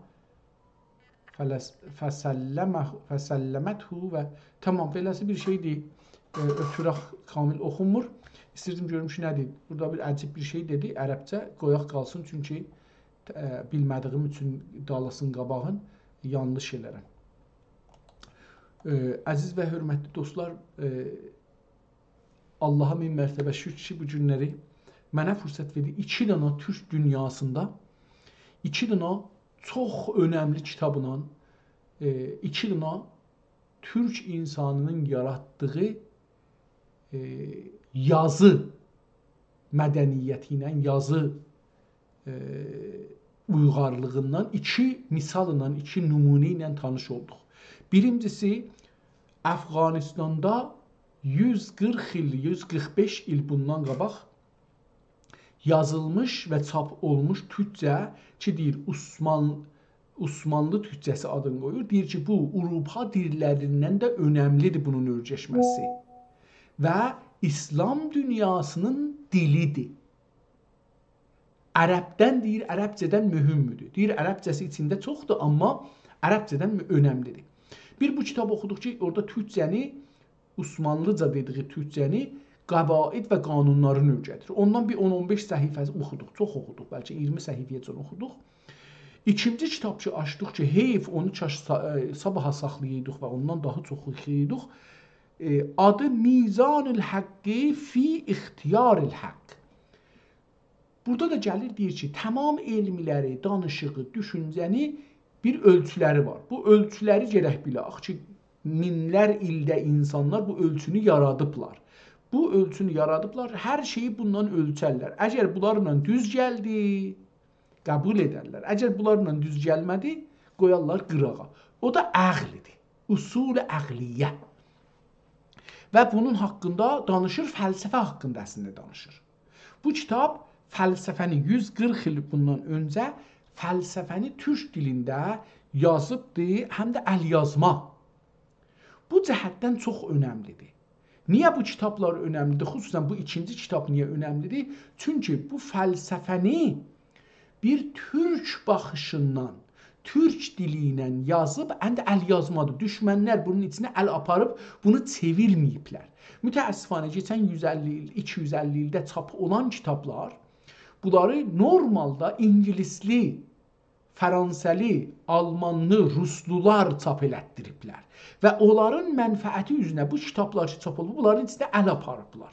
فلس-، فسلمه-، فسلمته و، تامام، بئله‌سی بیر شئیدیر. ائ، اؤتورک، کامل اوخونمور. ایستیردیم گؤروم کی، نه‌دیر؟ بورادا بیر عجیب بیر شئی دئدی عربجه، قویاق قالسین، چونکی، ائ، بیلمه‌دیییم اوچون دالیسین، قاباغین یانلیش ائلرم. ائ، عزیز و حؤرمتلی دوستلار، ائ، آللاها مین مرتبه شوکور کی، بو گونلری منه فرصت وئردی. ایکی دنه تورک دونیاسیندا ایکی دنه چوخ اؤنملی کیتابلا، ائ، ایکی دنه تورک اینسانینین یاراتدیغی، ائ، یازی مدنیتی ایله، یازی، ائ، اویغارلیغیندان ایکی مثاللا، ایکی نمونه ایله تانیش اولدوق. بیرینجیسی، افغانستاندا یوز قیرخ ایل، یوز قیرخ بئش ایل بوندان قاباق یازیلمیش و چاپ اولموش تورکجه کی، دئییر، عثمان-، عثمانلی تورکجه‌سی آدینی قویور. دئییر کی، بو، آوروپا دیللریندن ده اؤنملیدیر بونون اؤیرشمه‌سی. و ایسلام دونیاسینین دیلیدیر. عربدن، دئییر، عربجه‌دن مهمدور. دئییر، عربجه‌سی ایچینده چوخدور، آمما عربجه‌دن مه-، اؤنملیدیر. بیر بو کیتابی اوخودوق کی، اورادا تورکجه‌نی، عثمانلیجا دئدیگی تورکجه‌نی، قواعد و قانونلارینی اؤیره‌دیر. اوندان بیر اون اون بئش صفحه اوخودوق، چوخ اوخودوق، بلکه اییرمی صفحه‌یه‌جن اوخودوق. ایکینجی کیتاب کی، آچدیق کی، حیف، اونو کاش سا-، ائ، صاباحا ساخلایایدیق و اوندان داها چوخ اوخویایدیق. ائ، آدی میزان الحق فی اختیار الحق. بورادا دا گلیر، دئییر کی، تمام علملری، دانیشیغی، دوشونجه‌نی بیر اؤلچولری وار. بو اؤلچولری گرک بیلک کی، مینلر ایلده اینسانلار بو اؤلچونو یارادیبلار. بو اؤلچونو یارادیبلار، هر شئیی بوندان اؤلچرلر. اگر بونلارلا دوز گلدی، قبول ائدرلر. اگر بونلارلا دوز گلمه‌دی، قویارلار قیراغا. او دا عقلدیر. اصول عقلیه. و بونون حاقیندا دانیشیر، فلسفه حاقیندا اصلینده دانیشیر. بو کیتاب فلسفه‌نی یوز قیرخ ایل بوندان اؤنجه فلسفه‌نی تورک دیلینده یازیبدی، هم ده ال‌یازما. بو جهتدن چوخ اؤنملیدیر. نییه بو کیتابلار اؤنملیدیر؟ خصوصاً بو ایکینجی کیتاب نییه اؤنملیدیر؟ چونکی بو فلسفه‌نی بیر تورک باخیشیندان، تورک دیلی ایله یازیب، هم ده ال‌یازمادیر. دوشمنلر بونون ایچینه ال آپاریب، بونو چئویرمه‌ییبلر. متأسفانه، کئچن یوز اللی ایل، ایکی یوز اللی ایلده چاپ اولان کیتابلار، بونلاری نورمالدا اینگیلیسلی، فرانسه‌لی، آلمانلی، روسلولار چاپ ائلتدیریبلر. و اونلارین منفعتی اوزونه بو کیتابلار کی، چاپ اولوب، بونلارین ایچینه ال آپاریبلار.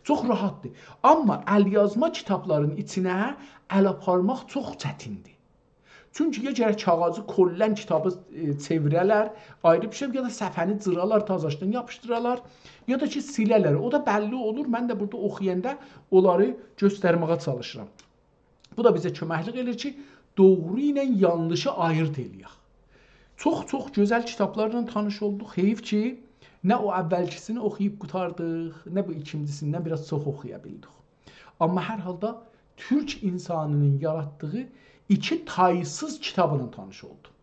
چوخ راحتدیر. آمما ال‌یازما کیتابلارین ایچینه ال آپارماق چوخ چتیندیر. چونکی یا گرک کاغاذی کلاً کیتابی، ائ، چئویره‌لر، آیری بیر شئی، یا دا صفحه‌نی جیرالار، تازاشدان یاپیشدیرالار، یا دا کی، سیله‌لر. او دا بللی اولور. من ده بورادا اوخویاندا اونلاری گؤسترمه‌یه چالیشیرام. بو دا بیزه کؤمکلیک ائله‌ییر کی، دوغرو ایله یانلیشی آییرد ائله‌یک. چوخ-چوخ گؤزل کیتابلارلا تانیش اولدوق. حیف کی، نه او اولکیسینی اوخویوب قوتاردیق، نه بو ایکینجیسیندن بیر آز چوخ اوخویا بیلدیک. آمما هر حالدا تورک اینسانینین یاراتدیغی ایکی تایسیز کیتابلا تانیش اولدوم.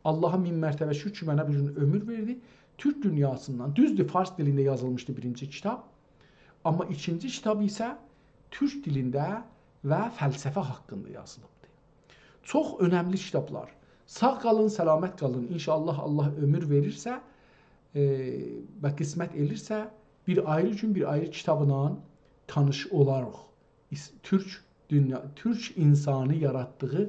آللاها مین مرتبه شوکور کی، منه بو گون عؤمور وئردی. تورک دونیاسیندان، دوزدور، فارس دیلینده یازیلمیشدی بیرینجی کیتاب. آمما ایکینجی کیتاب ایسه تورک دیلینده و فلسفه حاقیندا یازیلیبدیر. چوخ اؤنملی کیتابلار. ساغ قالین، سلامت قالین. ان‌شاءالله، الله عؤمور وئریرسه، ائ، و قسمت ائلیرسه، بیر آیری گون بیر آیری کیتابلا تانیش اولاریق. ایس-، تورک دونیا، تورک اینسانی یاراتدیغی